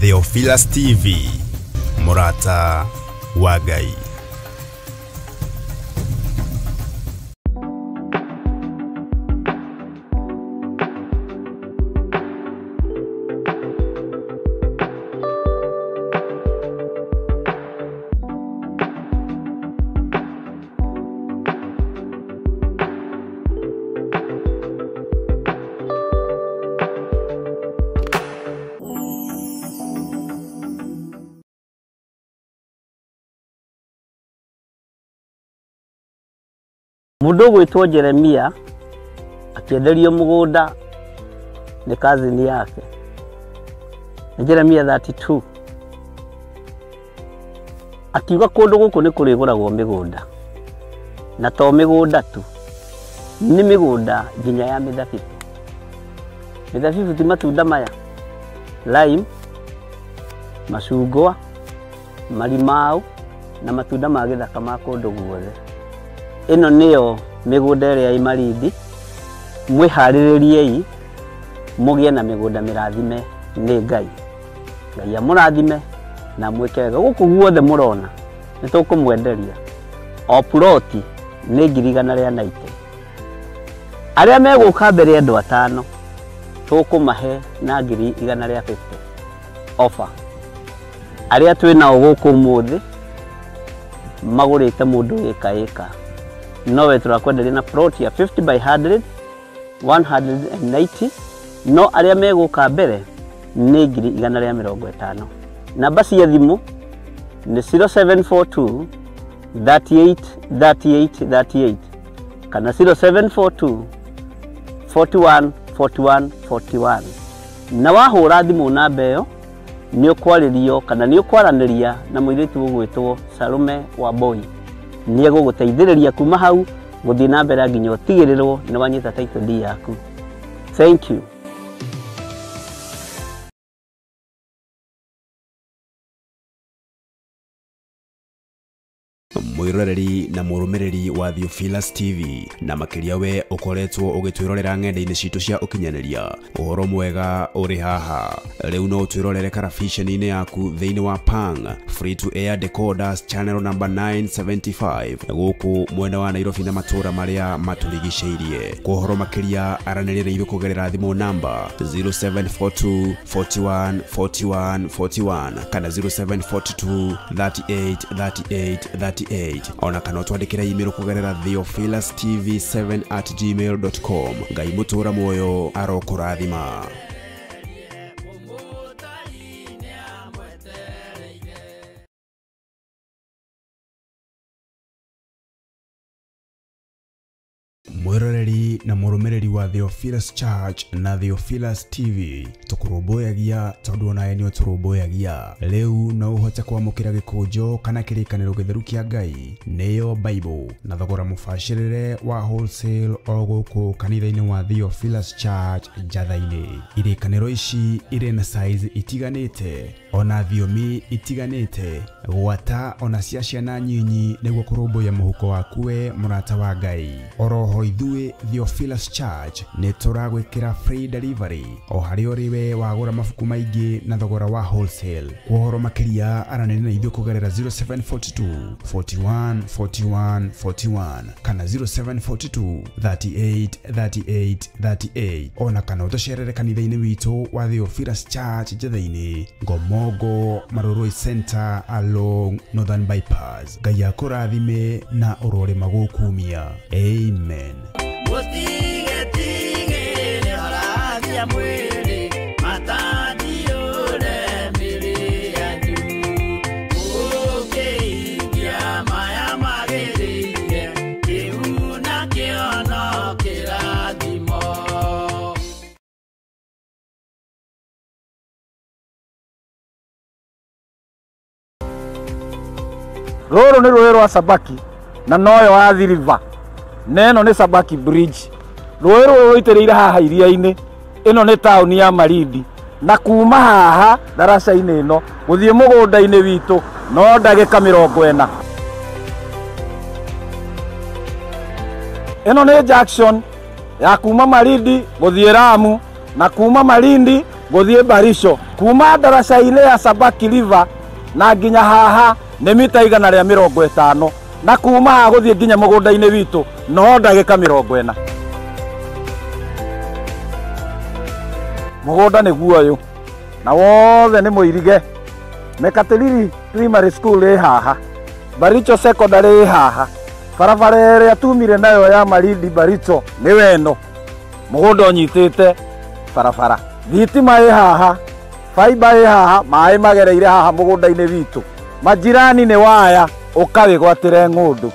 Theophilus TV, mũrata wa Ngai. Mũndũ ũgwĩtwo Jeremia akĩenderio mũgũnda nĩ cousin yake. Nĩ Jeremia 32. Akiuga kũndũ gũkũ nĩ kũrĩgũragwo mĩgũnda, na to mĩgũnda tu, nĩ mĩgũnda nginya ya mĩthabibũ. Mĩthabibũ ti matunda maya, lime, macungwa, marimau na matunda ma gĩthaka ma kũndũ guothe. Ĩno nĩyo mĩgũnda ĩrĩa ĩ Malindi. Mwĩharĩrĩriei mũgĩe na mĩgũnda mĩrathime nĩ Ngai. Ngai amũrathime na mwĩke wega. Gũkũ guothe mũrona nĩ tũkũmwenderia o ploti nĩ 190,000. Arĩa megũka mbere andũ atano tũkũmahe na 150,000 offer. Arĩa twĩ nao gũkũ ũmũthĩ magũrĩte mũndũ ĩka ĩka, nowe tũrakwenderia na plot ya 50 by 100 190, no arĩa megũka mbere nĩ 150,000. Namba cia thimũ nĩ 0742 38 38 38 kana 0742 41 41 41. Na wahũra thimũ namba ĩyo nĩ ũkwarĩrio kana nĩ ũkwaranĩria na mũirĩtu ũgwĩtwo Salome Wambui. Nĩ egũgũteithĩrĩria kuma hau gũthiĩ na mbere nginya ũtigĩrĩrwo nĩ wanyita title deed yaku. Thank you. Mwiroreri na mũrũmĩrĩri wa Theophilus TV, na makĩria we ũkoretwo ũgĩtwĩrorera ng'enda-inĩ citũ cia ũkinyanĩria, ũhoro mwega ũrĩ haha. Rĩu no ũtwĩrorere karabiceni-inĩ yaku thĩinĩ wa Pang Free to Air Decoders channel number 975 gũkũ mwena wa Nairobi na matũũra marĩa matũrigicĩirie. Kwa ũhoro makĩria aranĩria na ithuĩ kũgerera thimũ namba 0742 41 41 41 kana 0742 38 38 38, ona kana ũtwandĩkĩre email kũgerera theophilustv7@gmail.com. Ngai mũtũra muoyo arokũrathima. Mwiroreri na mũrũmĩrĩri wa Theophilus Church na Theophilus TV, tũkũrũmbũyagia tondũ onawe nĩ ũtũrũmbũyagia. Rĩu no ũhote kwamũkĩra gĩkũnjo kana kĩrĩkanĩro gĩtheru kĩa Ngai, nĩyo Bible, na thogora mũbacĩrĩre wa wholesale o gũkũ kanitha-inĩ wa Theophilus Church Njatha-inĩ. Irĩkanĩro ici irĩ na size itiganĩte ona thiomi itiganĩte, gwata ona cia ciana nyinyi, nĩguo kũrũmbũiya mũhuko waku we mũrata wa Ngai. Oroho ithuĩ Theophilus Church nĩ tũragwĩkĩra free delivery o harĩa ũrĩ we wagũra mabuku maingĩ na thogora wa wholesale. Kwa ũhoro makĩria aranĩria na ithuĩ kũgerera 0742 41 41 41 kana 0742 38 38 38, ona kana ũtũcerere kanitha-inĩ witũ wa Theophilus Church Njatha-inĩ, Ngomongo Marurui Center along Northern Bypass. Ngai akũrathime na ũrorĩma gũkumia. Amen. Rũrũ nĩ rũĩ rwa Sabaki na noyo Athi River, na ĩno nĩ Sabaki Bridge. Rũĩ rũrũ rũitĩrĩire haha iria-inĩ. Ĩno nĩ taũni ya Malindi, na kuma haha ndaraca-inĩ ĩno gũthiĩ mũgũnda-inĩ witũ no ndagĩka 40. Ĩno nĩ junction ya kuma Malindi gũthiĩ Lamu Na kuma Malindi gũthiĩ Baricho, kuma ndaraca-inĩ ya Sabaki River na nginya haha nĩ mita 150, na kuma haha gũthiĩ nginya mũgũnda-inĩ witũ no ndagĩka 40. Mũgũnda nĩguo ũyũ na wothe nĩ mũirige. Mekatilili Primary School ĩ haha, Baricho Secondary ĩ haha, barabara ĩrĩa tumire nayo ya Malindi Baricho nĩ weno, mũgũnda ũnyitĩte barabara, thitima ĩ haha, faiba ĩ haha, maĩ magereire haha mũgũnda-inĩ witũ, majirani nĩ waya, ũkawĩgwatĩre ng'ũndũ.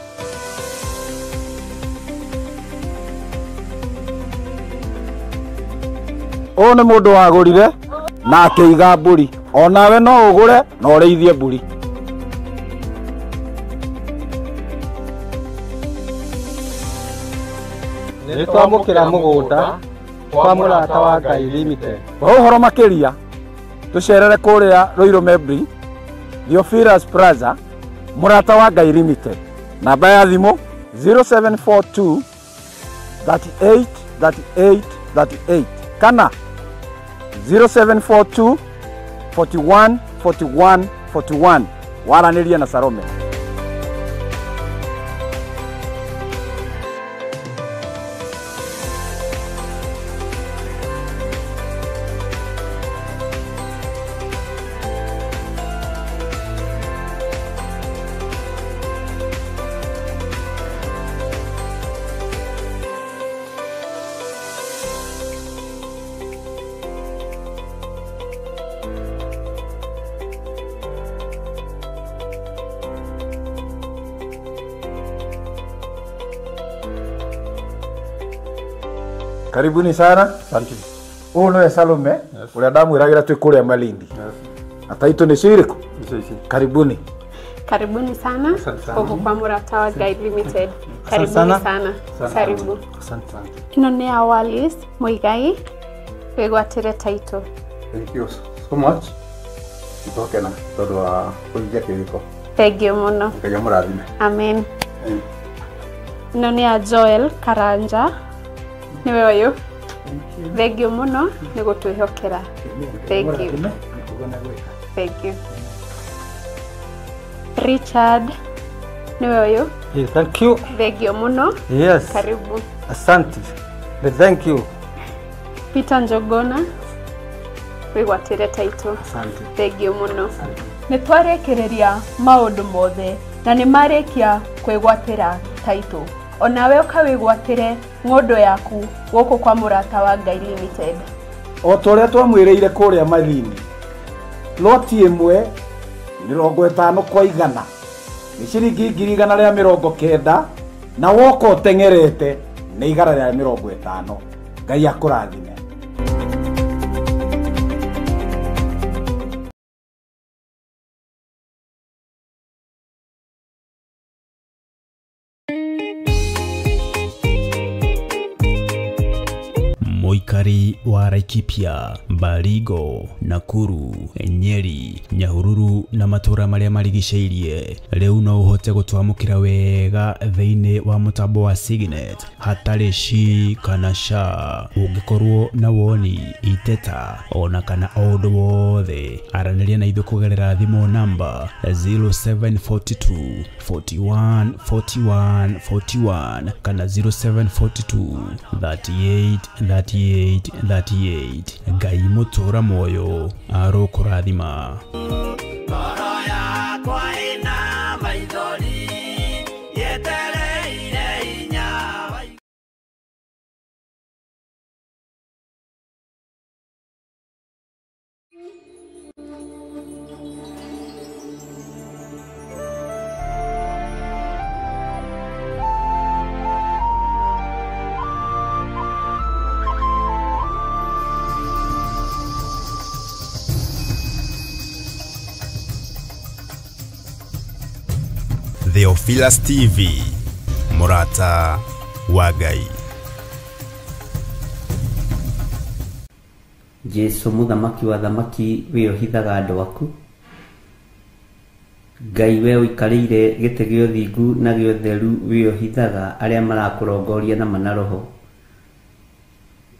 Ũyũ nĩ mũndũ wagũrire na akĩiga mbũri, onawe no ũgũre na ũrĩithie mbũri. Nĩ twamũkĩra mũgũnda kwa Mũrata wa Ngai Limited. Kwa ũhoro makĩria tũcerere kũrĩa Ruiru Membri, Theophilus Plaza, Mũrata wa Ngai Limited. Namba ya thimũ 0742 38 38 38 kana 0742 41 41 41. Waranĩria na Salome. Karibuni sana. Asante. Ũyũ nĩwe Salome, ũrĩa ndamwĩragĩra twĩ kũrĩa Malindi. Na taitũ nĩ cirĩkũ? Karibuni. Karibuni sana gũkũ kwa Mũrata wa Ngai Limited. Karibuni sana. Karibu. Asante. Ĩno nĩ ya Wallis Muigai, wĩgwatĩre taitũ. Thank you so much. Nĩtwakena tondũ wa kũhingia kĩrĩko. Thank you mũno. Ngai amũrathime. Amen. Ĩno nĩ ya Joel Karanja, nĩwe ũyũ. Thank you mũno nĩ gũtwĩhokera. Thank you. Thank you. Richard, nĩwe ũyũ. Yeah, thank you. Thank you mũno. Yes. Karibu. Asante. Thank you. Peter Njogona, wĩgwatĩre taitũ. Asante. Thank you mũno. Nĩ twarĩkĩrĩria maũndũ mothe na nĩ marĩkia kwĩgwatĩra taitũ. Onawe ũkawĩgwatĩre ng'ũndũ yaku gũkũ kwa Mũrata wa Ngai Limited. O ta ũrĩa twamwĩrĩire kũrĩa Malindi, loti ĩmwe 50 kwa 100 nĩ ciringi 190,000, na woka ũteng'erete nĩ 150. Ngai akũrathime. Mũikari wa Laikipia, Baringo, Nakuru, Nyeri, Nyahururu na matũra marĩa marigicĩirie rĩu no ũhote gũtwamũkĩra wega thĩinĩ wa mũtambo wa Signet hatarĩ shi kana sha. Ũngĩkorwo na woni, iteta ona kana o ũndũ wothe, aranĩria na ithuĩ kũgerera thimũ namba 0742 41 41 41 kana 0742 38 38 38. Ngai mũtũra muoyo arokũrathima. Theophilus TV, Mũrata wa Ngai. Jesu mũthamaki wa thamaki wĩohithaga andũ aku. Ngai we ũikarĩire gĩtĩ gĩa ũthingu na gĩa ũtheru wĩohithaga arĩa marakũrongoria na mana roho.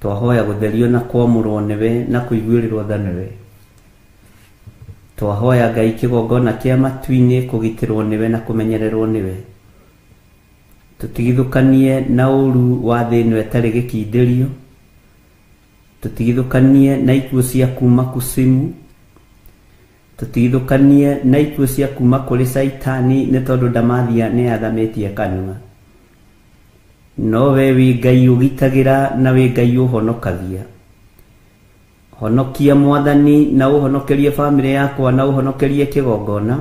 Twahoya gũtherio na kwamũrwo nĩwe na kũiguĩrĩrwo tha nĩwe. Twahoya Ngai kĩgongona kĩa matu-inĩ kũgitĩrwo nĩwe na kũmenyererwo nĩwe. Tũtigithũkanie na ũru wa thĩ ĩno ĩtarĩ gĩkindĩrio. Tũtigithũkanie na ikuũ cia kuma kusimu. Tũtigithũkanie na ikuũ cia kuma kũrĩ Caitani nĩ tondũ ndamathia nĩ athamĩtie kanua. No we wĩ Ngai ũgitagĩra na wĩ Ngai ũhonokagia. Honokia Mwathani na ũhonokerie bamĩrĩ yakwa na ũhonokerie kĩgongona.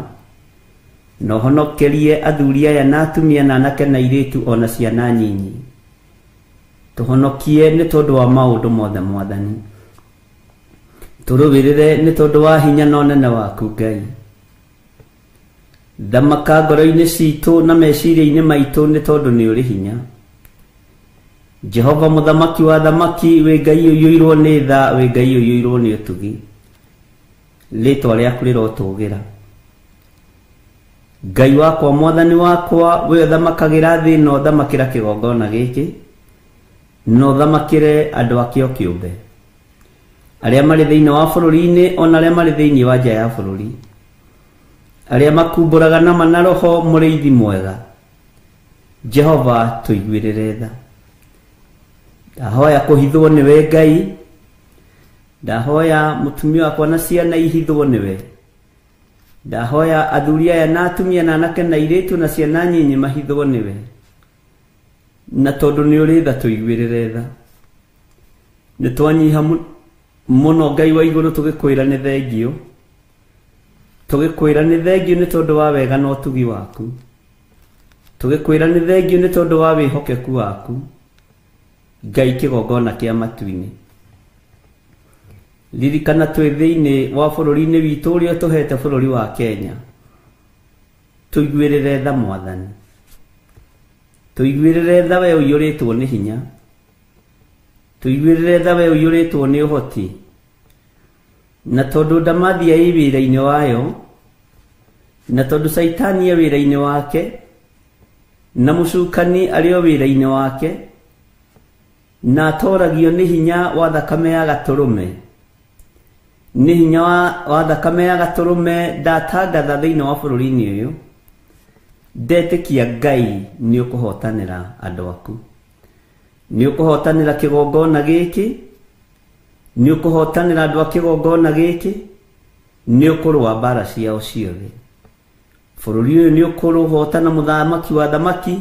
Na ũhonokerie athuri aya na atumia na anake na airĩtu ona ciana nyinyi. Tũhonokie nĩ tondũ wa maũndũ mothe Mwathani. Tũrũĩrĩre nĩ tondũ wa hinya na ũnene waku Ngai. Thamaka ngoro-inĩ citũ na meciria-inĩ maitũ nĩ tondũ nĩ ũrĩ hinya. Jehova mũthamaki wa thamaki, wĩ Ngai ũiyũirwo nĩ tha, wĩ Ngai ũiyũirwo nĩ ũtugi. Rĩtwa rĩaku rĩrotũgĩra. Ngai wakwa, Mwathani wakwa, we ũthamakagĩra thĩ ĩno, thamakĩra kĩgongona gĩkĩ, na ũthamakĩre andũ akĩo kĩũmbe, arĩa marĩ thĩinĩ wa bũrũri-inĩ ona arĩa marĩ thĩinĩ wa nja ya bũrũri, arĩa makumbũraga nama na roho mũrĩithi mwega. Jehova tũiguĩrĩre tha. Ndahoya kũhithwo nĩwe Ngai. Ndahoya mũtumia wakwa na ciana ihithwo nĩwe. Ndahoya athuri aya na atumia na anake na airĩtu na ciana nyinyi mahithwo nĩwe. Na tondũ nĩ ũrĩ tha tũiguĩrĩre tha. Nĩ twanyiha mũno Ngai wa igũrũ tũgĩkwĩra nĩ thengio. Tũgĩkwĩra nĩ thengio nĩ tondũ wa wega na ũtugi waku. Tũgĩkwĩra nĩ thengio nĩ tondũ wa wĩhokeku waku. Ngai kĩgongona kĩa matu-inĩ. Ririkana twĩ thĩinĩ wa bũrũri-inĩ witũ ũrĩa ũtũhete bũrũri wa Kenya. Tũiguĩrĩre tha Mwathani. Tũiguĩrĩre tha we ũiyũrĩtwo nĩ hinya. Tũiguĩrĩre tha we ũiyũrĩtwo nĩ ũhoti. Na tondũ ndamathia ĩ wĩra-inĩ wayo, na tondũ Caitani e wĩra-inĩ wake, na mũcukani arĩ o wĩra-inĩ wake, na atoragio nĩ hinya wa thakame ya gatũrũme. Nĩ hinya wa thakame ya gatũrũme ndatangatha thĩinĩ wa bũrũri-inĩ ũyũ. Ndetĩkia Ngai nĩ ũkũhotanĩra andũ aku. Nĩ ũkũhotanĩra kĩgongona gĩkĩ. Nĩ ũkũhotanĩra andũ a kĩgongona gĩkĩ. Nĩ ũkũrũa mbara ciao ciothe. Bũrũri ũyũ nĩ ũkũrũhotana mũthamaki wa thamaki.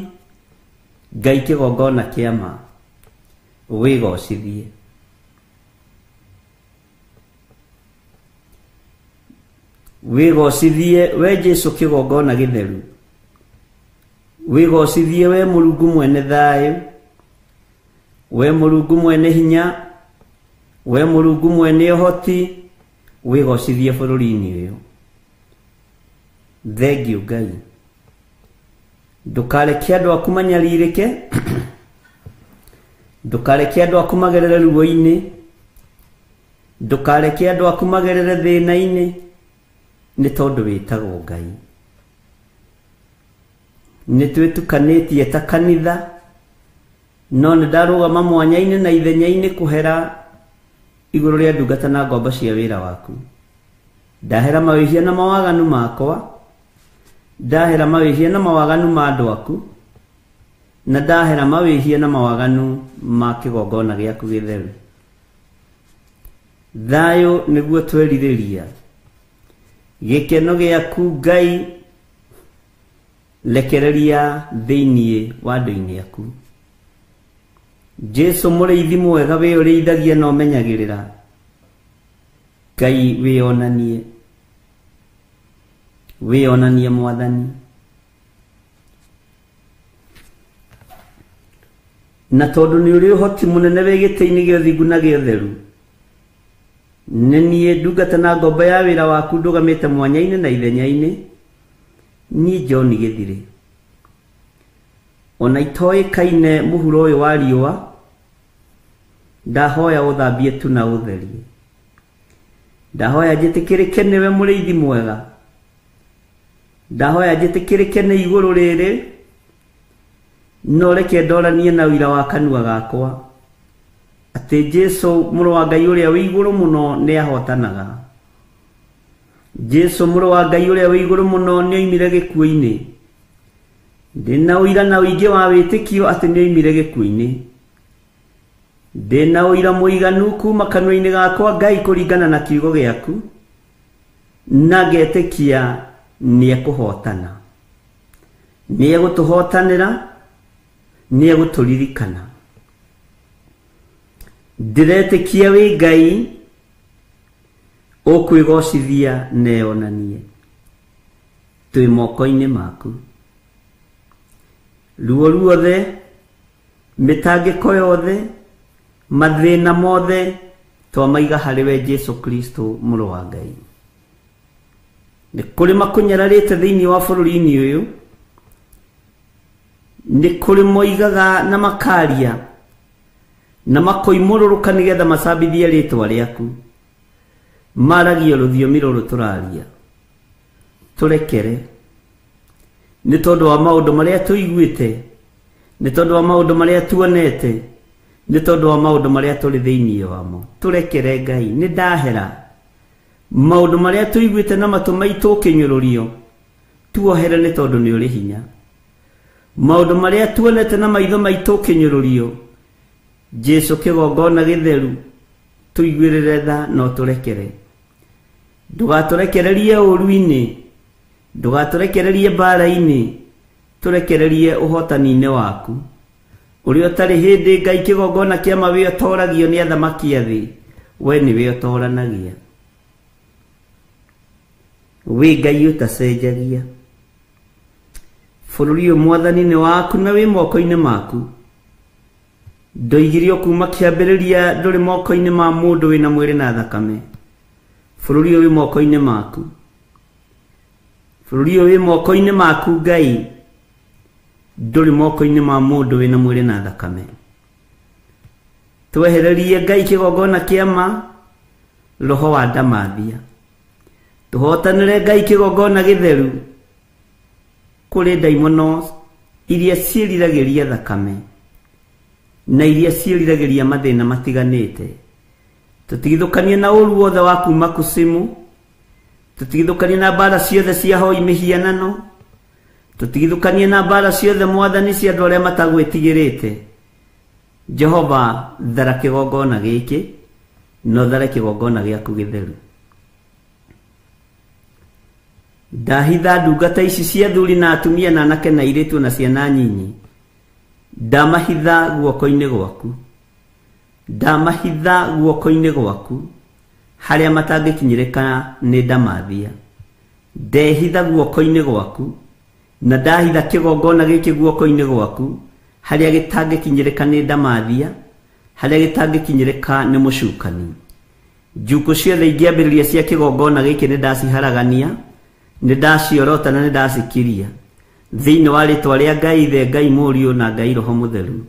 Ngai kĩgongona kĩa ma wĩgocithie. Wĩgocithie we Jesũ kĩgongona gĩtheru. Wĩgocithie we Mũrungu mwene thayũ, we Mũrungu mwene hinya, we Mũrungu mwene ũhoti, wĩgocithie bũrũri-inĩ ũyũ. Thengio Ngai. Ndũkareke andũ aku manyarirĩke. Ndũkareke andũ aku magerere ruo-inĩ. Ndũkareke andũ aku magerere thĩna-inĩ, nĩ tondũ wĩtagwo Ngai. Nĩ twĩtukanĩtie ta kanitha, no nĩ ndarũgama mwanya-inĩ na ithenya-inĩ kũhera igũrũ rĩa ndungata na ngombo cia wĩra waku. Ndahera mawĩhia na mawaganu makwa, ndahera mawĩhia na mawaganu ma andũ aku, na ndahera mawĩhia na mawaganu ma kĩgongona gĩaku gĩtheru. Thayũ nĩguo twerirĩria. Gĩkeno gĩaku Ngai rekereria thĩinĩ wa andũ-inĩ aku. Jesũ mũrĩithi mwega wĩ ũrĩithagia na ũmenyagĩrĩra. Ngai wĩonanie. Wĩonanie Mwathani. Na tondũ nĩ ũrĩ ũhoti mũnene wĩ gĩtĩ-inĩ gĩa ũthingu na gĩa ũtheru, nĩ niĩ ndungata na ngombo ya wĩra waku ndũgamĩte mwanya-inĩ na ithenya-inĩ, niĩ John Gĩthirĩ. Ona itoĩkaine mũhuro ũyũ wa riũa, ndahoya ũthambie tu na ũtherie. Ndahoya njĩtĩkĩrĩke nĩwe mũrĩithi mwega. Ndahoya njĩtĩkĩrĩke nĩ igũrũ rĩrĩ, no reke ndoranie na ũira wa kanua gakwa. Atĩ Jesu mũrũ wa Ngai ũrĩa wĩ igũrũ mũno nĩ ahotanaga. Jesu mũrũ wa Ngai ũrĩa wĩ igũrũ mũno nĩ oimire gĩkuũ-inĩ. Ndĩna ũira na ũingĩ wa wĩtĩkio atĩ nĩ oimire gĩkuũ-inĩ. Ndĩna ũira mũiganu kuma kanua-inĩ gakwa Ngai kũringana na kiugo gĩaku, na ngetĩkia nĩ ekũhotana, nĩ egũtũhotanĩra, nĩ egũtũririkana. Ndĩretĩkia wĩ Ngai ũkwĩgocithia na eyonanie. Twĩ moko-inĩ maku. Ruo ruothe, mĩtangĩko yothe, mathĩna mothe twamaiga harĩ we Jesu Kristo mũrũ wa Ngai. Nĩ kũrĩ makũnyararĩte thĩinĩ wa bũrũri-inĩ ũyũ, nĩ kũrĩ moigaga na makaria na makoimũrũrũka nĩgetha macambithie rĩtwa rĩaku. Maragia rũthiomi rũrũ tũraria. Tũrekere nĩ tondũ wa maũndũ marĩa tũiguĩte, nĩ tondũ wa maũndũ marĩa tuonete, nĩ tondũ wa maũndũ marĩa tũrĩ thĩinĩ wamo. Tũrekere Ngai, nĩ ndahera maũndũ marĩa tũiguĩte na matũ maitũ ũkĩnyũrũrio, tuohere nĩ tondũ nĩ ũrĩ hinya. Maũndũ marĩa tuonete na maitho maitũ ũkĩnyũrũrio, Jesu kĩgongona gĩtheru, tũiguĩrĩre tha no tũrekere. Ndũgatũrekererie ũũru-inĩ, ndũgatũrekererie mbara-inĩ, tũrekererie ũhotani-inĩ waku. Ũrĩa ũtarĩ hĩndĩ Ngai kĩgongona kĩa ma wĩ ũtoragio nĩ athamaki a thĩ, we nĩwe ũtoranagia. Wĩ Ngai ũtacenjagia. Bũrũri ũyũ Mwathani nĩ waku na wĩ moko-inĩ maku. Ndoigirio kuma kĩambĩrĩria ndũrĩ moko-inĩ ma mũndũ wĩna mwĩrĩ na thakame. Bũrũri ũyũ wĩ moko-inĩ maku. Bũrũri ũyũ wĩ moko-inĩ maku Ngai, ndũrĩ moko-inĩ ma mũndũ wĩna mwĩrĩ na thakame. Twehererie Ngai kĩgongona kĩa ma, roho wa ndamathia. Tũhotanĩre Ngai kĩgongona gĩtheru kũrĩ ndaimono iria ciĩriragĩria thakame na iria ciĩriragĩria mathĩna matiganĩte. Tũtigithũkanie na ũru wothe wa kuma kusimu, tũtigithũkanie na mbara ciothe cia hoi mĩhianano, tũtigithũkanie na mbara ciothe Mwathani cia andũ arĩa matagwĩtigĩrĩte. Jehova, thara kĩgongona gĩkĩ na ũthare kĩgongona gĩaku gĩtheru. Ndahitha ndungata ici cia athuri na atumia na anake na airĩtu na ciana nyinyi, ndamahitha guoko-inĩ gwaku, ndamahitha guoko-inĩ gwaku harĩa matangĩkinyĩrĩka nĩ ndamathia. Ndehitha guoko-inĩ gwaku na ndahitha kĩgongona gĩkĩ guoko-inĩ gwaku harĩa gĩtangĩkinyĩrĩka nĩ ndamathia, harĩa gĩtangĩkinyĩrĩka nĩ mũcukani. Njukũ ciothe ingĩambĩrĩria cia kĩgongona gĩkĩ nĩ ndaciharagania, nĩ ndaciorota na nĩ ndacikiria thĩinĩ wa rĩtwa rĩa Ngai Ithe, Ngai Mũriũ na Ngai Roho Mũtheru.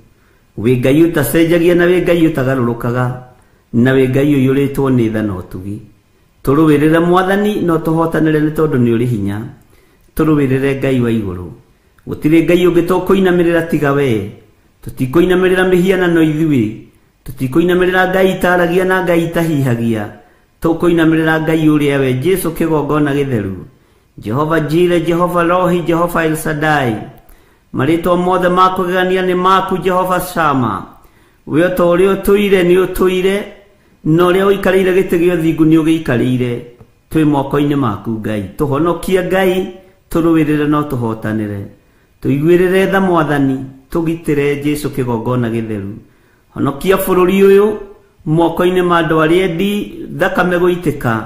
Wĩ Ngai ũtacenjagia na wĩ Ngai ũtagarũrũkaga na wĩ Ngai ũiyũrĩtwo nĩ tha na ũtugi. Tũrũĩrĩre Mwathani no tũhotanĩre nĩ tondũ nĩ ũrĩ hinya. Tũrũĩrĩre Ngai wa igũrũ. Gũtirĩ Ngai ũngĩ tũkũinamĩrĩra tiga we. Tũtikũinamĩrĩra mĩhianano ithuĩ, tũtikũinamĩrĩra Ngai itaragia na Ngai itahihagia. Tũkũinamĩrĩra Ngai ũrĩa we Jesu kĩgongona gĩtheru. Jehova Jire, Jehova Rohi, Jehova El Shaddai. Marĩtwa mothe ma kũgegania nĩ maku Jehova Shama. We o ta ũrĩa ũtũire nĩ ũtũire, na ũrĩa ũikarĩire gĩtĩ gĩa ũthingu nĩ ũgĩikarĩire. Twĩ moko-inĩ maku Ngai. Tũhonokie Ngai, tũrũĩrĩre no tũhotanĩre. Tũiguĩrĩre tha Mwathani, tũgitĩre Jesu kĩgongona gĩtheru. Honokia bũrũri ũyũ moko-inĩ ma andũ arĩa endi thakame gũitĩka,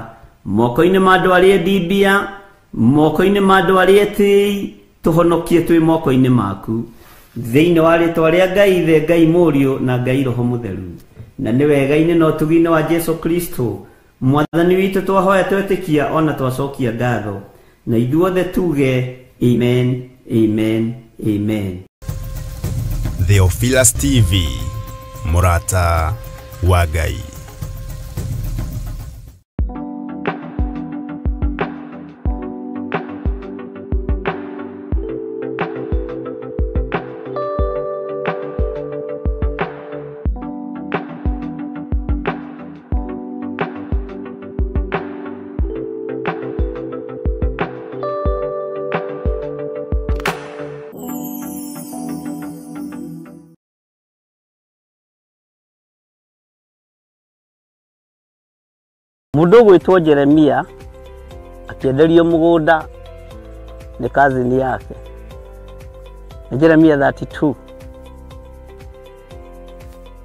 moko-inĩ ma andũ arĩa endi mbia, moko-inĩ ma andũ arĩa etĩi, tũhonokie twĩ moko-inĩ maku. Thĩinĩ wa rĩtwa rĩa Ngai Ithe, Ngai Mũriũ na Ngai Roho Mũtheru. Na nĩ wega-inĩ na ũtugi-inĩ wa Jesu Kristo Mwathani witũ twahoya twetĩkia ona twacokia ngatho, na ithuothe tuge amen, amen, amen. Theophilus TV, mũrata wa Ngai. Mũndũ ũgwĩtwo Jeremia akĩenderio mũgũnda nĩ cousin yake. Nĩ Jeremia 32.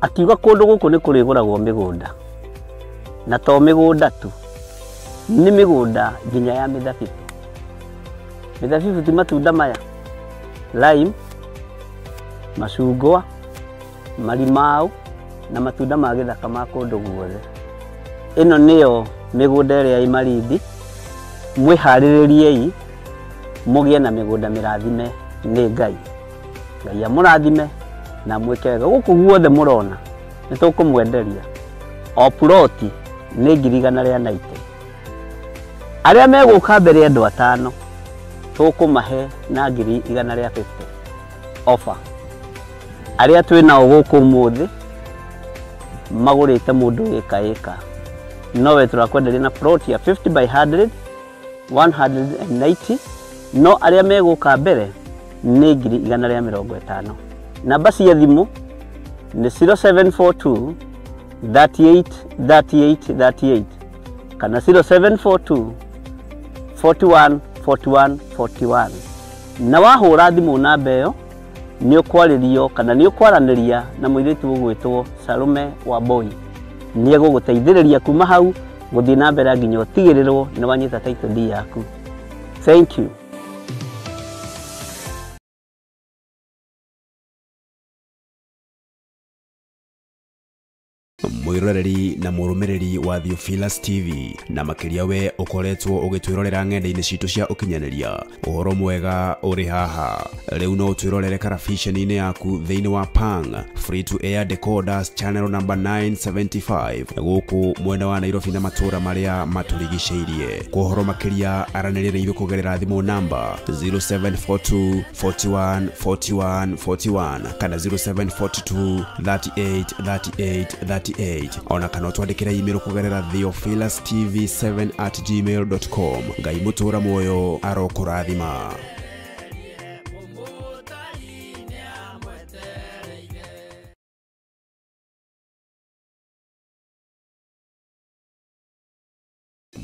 Akiuga kũndũ gũkũ nĩ kũrĩgũragwo mĩgũnda, na to mĩgũnda tu, nĩ mĩgũnda nginya ya mĩthabibũ. Mĩthabibũ ti matunda maya, lime, macungwa, marimau na matunda ma gĩthaka ma kũndũ guothe. Ĩno nĩyo mĩgũnda ĩrĩa ĩ Malindi. Mwĩharĩrĩriei mũgĩe na mĩgũnda mĩrathime nĩ Ngai. Ngai amũrathime na mwĩke wega. Gũkũ guothe mũrona nĩ tũkũmwenderia o ploti nĩ 190,000. Arĩa megũka mbere andũ 5 tũkũmahe na 150,000 offer. Arĩa twĩ nao gũkũ ũmũthĩ magũrĩte mũndũ ĩka ĩka, nowe tũrakwenderia na plot ya 50 by 100 190, no arĩa megũka mbere nĩ 150,000. Namba cia thimũ nĩ 0742 38 38 38 kana 0742 41 41 41. Na wahũra thimũ namba ĩyo nĩ ũkwarĩrio kana nĩ ũkwaranĩria na mũirĩtu ũgwĩtwo Salome Wambui. Nĩ egũgũteithĩrĩria kuma hau gũthiĩ na mbere nginya ũtigĩrĩrwo nĩ wanyita title deed yaku. Thank you. Mwiroreri na mũrũmĩrĩri wa Theophilus TV, na makĩria we ũkoretwo ũgĩtwĩrorera ng'enda-inĩ citũ cia ũkinyanĩria, ũhoro mwega ũrĩ haha. Rĩu no ũtwĩrorere karabiceni-inĩ yaku thĩinĩ wa Pang Free to Air Decoders channel number 975 gũkũ mwena wa Nairobi na matũũra marĩa matũrigicĩirie. Kwa ũhoro makĩria aranĩria na ithuĩ kũgerera thimũ namba 0742 41 41 41 kana 0742 38 38 38, ona kana ũtwandĩkĩre email kũgerera theophilustv7@gmail.com. Ngai mũtũra muoyo arokũrathima.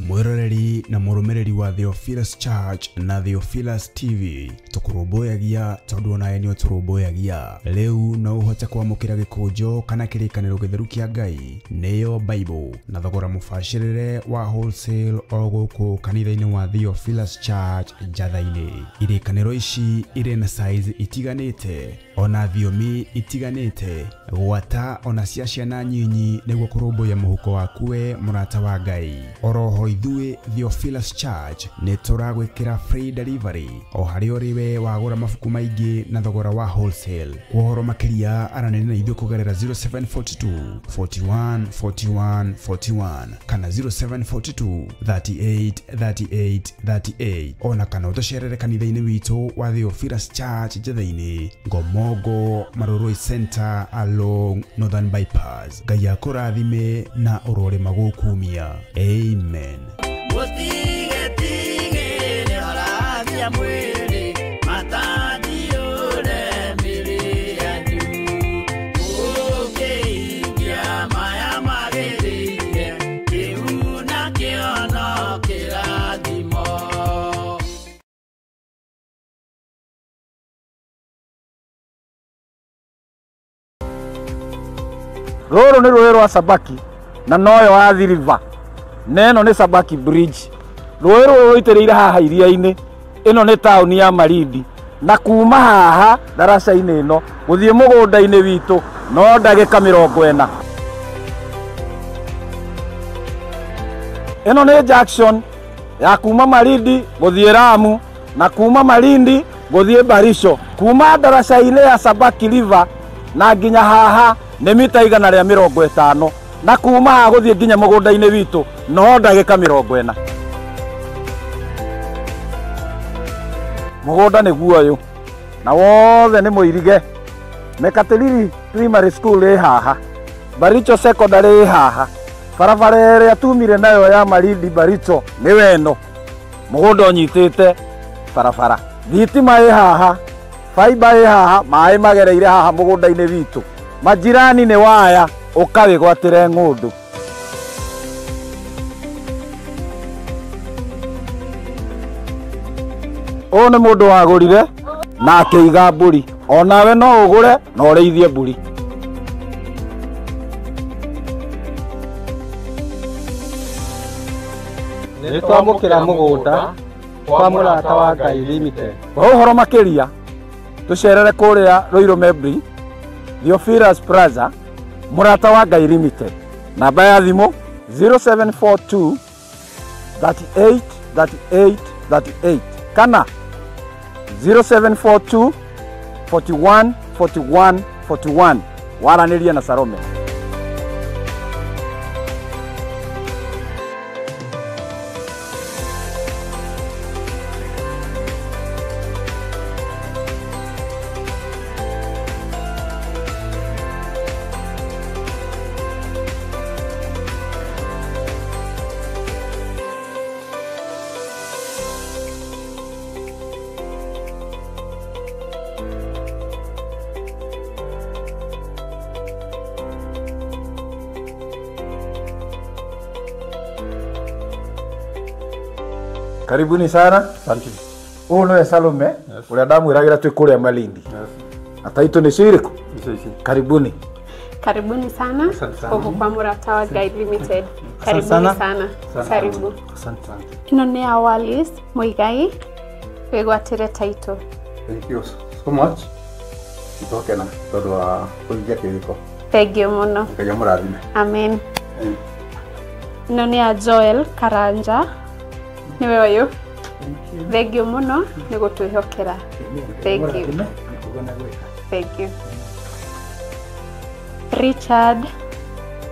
Mwiroreri na mũrũmĩrĩri wa Theophilus Church na Theophilus TV, tũkũrũmbũyagia tondũ onawe nĩ ũtũrũmbũyagia. Rĩu no ũhote kwamũkĩra gĩkũnjo kana kĩrĩkanĩro gĩtheru kĩa Ngai, nĩyo Bible, na thogora mũbacĩrĩre wa wholesale o gũkũ kanitha-inĩ wa Theophilus Church Njatha-inĩ. Irĩkanĩro ici irĩ na size itiganĩte ona thiomi itiganĩte, gwata ona cia ciana nyinyi, nĩguo kũrũmbũiya mũhuko waku we mũrata wa Ngai. Oroho ithuĩ Theophilus Church nĩ tũragwĩkĩra free delivery o harĩa ũrĩ we wagũra mabuku maingĩ na thogora wa wholesale. Kwa ũhoro makĩria aranĩria na ithuĩ kũgerera 0742 41 41 41 kana 0742 38 38 38, ona kana ũtũcerere kanitha-inĩ witũ wa Theophilus Church Njatha-inĩ, Ngomongo Marurui Center along Northern Bypass. Ngai akũrathime na ũrore magũkumia. Amen. Rũrũ nĩ rũĩ rwa Sabaki na noyo Athi River, na ĩno nĩ Sabaki Bridge. Rũĩ rũrũ rũitĩrĩire haha iria-inĩ. Ĩno nĩ taũni ya Malindi, na kuma haha ndaraca-inĩ ĩno gũthiĩ mũgũnda-inĩ witũ no ndagĩka 40. Ĩno nĩ junction ya kuma Malindi gũthiĩ Lamu na kuma Malindi gũthiĩ Barisho. Kuma ndaraca-inĩ ya Sabaki River na nginya haha nĩ mita 150, na kuma haha gũthiĩ nginya mũgũnda-inĩ witũ no ndagĩka 40. Mũgũnda nĩguo ũyũ na wothe nĩ mũirige. Mekatilili Primary School ĩ haha, Baricho Secondary ĩ haha, barabara ĩrĩa tumire nayo ya Malindi Baricho nĩ weno. Mũgũnda ũnyitĩte barabara, thitima ĩ haha, fiber ĩ haha, maĩ magereire haha mũgũnda-inĩ witũ. Majirani nĩ waya, ũkawĩgwatĩre ng'ũndũ. Ũyũ nĩ mũndũ wagũrire na akĩiga mbũri. Onawe no ũgũre na ũrĩithie mbũri. Nĩ twamũkĩra mũgũnda kwa Mũrata wa Ngai Limited. Kwa ũhoro makĩria tũcerere kũrĩa Ruiru Membri, Theophilus Plaza, Mũrata wa Ngai Limited. Namba ya thimũ 0742 38 38 38 kana 0742 41 41 41. Waranĩria na Salome. Karibuni sana. Asante. Ũyũ nĩwe Salome, ũrĩa ndamwĩragĩra twĩ kũrĩa Malindi. Na taitũ nĩ cirĩkũ? Karibuni. Karibuni sana gũkũ kwa Mũrata wa Ngai Limited. Karibuni sana. Karibu. Asante. Ĩno nĩ ya Wallis Muigai, wĩgwatĩre taitũ. Thank you so much. Nĩtwakena tondũ wa kũhingia kĩrĩko. Thengiũ mũno. Ngai amũrathime. Amen. Ĩno nĩ ya Joel Karanja, nĩwe ũyũ. Thengiũ mũno nĩ gũtwĩhokera. Thank you. Thank you. Richard,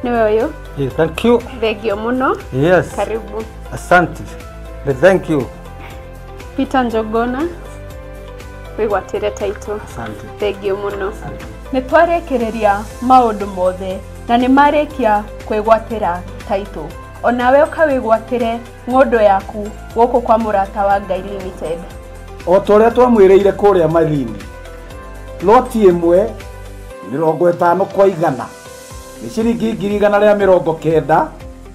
nĩwe ũyũ. Yeah, thank you. Thengiũ mũno. Yes. Karibu. Asante. Thank you. Peter Njogona, wĩgwatĩre taitũ. Asante. Thengiũ mũno. Nĩ twarĩkĩrĩria maũndũ mothe na nĩ marĩkia kwĩgwatĩra taitũ. Onawe ũkawĩgwatĩre ng'ũndũ yaku gũkũ kwa Mũrata wa Ngai Limited. O ta ũrĩa twamwĩrĩire kũrĩa Malindi, loti ĩmwe 50 kwa 100 nĩ ciringi 190,000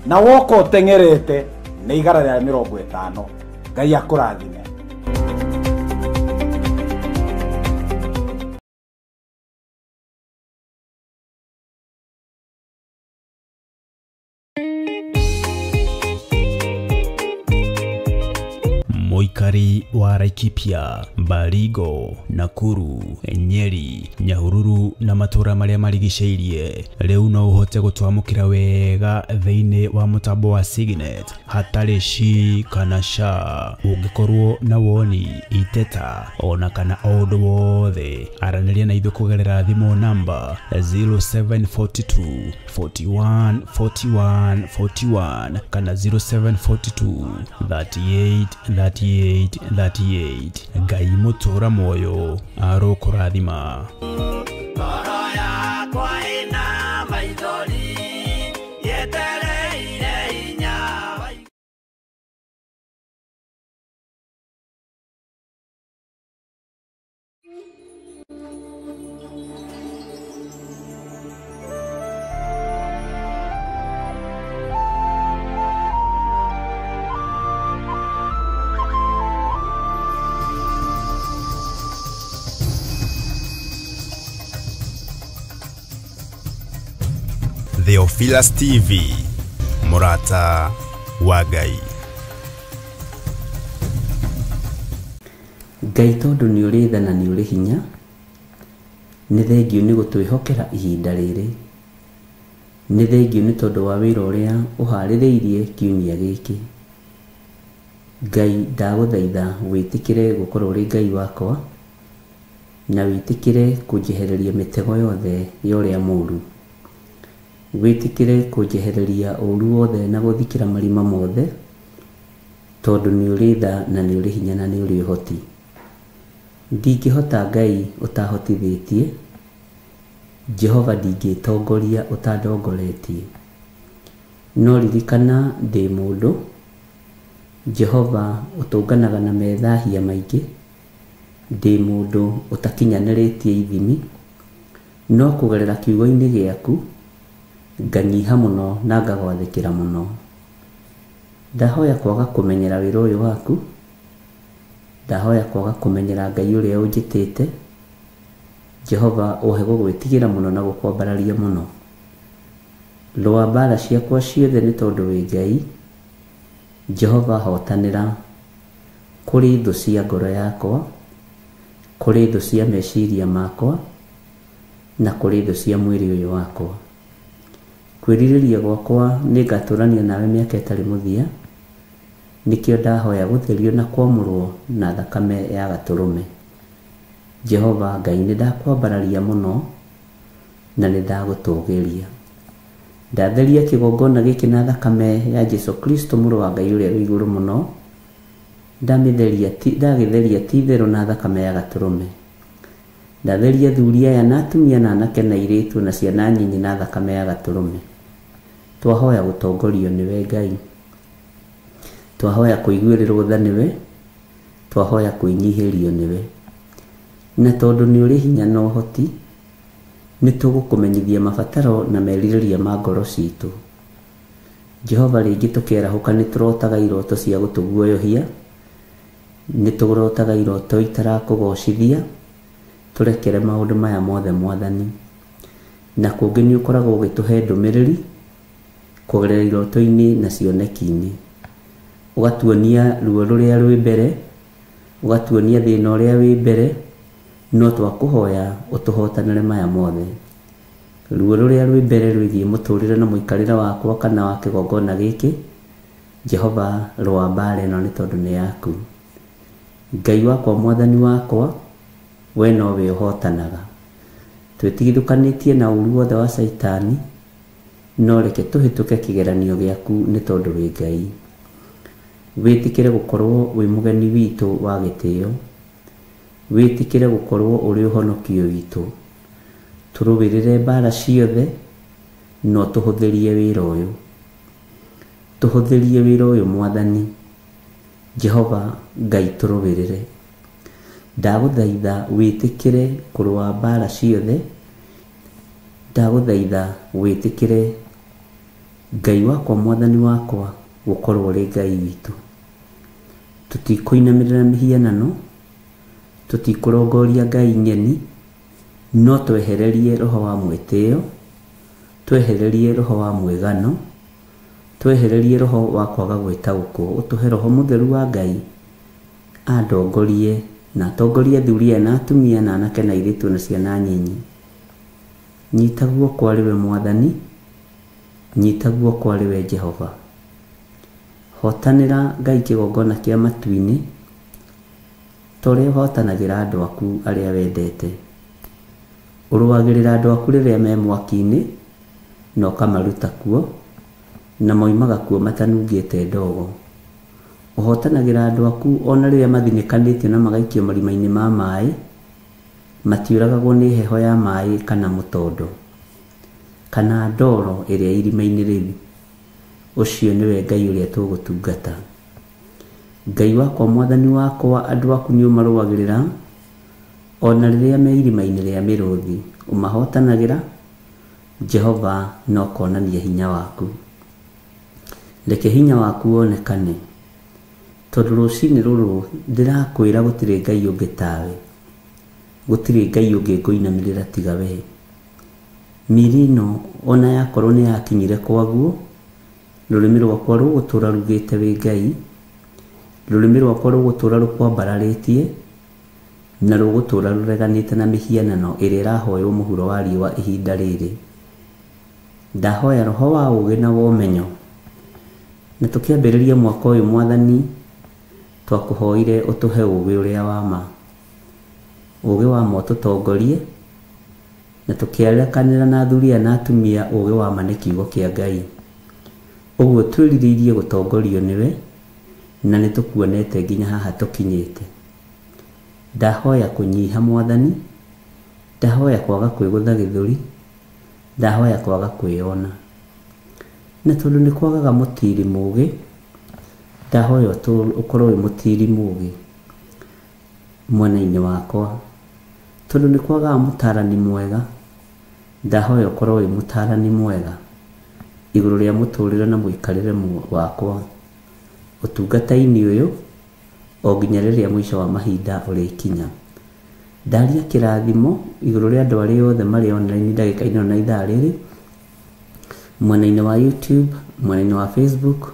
na woka ũteng'erete nĩ 150. Ngai akũrathime. Mũikari wa Laikipia, Baringo, Nakuru, Nyeri, Nyahururu na matũra marĩa marigicĩirie rĩu no ũhote gũtwamũkĩra wega thĩinĩ wa mũtambo wa Signet hatarĩ shi kana sha. Ũngĩkorwo na woni, iteta ona kana o ũndũ wothe, aranĩria na ithuĩ kũgerera thimũ namba 0742 41 41 41 kana 0742 38 38 38. Ngai mũtũra muoyo arokũrathima. Theophilus TV, Mũrata wa Ngai. Ngai tondũ nĩ ũrĩ tha na nĩ ũrĩ hinya, nĩ thengiũ nĩ gũtwĩhokera ihinda rĩrĩ. Nĩ thengiũ nĩ tondũ wa wĩra ũrĩa ũharĩrĩirie kiumia gĩkĩ. Ngai ndagũthaitha wĩtĩkĩre gũkorwo ũrĩ Ngai wakwa na wĩtĩkĩre kũnjehereria mĩtego yothe ya ũrĩa mũũru. Wĩtĩkĩre kũnjehereria ũũru wothe na gũthikĩra marima mothe, tondũ nĩ ũrĩ tha na nĩ ũrĩ hinya na nĩ ũrĩ ũhoti. Ndingĩhota Ngai ũtahotithĩtie, Jehova ndingĩtongoria ũtandongoretie. No ririkana ndĩ mũndũ, Jehova ũtũnganaga na methahia maingĩ, ndĩ mũndũ ũtakinyanĩrĩtie ithimi, no kũgerera kiugo-inĩ gĩaku nganyiha mũno na ngagwathĩkĩra mũno. Ndahoya kwaga kũmenyera wĩra ũyũ waku, Ndahoya kwaga kũmenyera Ngai ũrĩa ũnjĩtĩte. Jehova ũhe gũgwĩtigĩra mũno na gũkwambararia mũno. Rũa mbara ciakwa ciothe nĩ tondũ wĩ Ngai. Jehova hotanĩra kũrĩ thũ cia ngoro yakwa, kũrĩ thũ cia meciria makwa, na kũrĩ thũ cia mwĩrĩ ũyũ wakwa. Kwĩrirĩria gwakwa nĩ ngatũrania nawe mĩaka ĩtarĩ mũthia, nĩkĩo ndahoya gũtherio na kwamũrwo na thakame ya gatũrũme. Jehova Ngai nĩ ndakwambararia mũno na nĩ ndagũtũgĩria. Ndatheria kĩgongona gĩkĩ na thakame ya Jesu Kristo mũrũ wa Ngai ũrĩa wĩ igũrũ mũno. Ndagĩtheria ti itherũ na thakame ya gatũrũme. Ndatheria athuri aya na atumia na anake na airĩtu na ciana nyinyi na thakame ya gatũrũme. Twahoya gũtongorio nĩwe Ngai. Twahoya kũiguĩrĩrwo tha nĩwe. Twahoya kwĩnyihĩrio nĩwe. Na tondũ nĩ ũrĩ hinya na ũhoti, nĩ tũgũkũmenyithia mabataro na merirĩria ma ngoro citũ. Jehova rĩngĩ tũkĩarahũka nĩ tũrotaga iroto cia gũtũguoyohia, nĩ tũrotaga iroto itarakũgocithia. Tũrekere maũndũ maya mothe Mwathani. Na kũngĩ nĩ ũkoragwo ũgĩtũhe ndũmĩrĩri kũgerera iroto-inĩ na cioneki-inĩ. Ũgatuonia ruo rũrĩa rwĩ mbere, ũgatuonia thĩna ũrĩa wĩ mbere, no twakũhoya ũtũhotanĩre maya mothe. Ruo rũrĩa rwĩ mbere rwĩgiĩ mũtũrĩre na mũikarĩre wakwa kana wa kĩgongona gĩkĩ, Jehova rũa mbara ĩno nĩ tondũ nĩ yaku. Ngai wakwa Mwathani wakwa, we nowe ũhotanaga. Twĩtigithũkanĩtie na ũru wothe wa Caitani, no reke tũhĩtũke kĩgeranio gĩaku nĩ tondũ wĩ Ngai. Wĩtĩkĩre gũkorwo wĩ mũgeni witũ wa gĩtĩo. Wĩtĩkĩre gũkorwo ũrĩ ũhonokio witũ. Tũrũĩrĩre mbara ciothe, no tũhũthĩrie wĩra ũyũ. Tũhũthĩrie wĩra ũyũ Mwathani. Jehova Ngai tũrũĩrĩre. Ndagũthaitha wĩtĩkĩre kũrũa mbara ciothe. Ndagũthaitha wĩtĩkĩre Ngai wakwa Mwathani wakwa gũkorwo ũrĩ Ngai witũ. Tũtikũinamĩrĩra mĩhianano, tũtikũrongoria Ngai ng'eni, no twehererie roho wa mwĩtĩo, twehererie roho wa mwĩgano, twehererie roho wa kwaga gwĩtaũkwo. Ũtũhe roho mũtheru wa Ngai andongorie na atongorie athuri aya na atumia na anake na airĩtu na ciana nyinyi. Nyita guoko arĩ we Mwathani, nyita guoko arĩ we Jehova. Hotanĩra Ngai kĩgongona kĩa matu-inĩ, ta ũrĩa ũhotanagĩra andũ aku arĩa wendete. Ũrũagĩrĩra andũ aku rĩrĩa me mwaki-inĩ, na ũkamaruta kuo, na moimaga kuo matanungĩte ndogo. Ũhotanagĩra andũ aku ona rĩrĩa mathinĩkanĩtio na magaikio marima-inĩ ma maĩ, matiũragagwo nĩ heho ya maĩ kana mũtondo, kana ndoro ĩrĩa irima-inĩ rĩu. Ũcio nĩwe Ngai ũrĩa tũgũtungata. Ngai wakwa Mwathani wakwa, andũ aku nĩ ũmarũagĩrĩra ona rĩrĩa me irima-inĩ rĩa mĩrũthi. Ũmahotanagĩra Jehova na ũkonania hinya waku. Reke hinya waku wonekane, tondũ rũcinĩ rũrũ ndĩrakwĩra gũtirĩ Ngai ũngĩ tawe, gũtirĩ Ngai ũngĩ ngũinamĩrĩra tiga we. Mĩĩrĩ ĩno ona yakorwo nĩ yakinyire kwaguo, rũrĩmĩ rwakwa rũgũtũra rugĩte wĩ Ngai, rũrĩmĩ rwakwa rũgũtũra rũkwambararĩtie, na rũgũtũra rũreganĩte na mĩhianano ĩrĩa ĩrahoywo mũhuro wa riũa ihinda rĩrĩ. Ndahoya roho wa ũũgĩ na wa ũmenyo. Na tũkĩambĩrĩria mwaka ũyũ Mwathani, twakũhoire ũtũhe ũũgĩ ũrĩa wa ma. Ũũgĩ wa ma ũtũtongorie, na tũkĩarekanĩra na athuri aya na atumia ũũgĩ wa ma nĩ kiugo kĩa Ngai. Ũguo twĩrirĩirie gũtongorio nĩwe, na nĩ tũkuonete nginya haha tũkinyĩte. Ndahoya kũnyiha Mwathani, ndahoya kwaga kwĩgũtha gĩthũri, ndahoya kwaga kwĩyona. Na tondũ nĩ kwagaga mũtiri mũũgĩ, ndahoya ũkorwo wĩ mũtiri mũũgĩ mwena-inĩ wakwa. Tondũ nĩ kwagaga mũtarani mwega, ndahoya ũkorwo wĩ mũtarani mwega igũrũ rĩa mũtũrĩre na mũikarĩre wakwa ũtungata-inĩ ũyũ o nginya rĩrĩa mũico wa mahinda ũrĩkinya. Ndaria kĩrathimo igũrũ rĩa andũ arĩa othe marĩ online ndagĩka-inĩ ĩno na ithaa rĩrĩ, mwena-inĩ wa YouTube, mwena-inĩ wa Facebook,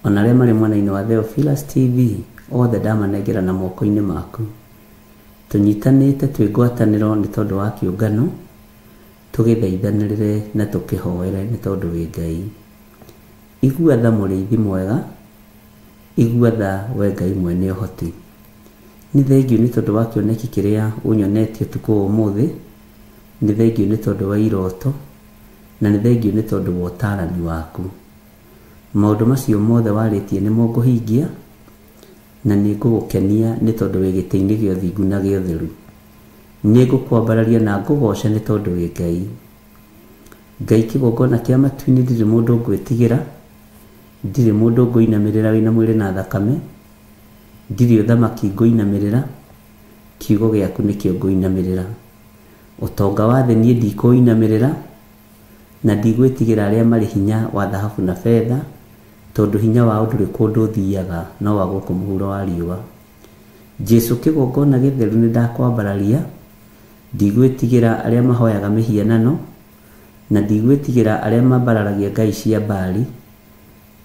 ona arĩa marĩ mwena-inĩ wa Theophilus TV, othe ndamanengera na moko-inĩ maku. Tũnyitanĩte twĩ ngwatanĩro nĩ tondũ wa kĩũngano, tũgĩthaithanĩrĩre na tũkĩhoere nĩ tondũ wĩ Ngai. Igua tha mũrĩithi mwega, igua tha we Ngai mwene ũhoti. Nĩ thengiũ nĩ tondũ wa kĩoneki kĩrĩa ũnyonetie ũtukũ wa ũmũthĩ, nĩ thengiũ nĩ tondũ wa iroto, na nĩ thengiũ nĩ tondũ wa ũtaarani waku. Maũndũ macio mothe warĩtie nĩmo ngũhingia, na nĩ ngũgũkenia nĩ tondũ wĩ gĩtĩ-inĩ gĩa ũthingu na gĩa ũtheru. Nĩ ngũkwambararia na ngũgooce nĩ tondũ wĩ Ngai. Ngai kĩgongona kĩa matu-inĩ ndirĩ mũndũ ngwĩtigĩra, ndirĩ mũndũ ngũinamĩrĩra wĩna mwĩrĩ na thakame, ndirĩ ũthamaki ngũinamĩrĩra, kiugo gĩaku nĩkĩo ngũinamĩrĩra. Ũtonga wa thĩ niĩ ndikũinamĩrĩra, na ndigwĩtigĩra arĩa marĩ hinya wa thahabu na betha, tondũ hinya wao ndũrĩ kũndũ ũthiaga no wa gũkũ mũhuro wa riũa. Jesu kĩgongona gĩtheru nĩ ndakwambararia, ndigwĩtigĩra arĩa mahoyaga mĩhianano, na ndigwĩtigĩra arĩa mambararagia ngai cia Baali,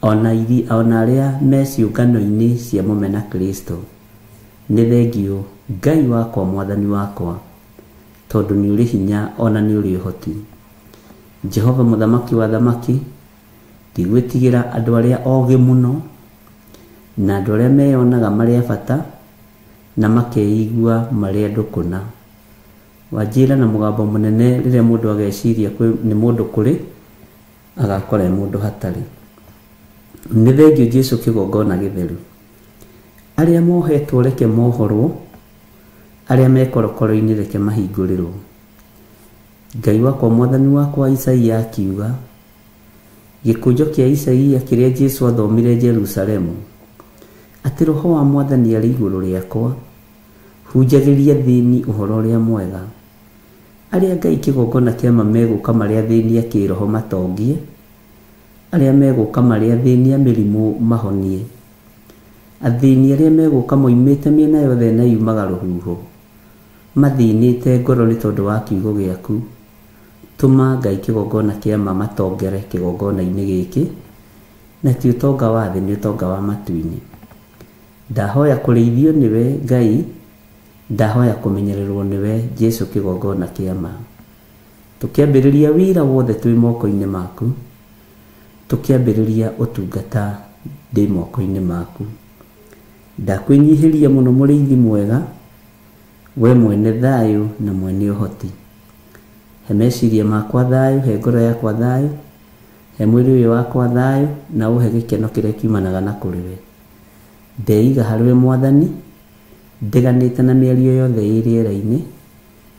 ona arĩa me ciũngano-inĩ cia mũmena Kristo. Nĩ thengiũ Ngai wakwa mwathani wakwa, tondũ nĩ ũrĩ hinya ona nĩ ũrĩ ũhoti. Jehova mũthamaki wa thamaki, ndigwĩtigĩra andũ arĩa ogĩ mũno na andũ arĩa meyonaga marĩ a bata na makeigua marĩ andũ kũna. Wanjĩra na mũgambo mũnene rĩrĩa mũndũ ageciria nĩ mũndũ kũrĩ, agakora mũndũ hatarĩ. Nĩ thengiũ Jesu kĩgongona gĩtheru. Arĩa mohetwo reke mohorwo, arĩa me korokoro-inĩ reke mahingũrĩrwo. Ngai wakwa mwathani wakwa Isaia akiuga, gĩkũnjo kĩa Isaia kĩrĩa Jesu athomire Jerusalemu, atĩ roho wa mwathani arĩ igũrũ rĩakwa, hunjagĩria thĩni ũhoro ũrĩa mwega. Arĩa Ngai kĩgongona kĩama megũka marĩ athĩni a kĩroho matongie, arĩa megũka marĩ athĩni a mĩrimũ mahonie, athĩni arĩa megũka moimĩte mĩena yothe na yumaga rũhuho, mathĩnĩte ngoro nĩ tondũ wa kiugo gĩaku. Tũma Ngai kĩgongona kĩama matongere kĩgongona-inĩ gĩkĩ, na ti ũtonga wa thĩ nĩ ũtonga wa matu-inĩ. Ndahoya kũrĩithio nĩwe Ngai, ndahoya kũmenyererwo nĩwe Jesu kĩgongona kĩama. Tũkĩambĩrĩria wĩra wothe twĩ moko-inĩ maku, tũkĩambĩrĩria ũtungata ndĩ moko-inĩ maku. Ndakwĩnyihĩria mũno mũrĩithi mwega, we mwene thayũ na mwene ũhoti. He meciria makwa thayũ, he ngoro yakwa thayũ, he mwĩrĩ ũyũ wakwa thayũ, na ũhe gĩkeno kĩrĩa kiumanaga na kũrĩ we. Ndeiga harĩ we mwathani, ndiganĩte na mĩario yothe ĩ rĩera-inĩ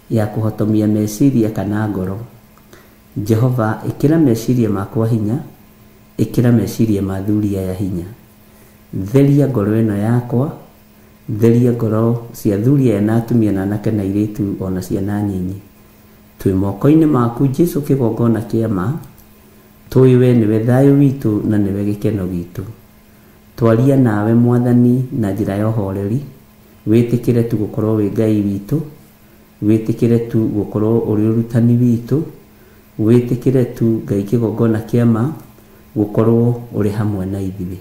ya kũhotomia meciria kana ngoro. Jehova, ĩkĩra meciria makwa hinya, ĩkĩra meciria ma athuri aya hinya. Theria ngoro ĩno yakwa, theria ngoro cia athuri aya na atumia na anake na airĩtu ona ciana nyinyi. Twĩ moko-inĩ maku Jesu kĩgongona kĩama, tũĩ we nĩwe thayũ witũ na nĩwe gĩkeno gitũ. Twaria nawe mwathani na njĩra ya ũhoreri, wĩtĩkĩre tu gũkorwo wĩ Ngai witũ, wĩtĩkĩre tu gũkorwo ũrĩ ũrutani witũ, wĩtĩkĩre tu Ngai kĩgongona kĩama gũkorwo ũrĩ hamwe na ithuĩ.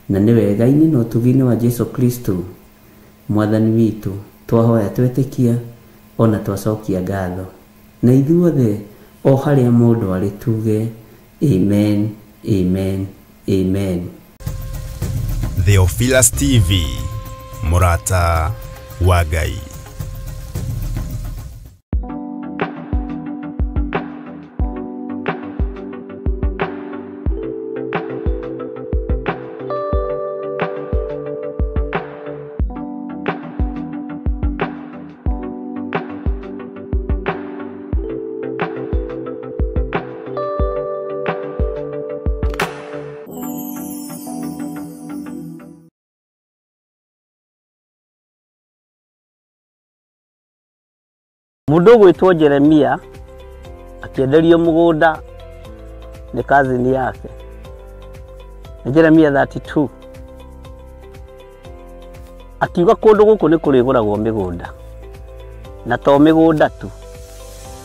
Na nĩ wega-inĩ na ũtugi-inĩ wa Jesu Kristo mwathani witũ, twahoya twetĩkia ona twacokia ngatho. Na ithuothe o harĩa mũndũ arĩ tuge amen, amen, amen. Theophilus TV, mũrata wa Ngai. Mũndũ ũgwĩtwo Jeremia akĩenderio mũgũnda nĩ cousin yake. Nĩ Jeremia 32. Akiuga kũndũ gũkũ nĩ kũrĩgũragwo mĩgũnda, na to mĩgũnda tu,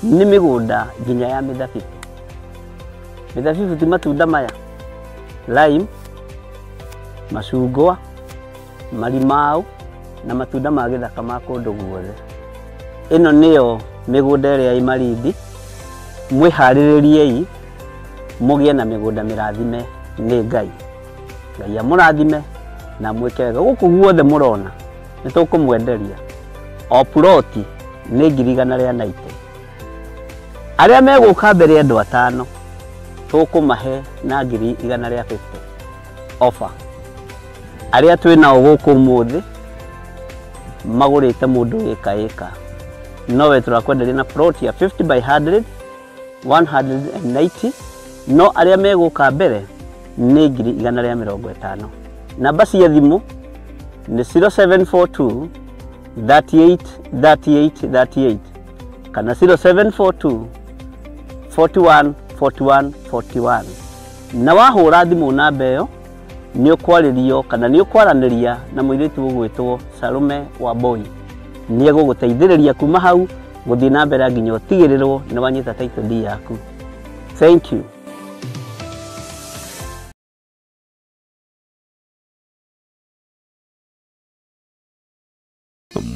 nĩ mĩgũnda nginya ya mĩthabibũ. Mĩthabibũ ti matunda maya, lime, macungwa, marimau na matunda ma gĩthaka ma kũndũ guothe. Ĩno nĩyo mĩgũnda ĩrĩa ĩ Malindi. Mwĩharĩrĩriei mũgĩe na mĩgũnda mĩrathime nĩ Ngai. Ngai amũrathime na mwĩke wega. Gũkũ guothe mũrona nĩ tũkũmwenderia o ploti nĩ 190,000. Arĩa megũka mbere andũ 5 tũkũmahe na 150,000 offer. Arĩa twĩ nao gũkũ ũmũthĩ magũrĩte mũndũ ĩka ĩka, nowe tũrakwenderia na plot ya 50 by 100 190, no arĩa megũka mbere nĩ 150,000. Namba cia thimũ nĩ 0742 38 38 38 kana 0742 41 41 41. Na wahũra thimũ namba ĩyo nĩ ũkwarĩrio kana nĩ ũkwaranĩria na mũirĩtu ũgwĩtwo Salome Wambui. Nĩ egũgũteithĩrĩria kuma hau gũthiĩ na mbere nginya ũtigĩrĩrwo nĩ wanyita title deed yaku. Thank you.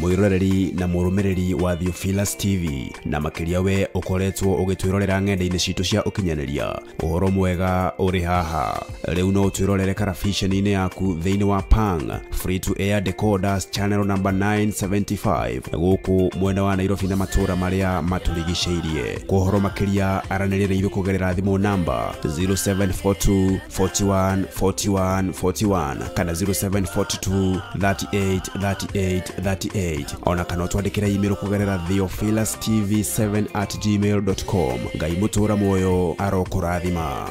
Mwiroreri na mũrũmĩrĩri wa Theophilus TV, na makĩria we ũkoretwo ũgĩtwĩrorera ng'enda-inĩ citũ cia ũkinyanĩria, ũhoro mwega ũrĩ haha. Rĩu no ũtwĩrorere karabiceni-inĩ yaku thĩinĩ wa Pang Free to Air Decoders channel number 975 gũkũ mwena wa Nairobi na matũũra marĩa matũrigicĩirie. Kwa ũhoro makĩria aranĩria na ithuĩ kũgerera thimũ namba 0742 41 41 41 kana 0742 38 38 38, ona kana twandĩkĩre email kũgerera theophilustv7@gmail.com. Ngai mũtũũra muoyo arokũrathima.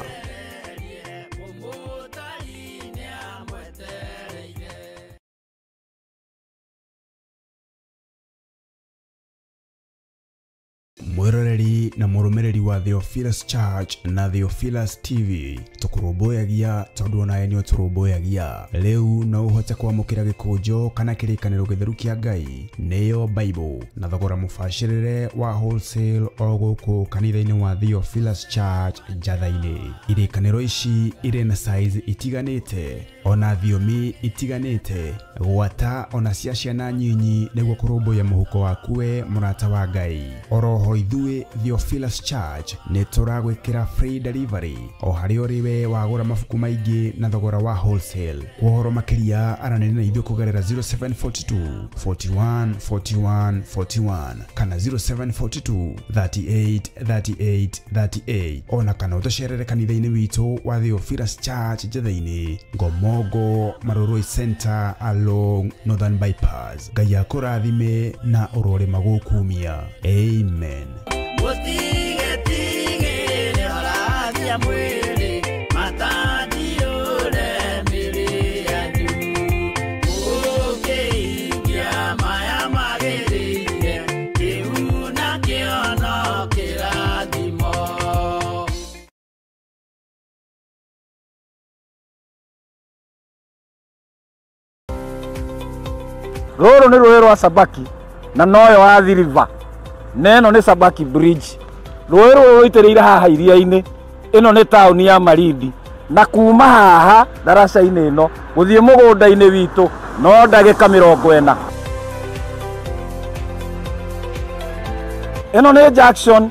Mwiroreri na mũrũmĩrĩri wa Theophilus Church na Theophilus TV, tũkũrũmbũyagia tondũ onawe nĩ ũtũrũmbũyagia. Rĩu no ũhote kwamũkĩra gĩkũnjo kana kĩrĩkanĩro gĩtheru kĩa Ngai, nĩyo Bible, na thogora mũbacĩrĩre wa wholesale o gũkũ kanitha-inĩ wa Theophilus Church Njatha-inĩ. Irĩkanĩro ici irĩ na size itiganĩte ona thiomi itiganĩte, gwata ona cia ciana nyinyi, nĩguo kũrũmbũiya mũhuko waku we mũrata wa Ngai. Oroho ithuĩ Theophilus Church nĩ tũragwĩkĩra free delivery o harĩa ũrĩ we wagũra mabuku maingĩ na thogora wa wholesale. Kwa ũhoro makĩria aranĩria na ithuĩ kũgerera 0742 41 41 41 kana 0742 38 38 38, ona kana ũtũcerere kanitha-inĩ witũ wa Theophilus Church Njatha-inĩ, Ngomongo Marurui Center along Northern Bypass. Ngai akũrathime na ũrorĩma gũkumia. Amen. Rũrũ nĩ rũĩ rwa Sabaki na noyo Athi River, na ĩno nĩ Sabaki Bridge. Rũĩ rũrũ rũitĩrĩire haha iria-inĩ. Ĩno nĩ taũni ya Malindi, na kuma haha ndaraca-inĩ ĩno gũthiĩ mũgũnda-inĩ witũ no ndagĩka 40. Ĩno nĩ junction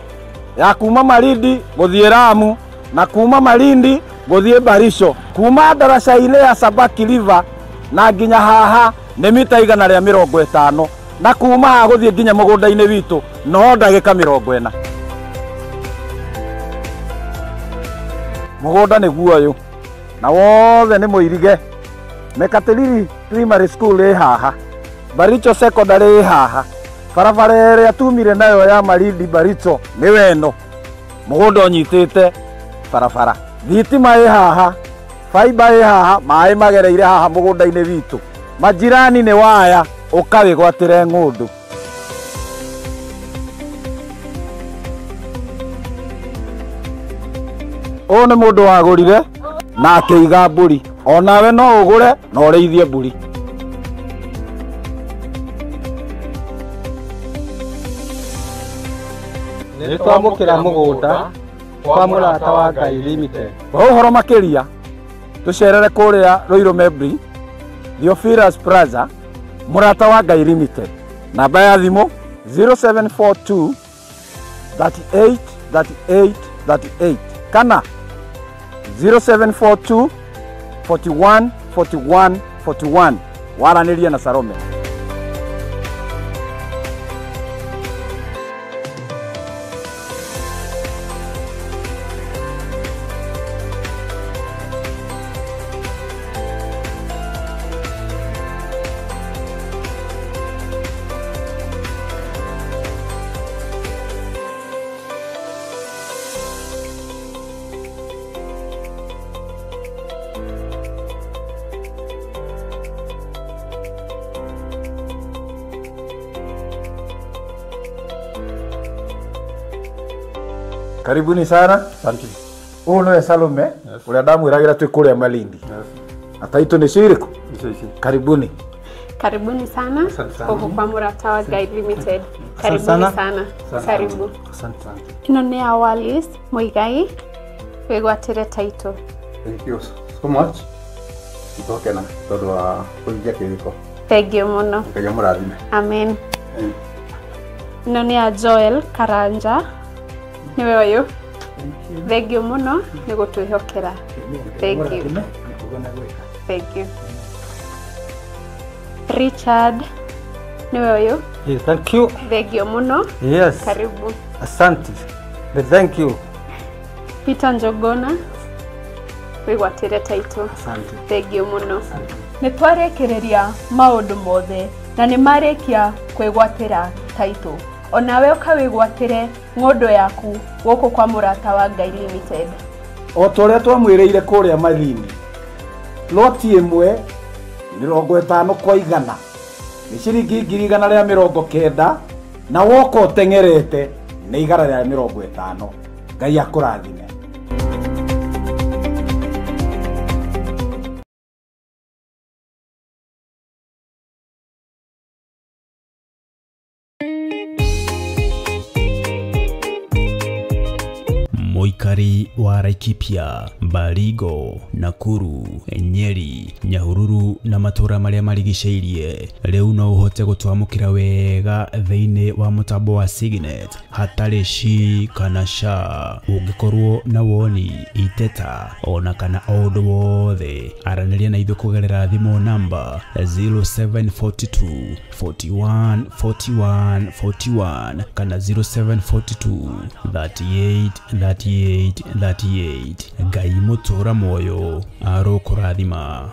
ya kuma Malindi gũthiĩ Lamu na kuma Malindi gũthiĩ Barisho. Kuma ndaraca-inĩ ya Sabaki River na nginya haha nĩ mita 150, na kuma haha gũthiĩ nginya mũgũnda-inĩ witũ no ndagĩka 40. Mũgũnda nĩguo ũyũ na wothe nĩ mũirige. Mekatilili Primary School ĩ haha, Baricho Secondary ĩ haha, barabara ĩrĩa tumire nayo ya Malindi Baricho nĩwe ĩno. Mũgũnda ũnyitĩte barabara, thitima ĩ haha, faiba ĩ haha, maĩ magereire haha mũgũnda-inĩ witũ. Majirani nĩ waya, ũkawĩgwatĩre ng'ũndũ. Ũyũ nĩ mũndũ wagũrire na akĩiga mbũri, onawe no ũgũre na ũrĩithie mbũri. Nĩ twamũkĩra mũgũnda kwa Mũrata wa Ngai Limited. Kwa ũhoro makĩria tũcerere kũrĩa Ruiru Mebri, Theophilus Plaza, Mũrata wa Ngai Limited. Namba ya thimũ 0742 38 38 38 kana 0742 41 41 41. Waranĩria na Salome. Karibuni sana. Asante. Ũyũ nĩwe Salome ũrĩa ndamwĩragĩra twĩ kũrĩa Malindi. Na taitũ nĩcio irĩkũ? Icio ici. Karibuni. Karibuni sana Asante sana. gũkũ kwa Mũrata wa Ngai Limited. Karibuni sana. sana. Karibu. Asante. Ĩno nĩ ya Wallace Muigai, wĩgwatĩre title. Thank you so much. Nĩtwakena tondũ wa kũhingia kĩrĩko. Thengiũ mũno. Ngai amũrathime. Amen. Ĩno nĩ ya Joel Karanja, nĩwe ũyũ. Thengiũ mũno nĩ gũtwĩhokera. Thank you. Thank you. Richard, nĩwe ũyũ. Yes, thank you. Thengiũ mũno. Yes. Karibu. Asante. Thank you. Peter Njogona, wĩgwatĩre title. Asante. Thengiũ mũno. Nĩ twarĩkĩrĩria maũndũ mothe na nĩ marĩkia kwĩgwatĩra title. Onawe ũkawĩgwatĩre ng'ũndũ yaku gũkũ kwa Mũrata wa Ngai Limited. O ta ũrĩa twamwĩrĩire kũrĩa Malindi, loti ĩmwe 50 kwa 100 nĩ ciringi 190,000 na woka ũteng'erete nĩ 150. Ngai akũrathime. Mũikari wa Laikipia, Baringo, Nakuru, Nyeri, Nyahururu na matũra marĩa marigicĩirie rĩu no ũhote gũtwamũkĩra wega thĩinĩ wa mũtambo wa Signet hatarĩ shi kana sha. Ũngĩkorwo na woni, iteta ona kana o ũndũ wothe, aranĩria na ithuĩ kũgerera thimũ namba 0742 41 41 41 kana 0742 38 38 38. Ngai mũtũra muoyo arokũrathima.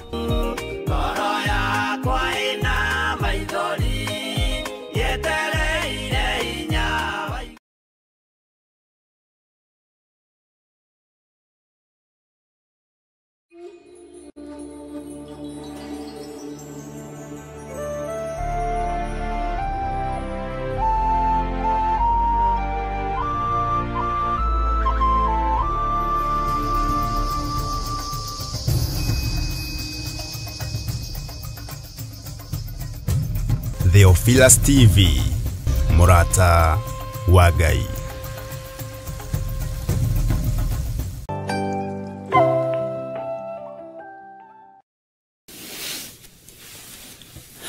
Theophilus TV, Mũrata wa Ngai.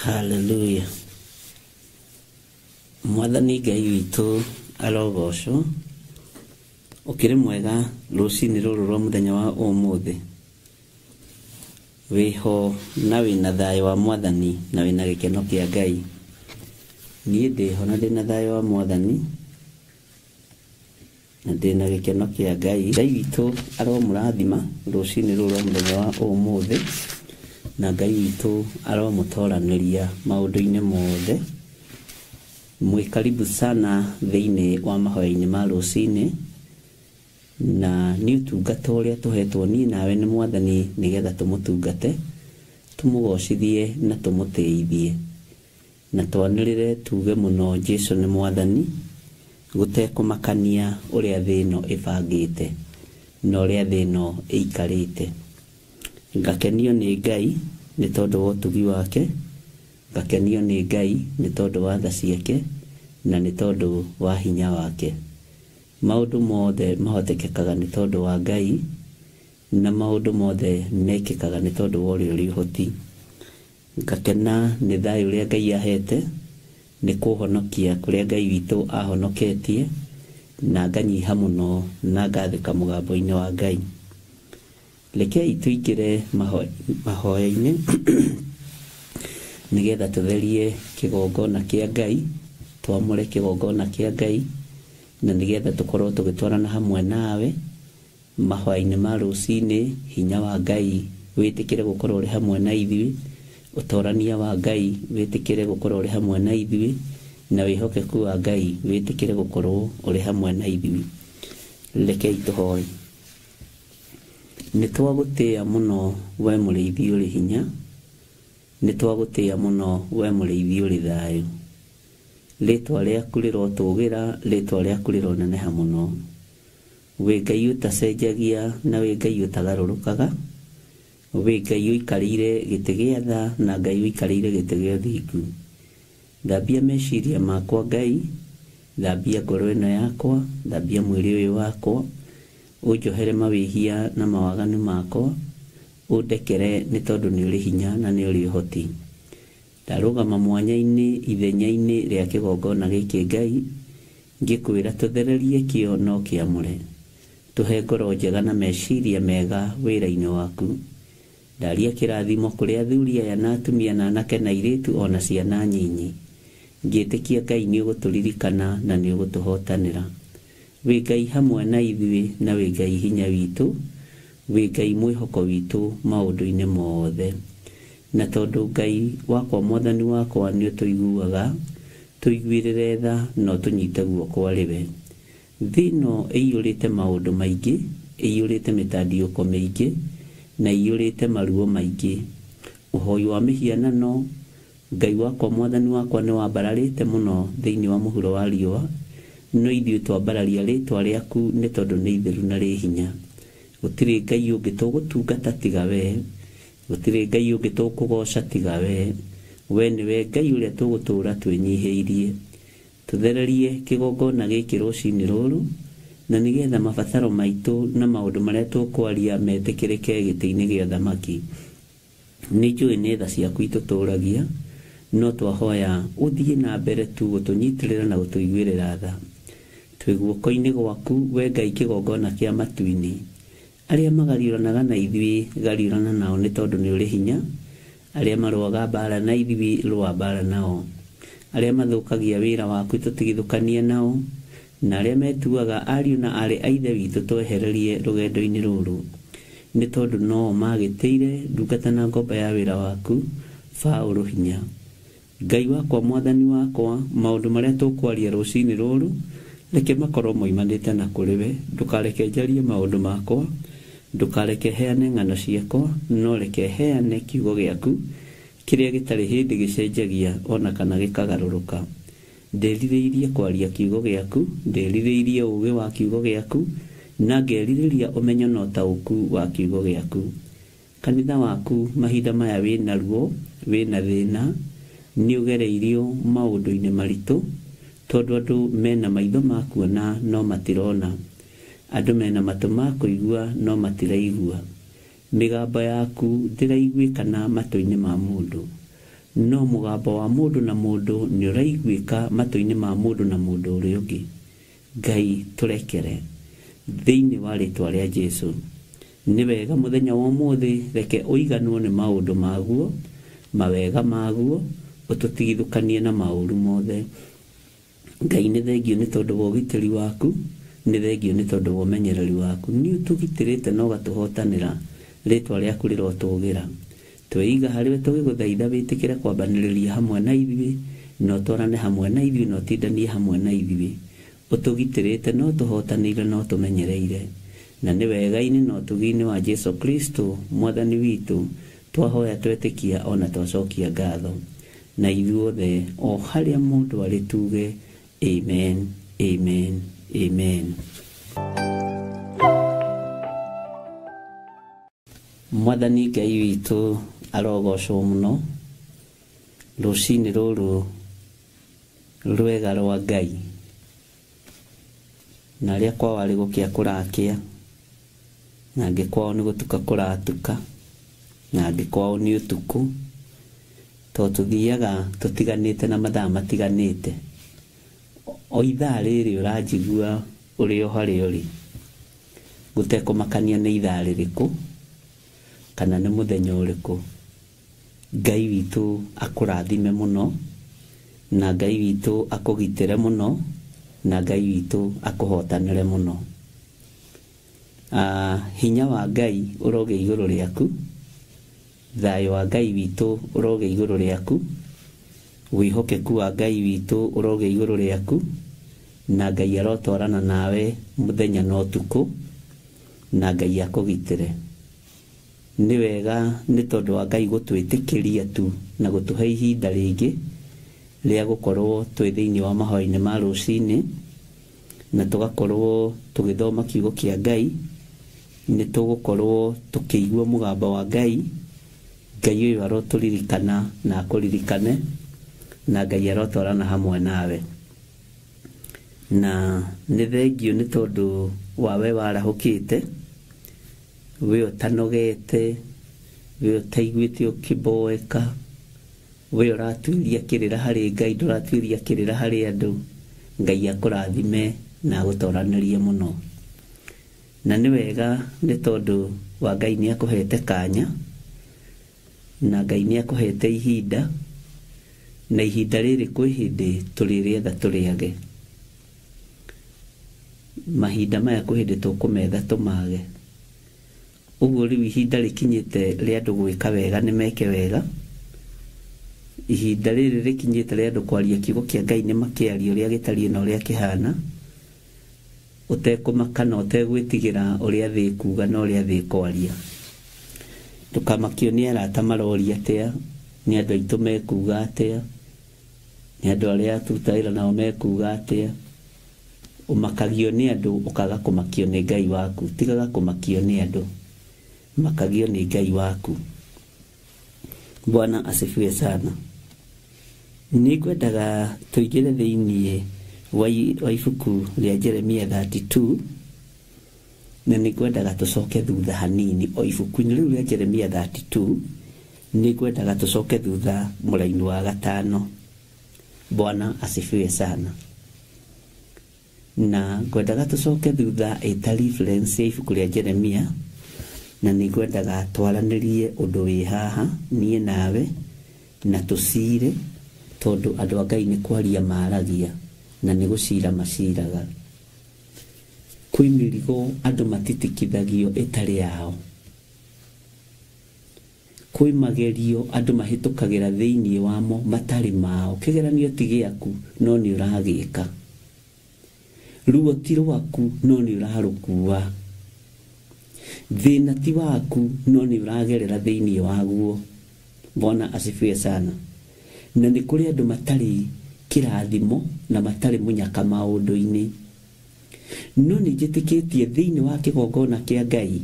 Hallelujah. Mwathani Ngai witũ arogocwo. Ũkĩrĩ mwega rũcinĩ rũrũ rwa mũthenya wa ũmũthĩ. Wĩho na wĩna thayũ wa Mwathani na wĩna gĩkeno kĩa Ngai. Niĩ ndĩho na ndĩna thayũ wa Mwathani na ndĩna gĩkeno kĩa Ngai. Ngai witũ aromũrathima rũcinĩ rũrũ rwa mũthenya wa ũmũthĩ, na Ngai witũ aromũtoranĩria maũndũ-inĩ mothe. Mwĩ karibu sana thĩinĩ wa mahoya-inĩ ma rũcinĩ, na nĩ ũtungata ũrĩa tũhetwo niĩ nawe nĩ Mwathani nĩgetha tũmũtungate, tũmũgocithie na tũmũtĩithie, na twanĩrĩre tuge mũno Jesũ nĩ Mwathani, gũtekũmakania ũrĩa thĩ ĩno ĩbangĩte na ũrĩa thĩ ĩno ĩikarĩte. Ngakenio nĩ Ngai nĩ tondũ wa ũtugi wake, ngakenio nĩ Ngai nĩ tondũ wa tha ciake, na nĩ tondũ wa hinya wake. Maũndũ mothe mahotekekaga nĩ tondũ wa Ngai, na maũndũ mothe mekĩkaga nĩ tondũ wa ũrĩa ũrĩ ũhoti. Ngakena nĩ thayũ ũrĩa Ngai ahete, nĩ kũhonokia kũrĩa Ngai witũ ahonoketie, na nganyiha mũno na ngathĩka mũgambo-inĩ wa Ngai. Rekei tũingĩre mahoya-inĩ nĩgetha tũtherie kĩgongona kĩa Ngai, twamũre kĩgongona kĩa Ngai, na nĩgetha tũkorwo tũgĩtwarana hamwe nawe mahoya-inĩ ma rũcinĩ. Hinya wa Ngai wĩtĩkĩre gũkorwo ũrĩ hamwe na ithuĩ, ũtorania wa Ngai wĩtĩkĩre gũkorwo ũrĩ hamwe na ithuĩ, na wĩhokeku wa Ngai wĩtĩkĩre gũkorwo ũrĩ hamwe na ithuĩ. Rekei tũhoe. Nĩ twagũtĩĩa mũno we mũrĩithi ũrĩ hinya, nĩ twagũtĩĩa mũno we mũrĩithi ũrĩ thayũ. Rĩtwa rĩaku rĩrotũgĩra, rĩtwa rĩaku rĩroneneha mũno. Wĩ Ngai ũtacenjagia na wĩ Ngai ũtagarũrũkaga, wĩ Ngai ũikarĩire gĩtĩ gĩa tha na Ngai ũikarĩire gĩtĩ gĩa ũthingu. Thambia meciria makwa Ngai, thambia ngoro ĩno yakwa, thambia mwĩrĩ ũyũ wakwa, ũnjohere mawĩhia na mawaganu makwa, ũndekere nĩ tondũ nĩ ũrĩ hinya na nĩ ũrĩ ũhoti. Ndarũgama mwanya-inĩ ithenya-inĩ rĩa kĩgongona gĩkĩ Ngai, ngĩkwĩra tũthererie kĩo no kĩamũre, tũhe ngoro njega na meciria mega wĩra-inĩ waku. Ndaria kĩrathimo kũrĩ athuri aya na atumia na anake na airĩtu ona ciana nyinyi, ngĩtĩkia Ngai nĩ ũgũtũririkana na nĩ ũgũtũhotanĩra. Wĩ Ngai hamwe na ithuĩ na wĩ Ngai hinya witũ, wĩ Ngai mwĩhoko witũ maũndũ-inĩ mothe. Na tondũ Ngai wakwa mwathani wakwa nĩ ũtũiguaga, tũiguĩrĩre tha na ũtũnyite guoko arĩ we. Thĩ ĩno ĩiyũrĩte maũndũ maingĩ, ĩiyũrĩte mĩtandiũko mĩingĩ, na ĩiyũrĩte maruo maingĩ. Ũhoi wa mĩhianano Ngai wakwa mwathani wakwa nĩ wambararĩte mũno thĩinĩ wa mũhuro wa riũa, no ithuĩ twambararia rĩtwa rĩaku nĩ tondũ nĩ itheru na rĩ hinya. Gũtirĩ Ngai ũngĩ tũgũtungata tiga we, gũtirĩ Ngai ũngĩ tũkũgoca tiga we. We nĩwe Ngai ũrĩa tũgũtũũra twĩnyihĩirie. Tũthererie kĩgongona gĩkĩ rũcinĩ rũrũ, na nĩgetha mabataro maitũ na maũndũ marĩa tũkwaria metĩkĩrĩke gĩtĩ-inĩ gĩa thamaki. Nĩ njũĩ nĩ tha ciaku itũtũũragia, no twahoya ũthiĩ na mbere tu gũtũnyitĩrĩra na gũtũiguĩrĩra tha. Twĩ guoko-inĩ gwaku we Ngai kĩgongona kĩa matu-inĩ. Arĩa magariũranaga na ithuĩ gariũrana nao nĩ tondũ nĩ ũrĩ hinya, arĩa marũaga mbara na ithuĩ rũa mbara nao, arĩa mathũkagia wĩra waku tũtigithũkanie nao, na arĩa metuaga ariũ na aarĩ a ithe witũ twehererie rũgendo-inĩ rũrũ, nĩ tondũ no magĩtĩire ndungata na ngomba ya wĩra waku Paũlũ hinya. Ngai wakwa mwathani wakwa, maũndũ marĩa tũkwaria rũcinĩ rũrũ reke makorwo moimanĩte na kũrĩ we. Ndũkareke njarie maũndũ makwa, ndũkareke heane ng'ano ciakwa, no reke heane kiugo gĩaku kĩrĩa gĩtarĩ hĩndĩ gĩcenjagia ona kana gĩkagarũrũka. Ndĩrirĩirie kwaria kiugo gĩaku, ndĩrirĩirie ũũgĩ wa kiugo gĩaku, na ngerirĩria ũmenyo na ũtaũku wa kiugo gĩaku. Kanitha waku mahinda maya wĩna ruo, wĩna thĩna, nĩ ũgereirio maũndũ-inĩ maritũ, tondũ andũ mena maitho ma kuona no matirona, andũ mena matũ ma kũigua no matiraigua. Mĩgambo yaku ndĩraiguĩkana matũ-inĩ ma mũndũ, no mũgambo wa mũndũ na mũndũ nĩ ũraiguĩka matũ-inĩ ma mũndũ na mũndũ ũrĩa ũngĩ. Ngai tũrekere thĩinĩ wa rĩtwa rĩa Jesũ. Nĩ wega mũthenya wa ũmũthĩ reke ũiganwo nĩ maũndũ maguo, mawega maguo, ũtũtigithũkanie na maũru mothe. Ngai nĩ thengio nĩ tondũ wa ũgitĩri waku, nĩ thengio nĩ tondũ wa ũmenyereri waku. Nĩ ũtũgitĩrĩte na ũgatũhotanĩra, rĩtwa rĩaku rĩrotũgĩra. Tweiga harĩwe tũgĩgũthaitha wĩtĩkĩre kwambanĩrĩria hamwe na ithuĩ, na ũtwarane hamwe na ithuĩ, na ũtindanie hamwe na ithuĩ. Ũtũgitĩrĩte na ũtũhotanĩire na ũtũmenyereire. Na nĩ wega-inĩ na ũtugi-inĩ wa Jesũ Kristo mwathani witũ twahoya twetĩkia ona twacokia ngatho. Na ithuothe o harĩa mũndũ arĩ tuge amen, amen, amen. Mwathani Ngai witũ arogocwo mũno rũcinĩ rũrũ rwega rwa Ngai. Na arĩa kwao arĩ gũkĩa kũrakĩa, na angĩ kwao nĩ gũtuka kũratuka, na angĩ kwao nĩ ũtukũ, tondũ tũthiaga tũtiganĩte na mathaa matiganĩte. O ithaa rĩrĩ ũranjigua ũrĩ o harĩa ũrĩ, gũtekũmakania nĩ ithaa rĩrĩkũ kana nĩ mũthenya ũrĩkũ. Ngai witũ akũrathime mũno, na Ngai witũ akũgitĩre mũno, na Ngai witũ akũhotanĩre mũno. Hinya wa Ngai ũrogĩa igũrũ rĩaku, thayũ wa Ngai witũ ũrogĩa igũrũ rĩaku, wĩhokeku wa Ngai witũ ũrogĩa igũrũ rĩaku, na Ngai arotwarana nawe mũthenya na ũtukũ, na Ngai akũgitĩre. Nĩ wega nĩ tondũ wa Ngai gũtwĩtĩkĩria tu na gũtũhe ihinda rĩngĩ rĩa gũkorwo twĩ thĩinĩ wa mahoya-inĩ ma rũcinĩ, na tũgakorwo tũgĩthoma kiugo kĩa Ngai. Nĩ tũgũkorwo tũkĩigua mũgambo wa Ngai. Ngai ũyũ arotũririkana na akũririkane, na Ngai arotwarana hamwe nawe. Na nĩ thengio nĩ tondũ wa we warahũkĩte, we ũtanogete, we ũtaiguĩte ũkĩboeka, we ũratuĩria kĩrĩra harĩ Ngai, ndũratuĩria kĩrĩra harĩ andũ. Ngai akũrathime na agũtoranĩrie mũno. Na nĩ wega nĩ tondũ wa Ngai nĩ akũhete kanya, na Ngai nĩ akũhete ihinda, na ihinda rĩrĩ kwĩ hĩndĩ tũrĩrĩetha tũrĩage. Mahinda maya kwĩ hĩndĩ tũkũmetha tũmage. Ũguo rĩu ihinda rĩkinyĩte rĩa andũ gwĩka wega nĩ meke wega. Ihinda rĩrĩ rĩkinyĩte rĩa andũ kwaria kiugo kĩa Ngai nĩ makĩaria ũrĩa gĩtariĩ na ũrĩa kĩhana, ũtekũmaka na ũtegwĩtigĩra ũrĩa thĩ ĩkuga na ũrĩa thĩ ĩkwaria. Ndũkamakio nĩ arata maroria atĩa, nĩ andũ aitũ mekuga atĩa, nĩ andũ arĩa tũrutaga wĩra nao mekuga atĩa. Ũmakagio nĩ andũ ũkaga kũmakio nĩ Ngai waku. Tigaga kũmakio nĩ andũ, makagio nĩ Ngai waku. Bwana asifiwe sana. Nĩ ngwendaga tũingĩre thĩinĩ wa ibuku rĩa Jeremia 32, na nĩ ngwendaga tũcoke thutha hanini. O ibuku-inĩ rĩu rĩa Jeremia 32 nĩ ngwendaga tũcoke thutha mũraini wa 5. Bwana asifiwe sana. Na ngwendaga tũcoke thutha ĩta reference ya ibuku rĩa Jeremia, na nĩ ngwendaga twaranĩrie ũndũ wĩ haha niĩ nawe na tũcire, tondũ andũ a Ngai nĩ kwaria maragia na nĩ gũcira maciraga. Kwĩ mĩrigo andũ matitikithagio ĩtarĩ yao, kwĩ magerio andũ mahĩtũkagĩra thĩinĩ wamo matarĩ mao. Kĩgeranio ti gĩaku no nĩ ũragĩka, ruo ti rwaku no nĩ ũrarũkua, thĩna ti waku no nĩ ũragerera thĩinĩ waguo. Bwana asifiwe sana. Na nĩ kũrĩ andũ matarĩ kĩrathimo na matarĩ mũnyaka maũndũ-inĩ, no nĩ njĩtĩkĩtie thĩinĩ wa kĩgongona kĩa Ngai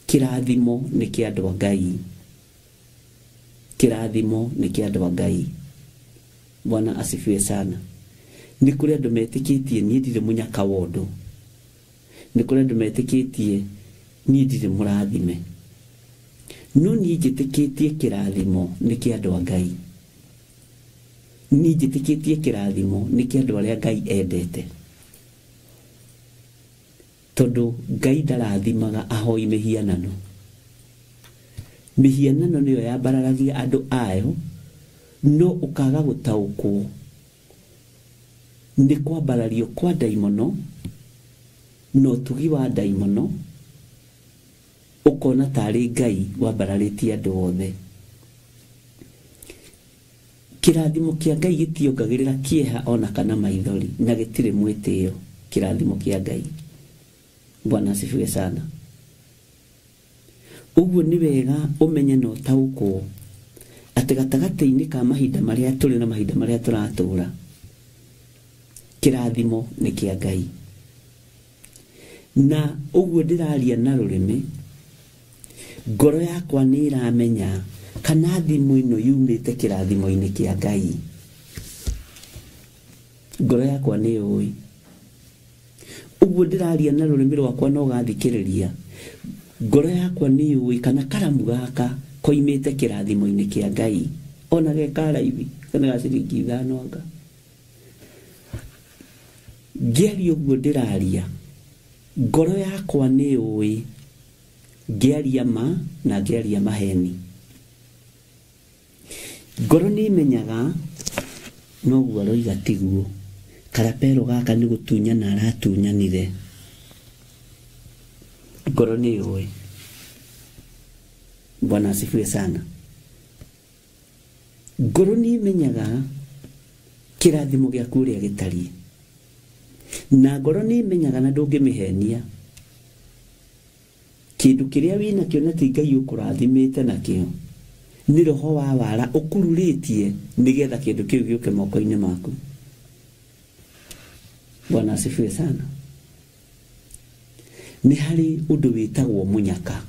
kĩrathimo nĩ kĩa andũ a Ngai. Kĩrathimo nĩ kĩa andũ a Ngai. Bwana asifiwe sana. Nĩ kũrĩ andũ metĩkĩtie niĩ ndirĩ mũnyaka wa ũndũ, nĩ kũrĩ andũ metĩkĩtie niĩ ndirĩ mũrathime, no niĩ njĩtĩkĩtie kĩrathimo nĩ kĩa andũ a Ngai. Niĩ njĩtĩkĩtie kĩrathimo nĩ kĩa andũ arĩa Ngai endete, tondũ Ngai ndarathimaga ahoi mĩhianano. Mĩhianano nĩyo yambararagia andũ ayo, no ũkaga gũtaũkwo nĩ kwambarario kwa ndaimono na ũtugi wa ndaimono, ũkona tarĩ Ngai wambararĩtie andũ othe. Kĩrathimo kĩa Ngai gĩtiongagĩrĩra kĩeha ona kana maithori, na gĩtirĩ mwĩtĩo. Kĩrathimo kĩa Ngai. Bwana asifiwe sana. Ũguo nĩ wega ũmenye na ũtaũkwo atĩ gatagatĩ-inĩ ka mahinda marĩa tũrĩ na mahinda marĩa tũratũra, kĩrathimo nĩ kĩa Ngai. Na ũguo ndĩraria na rũrĩmĩ, ngoro yakwa nĩ ĩramenya kana thimũ ĩno yumĩte kĩrathimo-inĩ kĩa Ngai. Ngoro yakwa nĩ yũĩ. Ũguo ndĩraria na rũrĩmĩ rwakwa no gathikĩrĩria ngoro yakwa nĩ yũĩ kana karamu gaka koimĩte kĩrathimo-inĩ kĩa Ngai ona ge karaithi kana ga ciringi 5 anga. Ngĩaria ũguo ndĩraria ngoro yakwa nĩ yũĩ ngĩaria ma na ngĩaria maheni. Ngoro nĩ imenyaga noguo aroiga tiguo. Karapero gaka nĩ gũtunyana aratunyanire. Ngoro nĩ yũĩ. Bwana asifiwe sana. Ngoro nĩ imenyaga kĩrathimo gĩaku ũrĩa gĩtariĩ. Na ngoro nĩ imenyaga na ndũngĩmĩhenia. Kĩndũ kĩrĩa wĩnakĩo na ti Ngai ũkũrathimĩte nakĩo nĩ roho wa wara ũkururĩtie nĩgetha kĩndũ kĩu gĩũke moko-inĩ maku. Bwana asifiwe sana. Nĩ harĩ ũndũ wĩtagwo mũnyaka.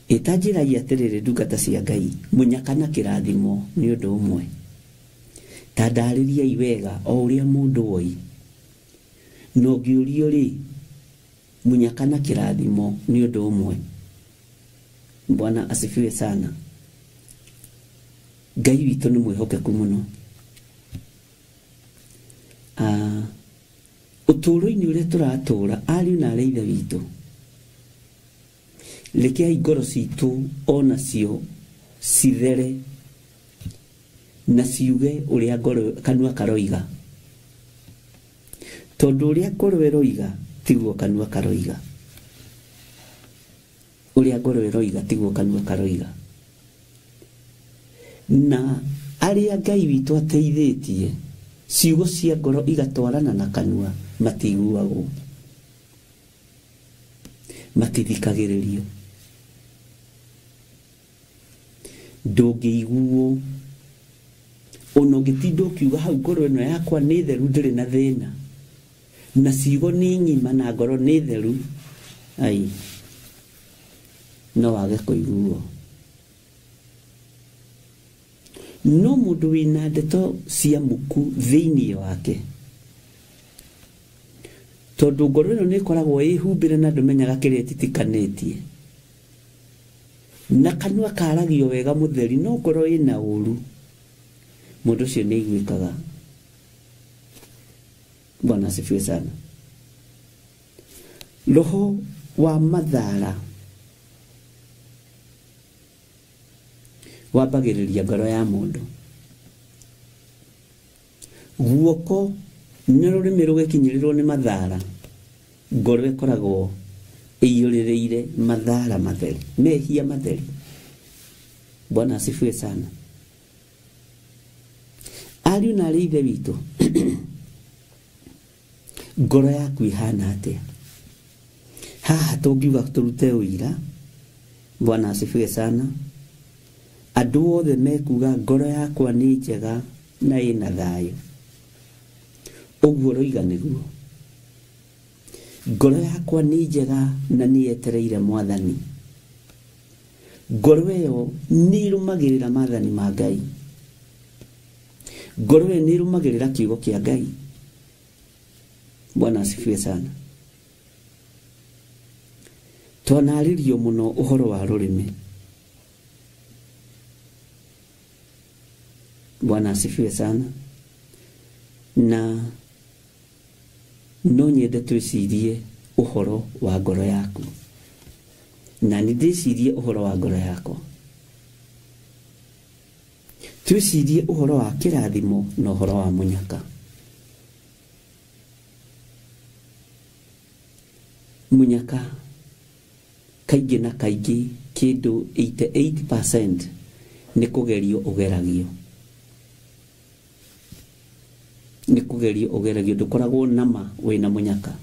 Ĩtanjĩragia atĩrĩrĩ ndungata cia Ngai, mũnyaka na kĩrathimo nĩ ũndũ ũmwe. Ta ndarĩriai wega o ũrĩa mũndũ oi. No ngĩũrio rĩ, mũnyaka na kĩrathimo nĩ ũndũ ũmwe. Bwana asifiwe sana. Ngai witũ nĩ mwĩhokeku mũno. Ũtũũro-inĩ ũrĩa tũratũũra ariũ na arĩa ithe witũ, rekei ngoro citũ onacio cithere na ciuge ũrĩa ngoro kanua karoiga, tondũ ũrĩa ngoro ĩroiga tiguo kanua karoiga. Ũrĩa ngoro ĩroiga tiguo kanua karoiga. Na arĩa Ngai witũ ateithĩtie ciugo cia ngoro igatwarana na kanua matiguagwo, matithikagĩrĩrio. Ndũngĩiguo ona ũngĩtinda ũkiuga hau ngoro ĩno yakwa nĩ theru ndĩrĩ na thĩna, na ciugo nĩ ng'ima na ngoro nĩ theru, ai no wage kũiguo. No mũndũ wĩna ndeto cia muku thĩinĩ wake, tondũ ngoro ĩno nĩ ĩkoragwo ĩhumbĩre na ndũmenyaga kĩrĩa ĩtitikanĩtie, na kanua karagio wega mũtheri no ngoro ĩna ũru, mũndũ ũcio nĩ aiguĩkaga. Bwana asifiwe sana. Roho wa mathara wambagĩrĩria ngoro ya mũndũ. Guoko nĩ rũrĩmĩ rũgĩkinyĩrĩrwo nĩ mathara, ngoro ĩkoragwo ĩiyũrĩrĩire mathara matheri, mehia matheri. Bwana asifiwe sana. Ariũ na arĩa ithe witũ, ngoro yaku ihana atĩa? Haha tũngiuga tũrute ũira. Bwana asifiwe sana. Andũ othe mekuga ngoro yakwa nĩ njega na ĩna thayũ. Ũguo ũroiga nĩguo. Ngoro yakwa nĩ njega na nĩ yetereire Mwathani. Ngoro ĩyo nĩ ĩrũmagĩrĩra maathani ma Ngai. Ngoro ĩyo nĩ ĩrũmagĩrĩra kiugo kĩa Ngai. Bwana asifiwe sana. Twanarĩrio mũno ũhoro wa rũrĩmĩ. Bwana asifiwe sana. Na no nyende twĩcirie ũhoro wa ngoro yaku, na nĩ ndĩcirie ũhoro wa ngoro yakwa. Twĩcirie ũhoro wa kĩrathimo na ũhoro wa mũnyaka. Mũnyaka kaingĩ na kaingĩ kĩndũ 88% nĩ kũgerio ũgeragio. Nĩ kũgerio ũgeragio, ndũkoragwo nama wĩna mũnyaka.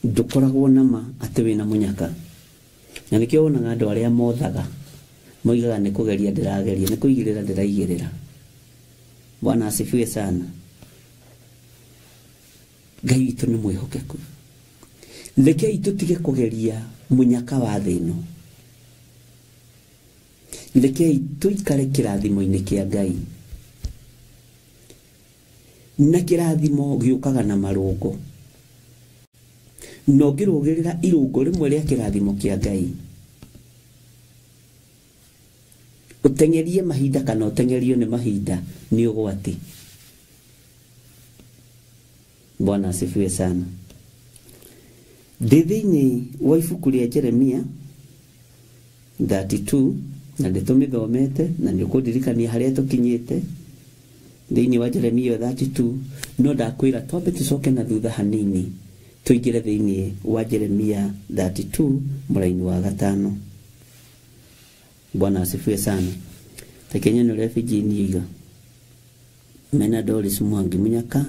Ndũkoragwo nama atĩ wĩna mũnyaka. Na nĩkĩo wonaga andũ arĩa mothaga moigaga nĩ kũgeria ndĩrageria, nĩ kũigĩrĩra ndĩraigĩrĩra. Bwana asifiwe sana. Ngai witũ nĩ mwĩhokeku. Rekei tũtige kũgeria mũnyaka wa thĩ ĩno. Rekei tũikare kĩrathimo-inĩ kĩa Ngai. Na kĩrathimo gĩũkaga na marũngo. No ngĩrũgĩrĩra irũngo rĩmwe rĩa kĩrathimo kĩa Ngai, ũteng'erie mahinda kana ũteng'erio nĩ mahinda nĩ ũgwati. Bwana asifiwe sana. Ndĩ thĩinĩ wa ibuku rĩa Jeremia 32 na ndĩtũmĩthomete na nĩ ũkũndirikania harĩa tũkinyĩte thĩinĩ wa Jeremia 32. No ndakwĩra twambe tũcoke na thutha hanini tũingĩre thĩinĩ wa Jeremia 32 mũraini wa 5. Bwana asifiwe sana. Tekenya nĩ refugee niiga mena Doris Mwangi Munyaka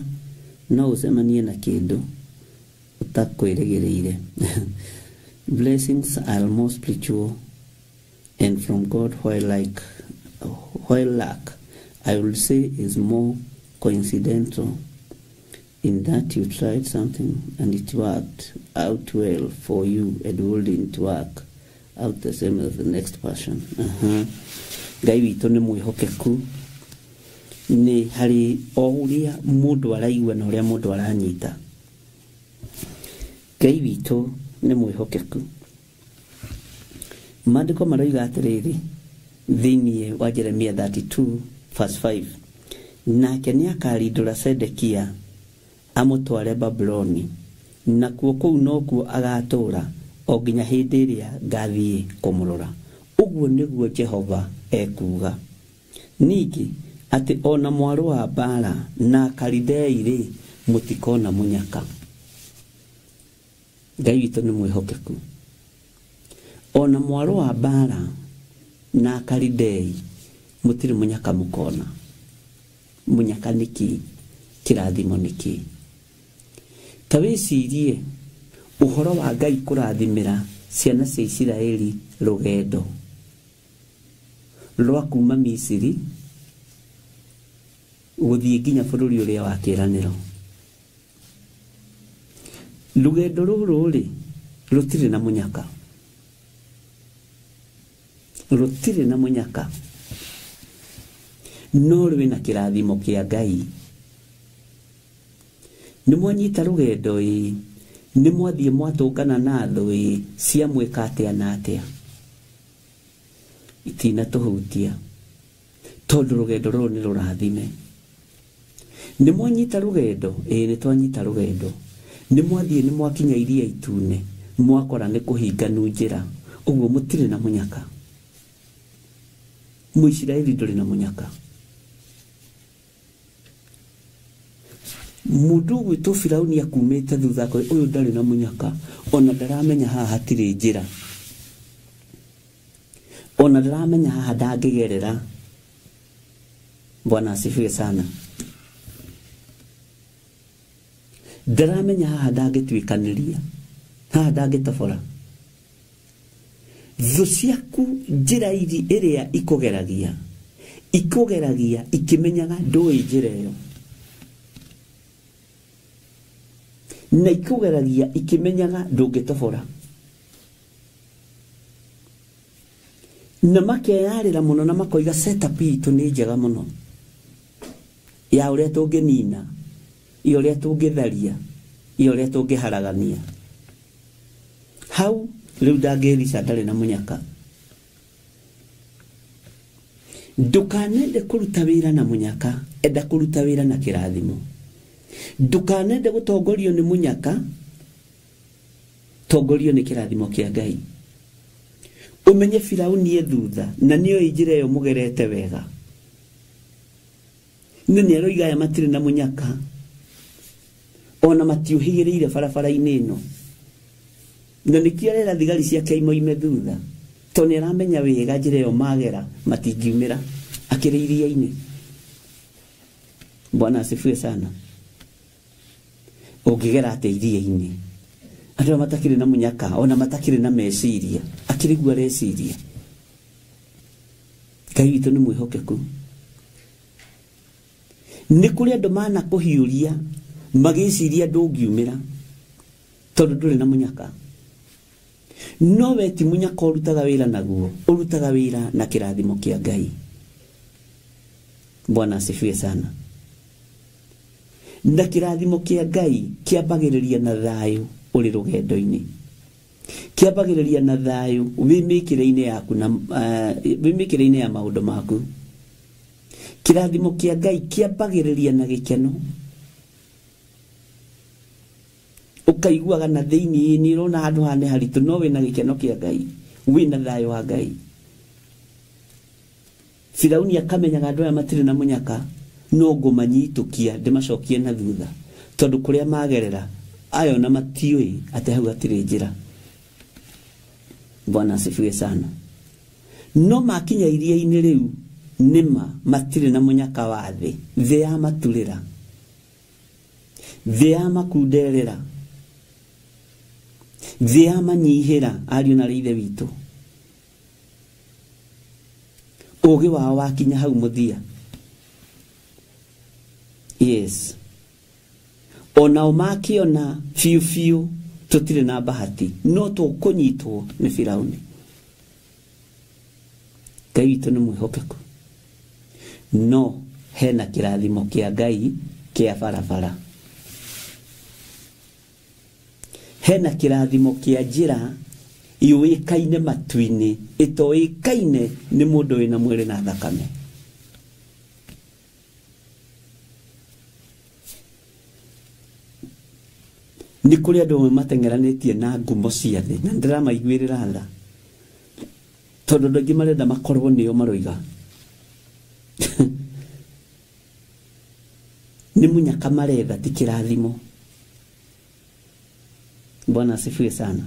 no ũcemanie na kĩndũ ũtakwĩrĩgĩrĩire. Blessings are more spiritual and from God, while luck I will say is more coincidental in that you tried something and it worked out well for you and wouldn't work out the same as the next person. Ngai witũ nĩ mwĩhokeku, nĩ harĩ o ũrĩa mũndũ araigua na ũrĩa mũndũ aranyita. Ngai witũ nĩ mwĩhokeku. Maandĩko maroiga atĩrĩrĩ thĩinĩ wa Jeremia 32 verse 5, nake nĩakarindũra Sedekia amũtware Babuloni, nakuo kũu nokuo agatũũra o nginya hĩndĩ ĩrĩa ngathiĩ kũmũrora. Ũguo nĩguo Jehova ekuuga. Ningĩ atĩ ona mwarũ wa mbara na Kalidei rĩ, mũtikona mũnyaka. Ngai witũ nĩ mwĩhokeku. Ona mwarũ wa mbara na Kalidei mũtirĩ mũnyaka mũkona. Mũnyaka nĩkĩ? Kĩrathimo nĩkĩ? Ta wĩcirie ũhoro wa Ngai kũrathimĩra ciana cia Isiraeli rũgendo rwa kuma Misiri gũthiĩ nginya bũrũri ũrĩa wa kĩĩranĩro. Rũgendo rũrũ rĩ rũtirĩ na mũnyaka, rũtirĩ na mũnyaka, no rwĩna kĩrathimo kĩa Ngai. Nĩ mwanyita rũgendo ĩ, nĩ mwathiĩ mwatũngana na thũ ĩ, ciamwĩka atĩa na atĩa, itinatũhutia tondũ rũgendo rũrũ nĩ rũrathime. Nĩ mwanyita rũgendo ĩ, nĩ twanyita rũgendo, nĩ mwathiĩ nĩ mwakinya iria itune, mwakora nĩ kũhinganu njĩra, ũguo mũtirĩ na mũnyaka. Mũisiraeli ndũrĩ na mũnyaka. Mũndũ ũgwĩtwo Firauni akumĩte thutha kwe, ũyũ ndarĩ na mũnyaka, ona ndaramenya haha hatirĩ njĩra, ona ndaramenya haha ndangĩgerera. Bwana asifiwe sana. Ndaramenya haha ndangĩtuĩkanĩria, haha ndangĩtobora. Thũ ciaku njĩra ĩrĩa ikũgeragia, ikũgeragia ikĩmenyaga ndũĩ njĩra ĩyo, na ikũgeragia ikĩmenyaga ndũngĩtobora, na makeyarĩra mũno na makoiga setup itũ nĩ njega mũno ya ũrĩa tũngĩnina, ya ũrĩa tũngĩtharia, ya ũrĩa tũngĩharagania. Hau rĩu ndangĩrica ndarĩ na mũnyaka. Ndũkanende kũruta wĩra na mũnyaka, enda kũruta wĩra na kĩrathimo. Ndũkanende gũtongorio nĩ mũnyaka, tongorio nĩ kĩrathimo kĩa Ngai. Ũmenye Firauni e thutha na nĩoĩ njĩra ĩyo mũgerete wega, nĩ nĩaroiga aya matirĩ na mũnyaka, ona matiũhĩgĩrĩire barabara-inĩ ĩno, na nĩkĩo arera thigari ciake imoime thutha, tondũ nĩaramenya wega njĩra ĩyo magera matingiumĩra akĩrĩ iria-inĩ. Bwana asifiwe sana. Ũngĩgera atĩa iria-inĩ? Andũ aya matakĩrĩ na mũnyaka, ona matakĩrĩ na meciria, akĩrĩ guo areciria. Ngai witũ nĩ mwĩhokeku. Nĩ kũrĩ andũ manakũhiũria magĩciria ndũngiumĩra tondũ ndũrĩ na mũnyaka. No we ti mũnyaka ũrutaga wĩra naguo, ũrutaga wĩra na kĩrathimo kĩa Ngai. Bwana asifiwe sana. Na kĩrathimo kĩa Ngai kĩambagĩrĩria na thayũ ũrĩ rũgendo-inĩ, kĩambagĩrĩria na thayũ wĩ mĩkĩre-inĩ yaku na wĩ mĩkĩre-inĩ ya maũndũ maku. Kĩrathimo kĩa Ngai kĩambagĩrĩria na gĩkeno, ũkaiguaga na thĩinĩ nĩ ũrona handũ haha nĩ haritũ, no wĩna gĩkeno kĩa Ngai, wĩna thayũ wa Ngai. Firauni akamenyaga andũ aya matirĩ na mũnyaka, no ngũmanyitũkia ndĩmacokie na thutha, tondũ kũrĩa magerera ayo na matiũĩ atĩ hau hatirĩ njĩra. Bwana asifiwe sana. No makinya iria-inĩ rĩu nĩma matirĩ na mũnyaka wa thĩ, thĩ ya maturĩra, thĩ ya makunderera, thĩ ya manyihĩra ariũ na ithe witũ. Ũgĩ wao wakinya hau mũthia. Yes, onao makĩona biũ biũ tũtirĩ na bahati, no tũkũnyitwo nĩ Firauni. Ngai witũ nĩ mwĩhokeku, no hena kĩrathimo kĩa Ngai kĩa barabara, hena kĩrathimo kĩa njĩra yũĩkaine matu-inĩ ĩtoĩkaine nĩ mũndũ wĩna mwĩrĩ na thakame. Nĩ kũrĩ andũ amwe mateng'eranĩtie na ngumo cia thĩ, na ndĩramaiguĩrĩra tha, tondũ andũ aingĩ marenda makorwo nĩo maroiga. Nĩ mũnyaka maretha, ti kĩrathimo. Bwana asifiwe sana.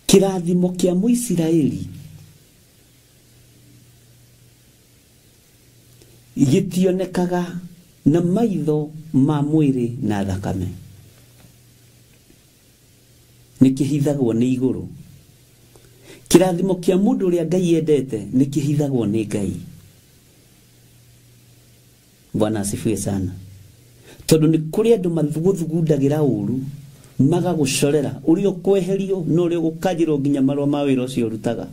Kĩrathimo kĩa Mũisiraeli gĩtionekaga na maitho ma mwĩrĩ na thakame, nĩ kĩhithagwo nĩ igũrũ. Kĩrathimo kĩa mũndũ ũrĩa Ngai endete nĩ kĩhithagwo nĩ Ngai. Bwana asifiwe sana. Tondũ nĩ kũrĩ andũ mathugundagĩra ũru, magagũcorera ũrĩa ũkweherio na ũrĩa ũgũkanjĩrwo nginya marũa ma wĩra ũcio ũrutaga,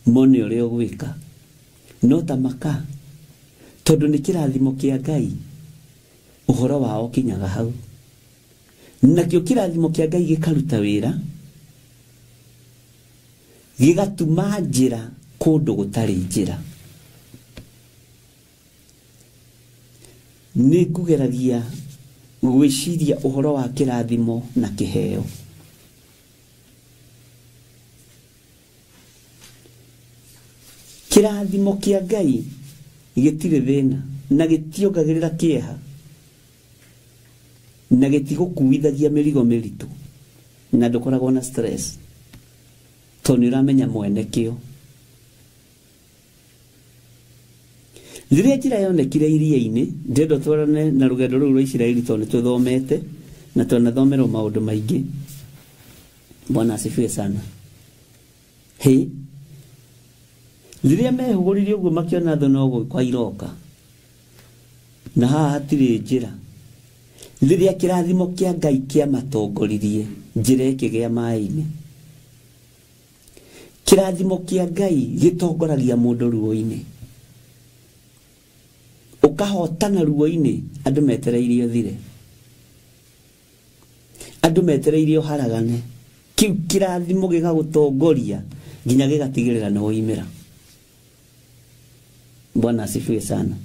mone ũrĩa ũgwĩka. No ta maka, tondũ nĩ kĩrathimo kĩa Ngai, ũhoro wao ũkinyaga hau. Nakĩo kĩrathimo kĩa Ngai gĩkaruta wĩra, gĩgatuma njĩra kũndũ gũtarĩ njĩra. Nĩ ngũgeragia gwĩciria ũhoro wa kĩrathimo na kĩheo. Kĩrathimo kĩa Ngai gĩtirĩ thĩna, na gĩtiongagĩrĩra kĩeha, na gĩtigũkuithagia mĩrigo mĩritũ, na ndũkoragwo na stress, tondũ nĩ ũramenya mwene kĩo. Rĩrĩa njĩra yonekire iria-inĩ, ndĩrenda twarane na rũgendo rũu rwa Isiraeli, tondũ nĩ tũthomete na twanathomerwo maũndũ maingĩ. Bwana asifiwe sana. Hĩ, rĩrĩa mehũgũrire ũguo makĩona thũ no gũka iroka, na haha hatirĩ njĩra. Rĩrĩa kĩrathimo kĩa Ngai kĩamatongoririe, njĩra ĩkĩgĩa maĩ-inĩ. Kĩrathimo kĩa Ngai gĩtongoragia mũndũ ruo-inĩ, ũkahotana ruo-inĩ andũ metereirie ũthire, andũ metereirie ũharagane. Kĩu kĩrathimo gĩgagũtongoria nginya gĩgatigĩrĩra nĩ woimĩra. Bwana asifiwe sana.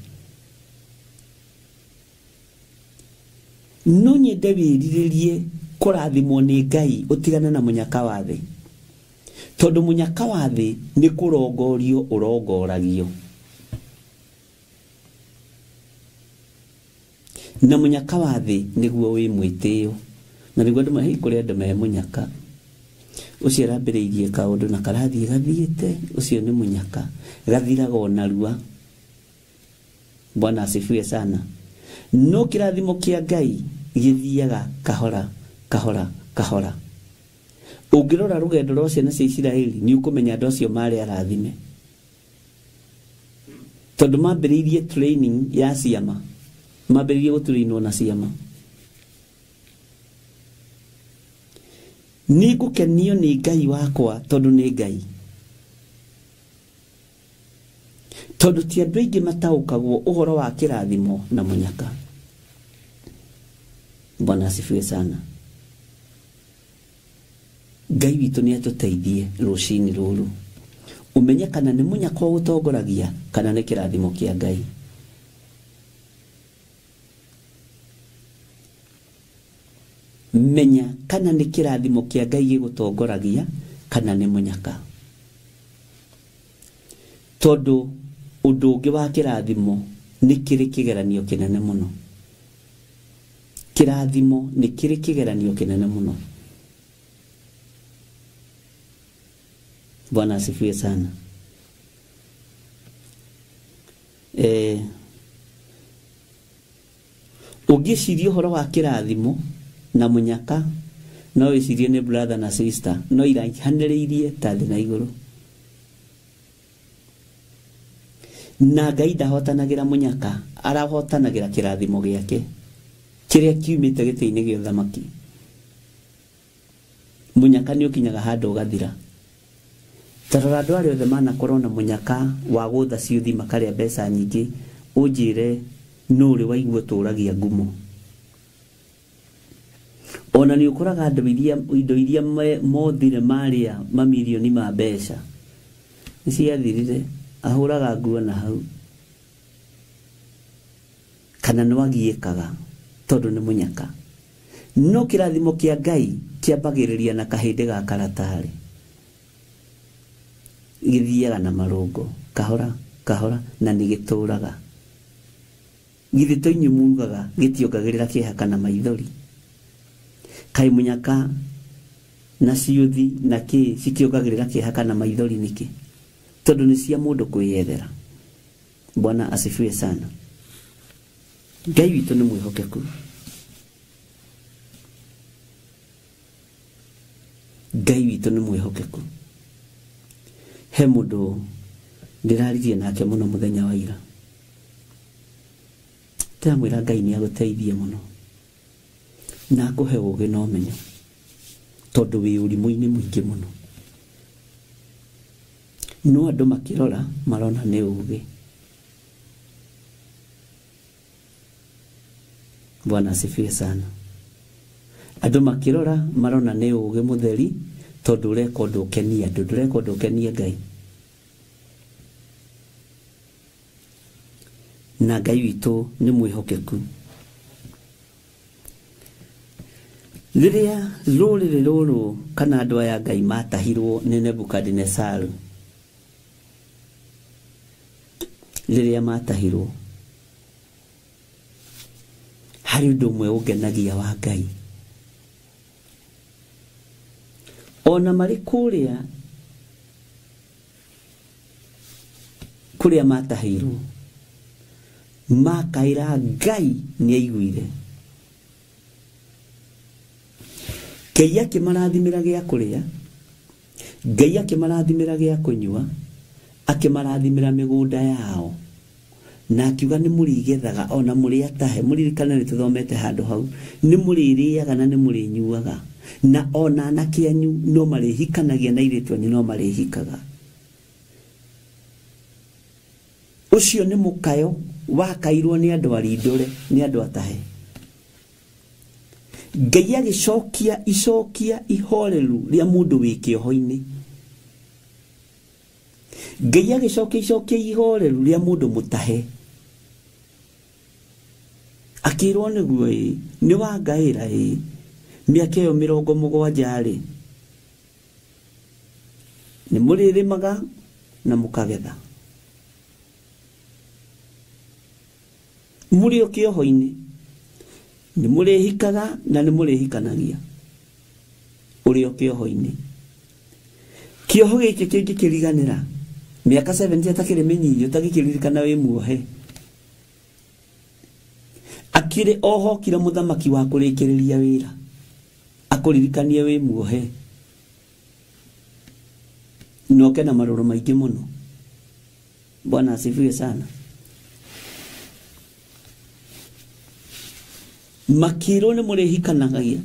No nyende wĩrirĩrie kũrathimwo nĩ Ngai, ũtigane na mũnyaka wa thĩ, tondũ mũnyaka wa thĩ nĩ kũrongorio ũrongoragio, na mũnyaka wa thĩ nĩguo wĩ mwĩtĩo, na nĩguo andũ mahi kũrĩ andũ me mũnyaka. Ũcio arambĩrĩirie kaũndũ na karathiĩ gathiĩte, ũcio nĩ mũnyaka, gathiraga o narua. Bwana asifiwe sana. No kĩrathimo kĩa Ngai gĩthiaga kahora kahora kahora. Ũngĩrora rũgendo rwa ciana cia Isiraeli nĩ ũkũmenya andũ acio marĩ arathime, tondũ mambĩrĩirie training ya ciama, mambĩrĩirie gũtũrĩinwo na ciama. Nĩ ngũkenio nĩ Ngai wakwa tondũ nĩ Ngai. Tondu ti andu aingi mataukagwo uhoro wa kirathimo na munyaka. Bwana asifiwe sana. Ngai witũ nĩ atũteithie rũcinĩ rũrũ umenye kana nĩ munyaka ũgũtongoragia kana nĩ kĩrathimo kĩa Ngai. Menya kana nĩ kĩrathimo kĩa Ngai gĩgũtongoragia kana nĩ munyaka. Tondu ũndũ ũngĩ wa kĩrathimo nĩ kĩrĩ kĩgeranio kĩnene mũno. Kĩrathimo nĩ kĩrĩ kĩgeranio kĩnene mũno. Bwana asifiwe sana. Ũngĩciria ũhoro wa kĩrathimo na munyaka no wĩcirie nĩ brother na sister, no iraihanĩrĩirie ta thĩ na igũrũ. Na Ngai ndahotanagĩra munyaka, arahotanagĩra kĩrathimo gĩake kĩrĩa kiumĩte gĩtĩ-inĩ gĩa ũthamaki. Munyaka nĩ ũkinyaga handũ ũgathira. Tarora andũ arĩa othe manakorwo na munyaka wa gũtha ciũthi makarĩa mbeca nyingĩ, ũnjĩre nũ ũrĩ waigua ũtũragia ngumo. Ona nĩ ũkoraga andũ indo iria mothire marĩa mamirioni ma mbeca nĩ ciathirire, ahũraga nguo na hau kana no agiĩkaga tondũ nĩ munyaka. No kĩrathimo kĩa Ngai kĩambagĩrĩria na kahĩndĩ ga karatarĩ, gĩthiaga na marũngo kahora kahora na nĩ gĩtũraga. Githĩ to inyuĩ mugaga gĩtiongagĩrĩra kĩeha kana maithori? Kaĩ munyaka na ciũthi na kĩ cikĩongagĩrĩra kĩeha kana maithori nĩkĩ? Tondũ nĩ cia mũndũ kwĩyethera. Bwana asifiwe sana. Ngai witũ nĩ mwĩhokeku. Ngai witũ nĩ mwĩhokeku. He mũndũ ndĩraririe nake mũno mũthenya wa ira, ndĩramwĩra Ngai nĩ agũteithie mũno na akũhe ũũgĩ na ũmenyo, tondũ wĩ ũrimũ-inĩ mũingĩ mũno. No andũ makĩrora marona nĩ ũũgĩ. Bwana asifiwe sana. Andũ makĩrora marona nĩ ũũgĩ mũtheri, tondũ ũreka ũndũ ũkenie andũ, ndũreka ũndũ ũkenie Ngai. Na Ngai witũ nĩ mwĩhokeku. Rĩrĩa rũrĩrĩ rũrũ kana andũ aya Ngai matahirwo nĩ Nebukadinesaru, rĩrĩa matahirwo, harĩ ũndũ ũmwe ũngenagia wa Ngai. Ona marĩ kũrĩa kũrĩa matahirwo, makaĩra Ngai nĩ aiguire. Ngai akĩmarathimĩra gĩa kũrĩa, Ngai akĩmarathimĩra gĩa kũnyua, akĩmarathimĩra mĩgũnda yao, na akiuga nĩ mũrĩgethaga ona mũrĩ atahe. Mũririkane nĩ tũthomete handũ hau, nĩ mũrĩrĩaga na nĩ mũrĩnyuaga, na ona anake anyu no marĩhikanagia na airĩtu anyu no marĩhikaga. Ũcio nĩ mũkayo wakairwo nĩ andũ arindũre, nĩ andũ atahe. Ngai agĩcokia icokia ihoreru rĩa mũndũ wĩ kĩoho-inĩ. Ngai agĩcokia icokia ihoreru rĩa mũndũ mũtahe. Akĩrwo nĩguo ĩ, nĩ wangaĩra ĩ, mĩaka ĩyo 70 rĩ, nĩ mũrĩrĩmaga na mũkagetha. Mũrĩ o kĩoho-inĩ nĩ mũrĩhikaga na nĩ mũrĩhikanagia. Ũrĩ o kĩoho-inĩ. Kĩoho gĩkĩ kĩngĩkĩriganĩra mĩaka 70 atakĩrĩ mĩnyinyi, ũtagĩkĩririkana wĩ muohe. Akĩrĩ ohokire mũthamaki wa kũrĩkĩrĩria wĩra akũririkanie wĩ muohe, noke na marũrũ maingĩ mũno. Bwana asifiwe sana. Makĩrwo nĩ mũrĩhikanagia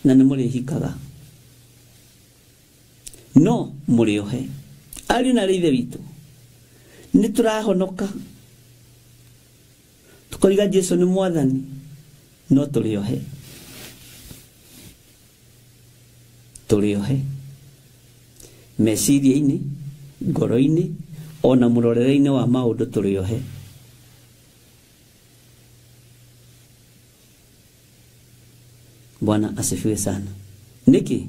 na nĩ mũrĩhikaga, no mũrĩohe. Ariũ na arĩ ithe witũ, Nĩ tũrahonoka tukoiga Jesu nĩ mwathani no tũrĩ ohe, tũrĩ ohe meciria-inĩ, ngoro-inĩ, ona mũrorere-inĩ wa maũndũ tũrĩ ohe. Bwana asifiwe sana. Niki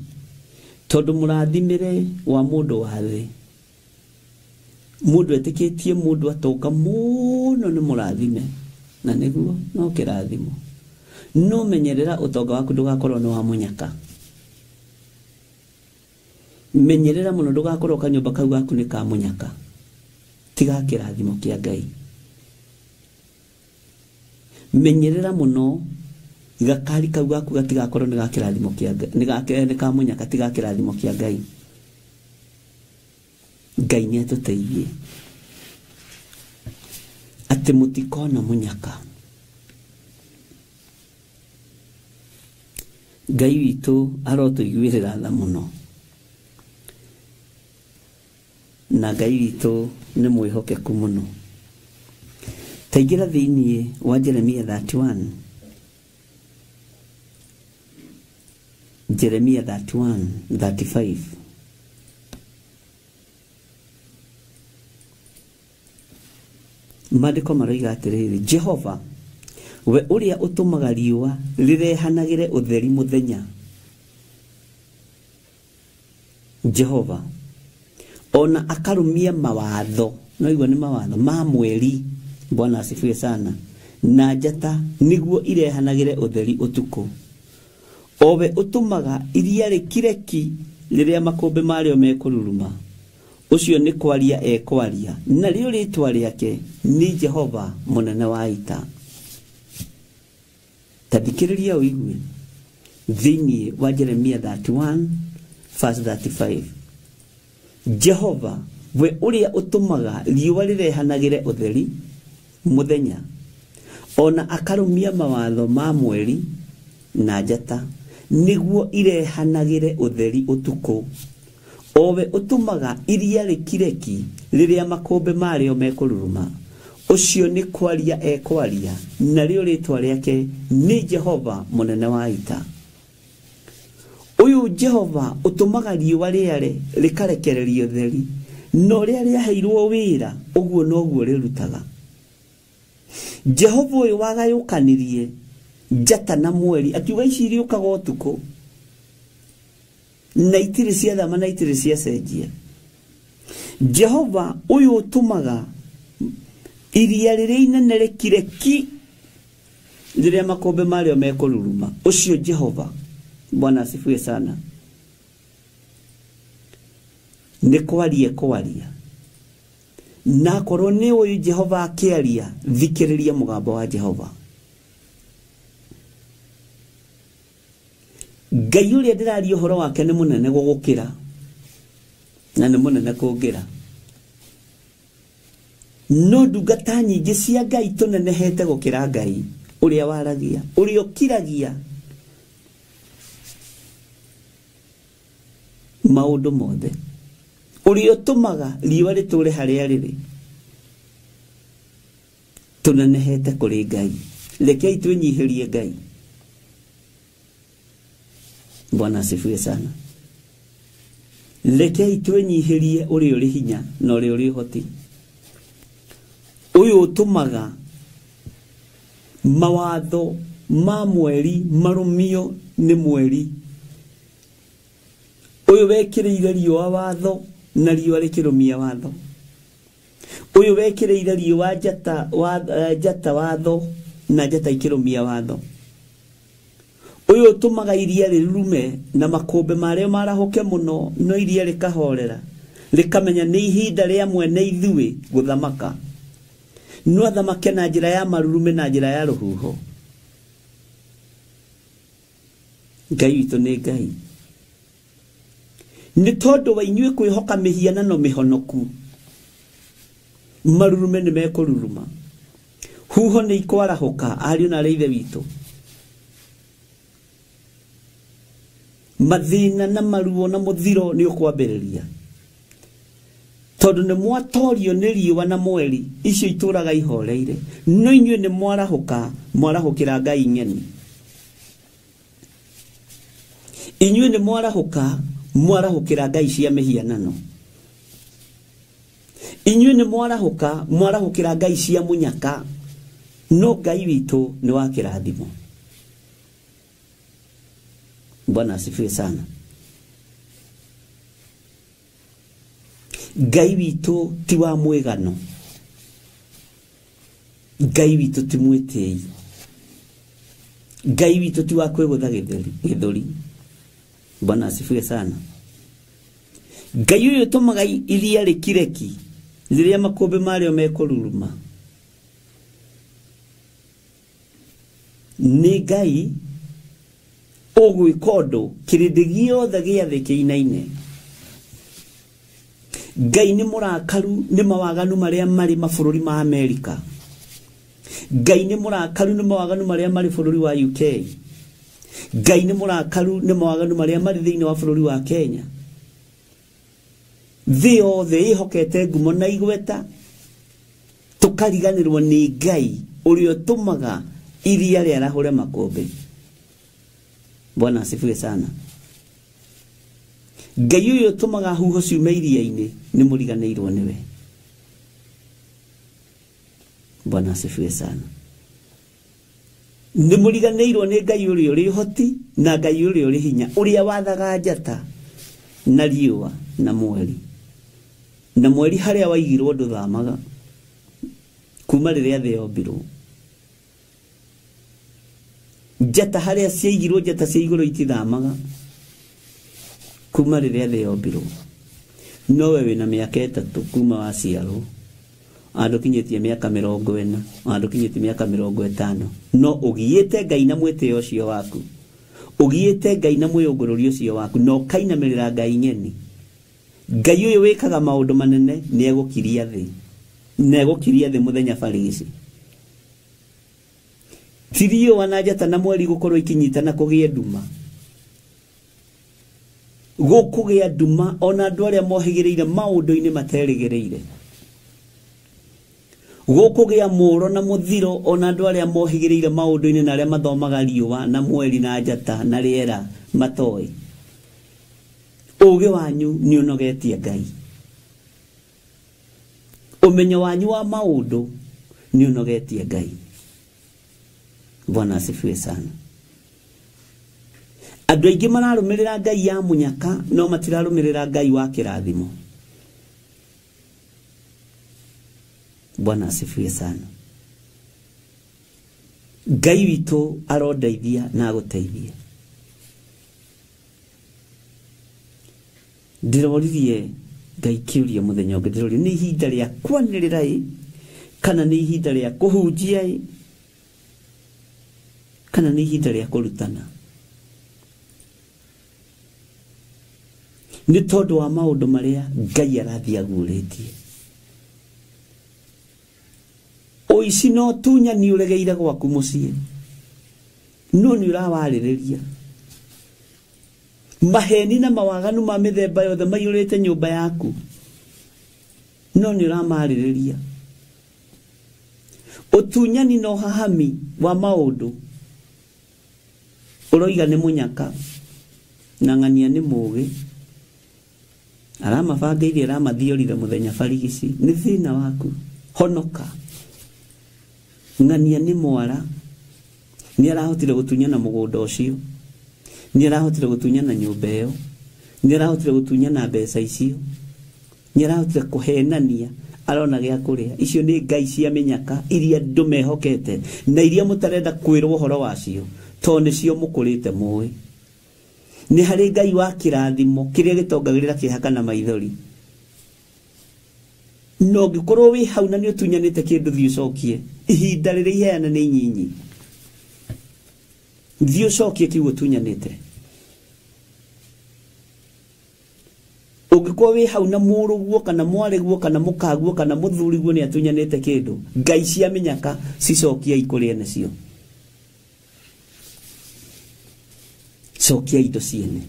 tondu mũrathimĩre wa mũndũ wa thĩ, mũndũ etĩkĩtie mũndũ atonga mũno nĩ mũrathime, na nĩguo no kĩrathimo. No menyerera ũtonga waku ndũgakorwo nĩ wa mũnyaka. Menyerera mũno ndũgakorwo kanyũmba kau gaku nĩ ka mũnyaka, tiga kĩrathimo kĩa Ngai. Menyerera mũno gakari kau gaku gatigakorwo nĩ ga kĩrathimo kĩa Ngai, nĩ ka mũnyaka, tiga kĩrathimo kĩa Ngai. Ngai nĩ atũteithie atĩ mũtikona mũnyaka. Ngai witũ arotũiguĩrĩra tha mũno, na Ngai witũ nĩ mwĩhokeku mũno. Taingĩra thĩinĩ wa Jeremia 31, Jeremia 31 35. Maandĩko maroiga atĩrĩrĩ, Jehova we ũrĩa ũtũmaga riũa rĩrehanagĩre ũtheri mũthenya, Jehova ona akarumia mawatho, no igua nĩ mawatho ma mweri, Bwana asifiwe sana, na njata nĩguo irehanagĩre ũtheri ũtukũ, owe ũtũmaga iria rĩkireki rĩrĩa makũmbĩ marĩo mekũruruma, ũcio nĩ kwaria ekwaria, narĩo rĩtwa rĩake nĩ Jehova mũnene wa ita. Ta thikĩrĩria ũigue thĩinĩ wa Jeremia 31 verse 35. Jehova we ũrĩa ũtũmaga riũa rĩrehanagĩre ũtheri mũthenya, ona akarumia mawatho ma mweri na njata nĩguo irehanagĩre ũtheri ũtukũ, owe ũtũmaga iria rĩkireki rĩrĩa makũmbĩ marĩo mekũruruma, ũcio nĩ kwaria ekwaria, narĩo rĩtwa rĩake nĩ Jehova mũnene wa ita. Ũyũ Jehova ũtũmaga riũa rĩare rĩkarekereria ũtheri, na ũrĩa rĩaheirwo wĩra ũguo noguo rĩrutaga. Jehova ũyũ wagayũkanirie njata na mweri akiuga ici iriũkaga ũtukũ na itirĩ ciathama na itirĩ ciacenjia. Jehova ũyũ ũtũmaga iria rĩrĩa inene rĩkire ki rĩrĩa makũmbĩ marĩo mekũruruma, ũcio Jehova, Bwana asifiwe sana, nĩ kwaria kwaria. Na akorwo nĩ ũyũ Jehova akĩaria, thikĩrĩria mũgambo wa Jehova. Ngai ũrĩa ndĩraria ũhoro wake nĩ mũnene gũgũkĩra, na nĩ mũnene kũngĩra. No ndungata nyingĩ cia Ngai tũnenehete gũkĩra Ngai ũrĩa waragia, ũrĩa ũkiragia maũndũ mothe, ũrĩa ũtũmaga riũa rĩtũre harĩa rĩrĩ. Tũnenehete kũrĩ Ngai. Rekei twĩnyihĩrie Ngai. Bwana asifiwe sana. Rekei twĩnyihĩrie ũrĩa ũrĩ hinya na ũrĩa ũrĩ ũhoti, ũyũ ũtũmaga mawatho ma mweri marũmio nĩ mweri, ũyũ wekĩrĩire riũa watho na riũa rĩkĩrũmia watho, ũyũ wekĩrĩire riũa njata watho na njata ikĩrũmia watho, ũyũ ũtũmaga iria rĩrurume na makũmbĩ marĩo marahũke mũno, no iria rĩkahorera rĩkamenya nĩ ihinda rĩa mwene ithuĩ gũthamaka. No athamake na njĩra ya marurume na njĩra ya rũhuho. Ngai witũ nĩ Ngai. Nĩ tondũ wa inyuĩ kwĩhoka mĩhianano mĩhonoku, marurume nĩ mekũruruma, huho nĩ ikwarahũka, ariũ na arĩ ithe witũ. Mathĩna na maruo na mũthiro nĩ ũkwambĩrĩria. Tondu nĩ mwatorio nĩ riũa na mweri icio itũraga ihoreire, no inyuĩ nĩ mwarahũka, mwarahũkĩra ngai ng'eni. Inyuĩ nĩ mwarahũka, mwarahũkĩra ngai cia mĩhianano. Inyuĩ nĩ mwarahũka, mwarahũkĩra ngai cia mũnyaka, no Ngai witũ nĩ wa kĩrathimo. Bwana asifiwe sana. Ngai witũ ti wa mwĩgano, Ngai witũ ti mwĩtĩi, Ngai witũ ti wa kwĩgũtha gĩthũri. Bwana asifiwe sana. Ngai ũyũ ũtũmaga iria rĩkireki rĩrĩa makũmbĩ marĩo mekũruruma, nĩ Ngai ũgwĩka ũndũ kĩrĩndĩ gĩothe gĩa thĩ kĩinaine. Ngai nĩ mũrakaru nĩ mawaganu marĩa marĩ mabũrũri ma Amerika. Ngai nĩ mũrakaru nĩ mawaganu marĩa marĩ bũrũri wa UK. Ngai nĩ mũrakaru nĩ mawaganu marĩa marĩ thĩinĩ wa bũrũri wa Kenya. Thĩ yothe ĩhokete ngumo na igweta, tũkariganĩrwo nĩ Ngai ũrĩa ũtũmaga iria rĩarahũre makũmbĩ. Bwana asifiwe sana. Ngai ũyũ ũtũmaga huho ciume iria-inĩ nĩ mũriganĩirwo nĩwe. Bwana asifiwe sana. Nĩ mũriganĩirwo nĩ Ngai ũrĩa ũrĩ ũhoti na Ngai ũrĩa ũrĩ hinya, ũrĩa wathaga njata na riũa na mweri. Na mweri harĩa waigirwo ndũthamaga kuma rĩrĩa thĩ yombirwo. Njata harĩa ciaigirwo, njata cia igũrũ itithamaga kuma rĩrĩa thĩ yombirwo. Nowe wĩna mĩaka 3 kuma waciarwo, andũkinyĩtie mĩaka 40, andũkinyĩtie mĩaka 50, no ũgiĩte Ngai na mwĩtĩo ũcio waku, ũgiĩte Ngai na mwĩyũngũrũri ũcio waku, na ũkainamĩrĩra Ngai ng'eni. Ngai ũyũ wĩkaga maũndũ manene nĩ egũkiria thĩ, na egũkiria thĩ mũthenya barigici. Ti riũa na njata na mweri gũkorwo ikinyitana kũgĩe nduma, gũkũgĩa nduma ona andũ arĩa mohĩgĩrĩire maũndũ-inĩ materĩgĩrĩire. Gũkũgĩa mũro na mũthiro ona andũ arĩa mohĩgĩrĩire maũndũ-inĩ na arĩa mathomaga riũa na mweri na njata na rĩera matoĩ. Ũũgĩ wanyu nĩ ũnogetie Ngai, ũmenyo wanyu wa maũndũ nĩ ũnogetie Ngai. Bwana asifiwe sana. Andũ aingĩ mararũmĩrĩra Ngai ya mũnyaka no matirarũmĩrĩra Ngai wa kĩrathimo. Bwana asifiwe sana. Ngai witũ arondeithia na agũteithie. Ndĩroririe Ngai kĩũria mũthenya ũngĩ, ndĩroria nĩ ihinda rĩa kwanĩrĩra ĩ, kana nĩ ihinda rĩa kũhunjia ĩ, kana nĩ ihinda rĩa kũrutana. Nĩ tondũ wa maũndũ marĩa Ngai arathiĩ aguũrĩtie. Ũici no tunyani ũregeire gwaku mũciĩ, no nĩ ũrawarĩrĩria. Maheni na mawaganu ma mĩthemba yothe maiyũrĩte nyũmba yaku, no nĩ ũramarĩrĩria. Ũtunyani na ũhahami wa maũndũ ũroiga nĩ mũnyaka na ng'ania nĩ mũũgĩ, aramabangĩirie aramathiorire mũthenya barigici. Nĩ thĩna waku, honoka. Ng'ania nĩ mwara, nĩ arahotire gũtunyana mũgũnda ũcio, nĩ arahotire gũtunyana nyũmba ĩyo, nĩ arahotire gũtunyana mbeca icio, nĩ arahotire kũhenania arona gĩa kũrĩa. Icio nĩ ngai cia mĩnyaka iria andũ mehokete na iria mũtarenda kwĩrwo ũhoro wacio, tondũ nĩcio mũkũrĩte mũĩ. Nĩ harĩ Ngai wa kĩrathimo kĩrĩa gĩtongagĩrĩra kĩeha kana maithori. No ũngĩkorwo wĩ hau na nĩ ũtunyanĩte kĩndũ, thiĩ ũcokie. Ihinda rĩrĩa iheana nĩ inyinyi, thiĩ ũcokie kĩu ũtunyanĩte. Ũngĩkorwo wĩ hau na mũrũguo kana mwarĩguo kana mũkaguo kana mũthuriguo nĩ atunyanĩte kĩndũ, ngai cia mĩnyaka cicokiei kũrĩ ene cio. Cokia indo ciene.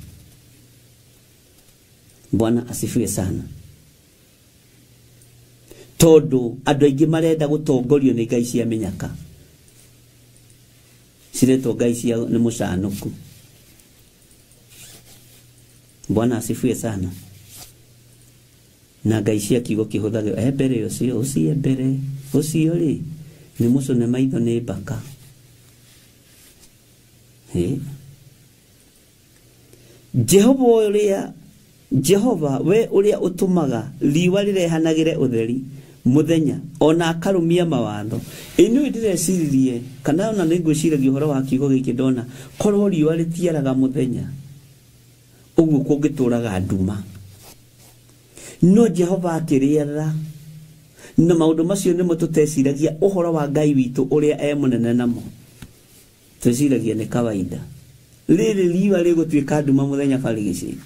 Bwana asifiwe sana. Tondu andu aingi marenda gutongorio ni ngai cia minyaka. Ciretwo ngai cia ni mucanuku. Bwana asifiwe sana. Na ngai cia kiugo kihuthagĩrwo mbere ucio ucio mbere ucio ri ni mucune maitho ni mbaka. Jehova uria Jehova we uria utumaga riũa rirehanagĩre ũtheri muthenya ona akarumia mawatho. Inu ndireciririe kana ona nĩngwĩciragia ũhoro wa kiugo gĩkĩ ndona korwo riũa rĩtiaraga muthenya ũguo kũngĩtũraga nduma. No Jehova akĩrĩatha na maũndũ macio nĩmo tũteciragia ũhoro wa Ngai witũ ũrĩa e mũnene namo. Tweciragia nĩ kawaida. Rĩrĩ riũa rĩgũtuĩka nduma mũthenya barigici.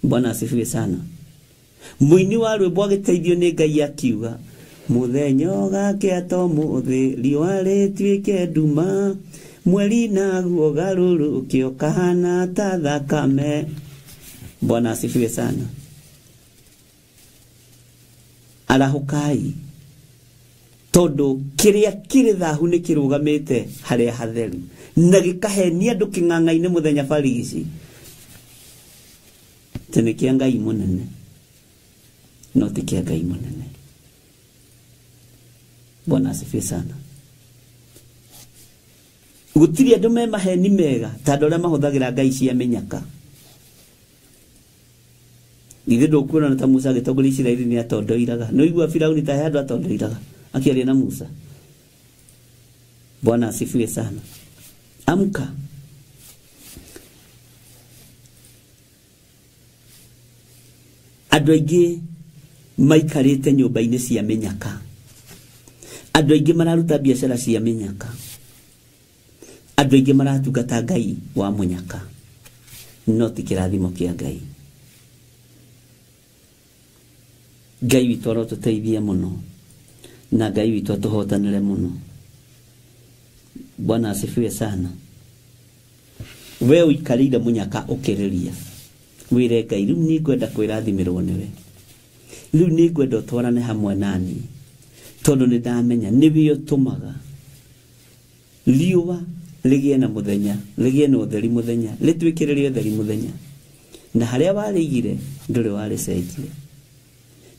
Bwana asifiwe sana. Mũini wa rwĩmbo agĩteithio nĩ Ngai akiuga mũthenya ũgakĩa to mũthĩ riũa rĩtuĩke nduma mweri naguo garũrũke ũkahana ta thakame. Bwana asifiwe sana. Arahũkai tondu kiria kiri thahu ni kirugamite haria hatheru na gikahenia andu king'ang'a-inĩ muthenya barigici tene kia Ngai munene no ti kia Ngai munene. Bwana asifiwe sana. Gutiri andu me maheni mega ta andu aria mahuthagira ngai cia minyaka. Ithe ndukuona ta Musa agitongoria Isiraeli ni atondoiraga. No igua Firauni ta he andu atondoiraga akiaria na Musa. Bwana asifiwe sana. Amka. Andu aingi maikarite nyumba-inĩ cia minyaka. Andu aingi mararuta biacara cia minyaka. Andu aingi maratungata Ngai wa munyaka. No ti kĩrathimo kĩa Ngai. Ngai witũ arotũteithie mũno na Ngai witũ atũhotanĩre mũno. Bwana asifiwe sana. We ũikarĩire mũnyaka ũkĩrĩria wĩre Ngai rĩu nĩngwenda kwĩrathimĩrwo nĩwe, rĩu nĩngwenda ũtwarane hamwe nani tondũ nĩndamenya nĩwe ũtũmaga riũa rĩgĩe na mũthenya, rĩgĩe na ũtheri mũthenya, rĩtuĩkĩrĩrie ũtheri mũthenya, na harĩa warĩigire ndũrĩ warĩcenjia.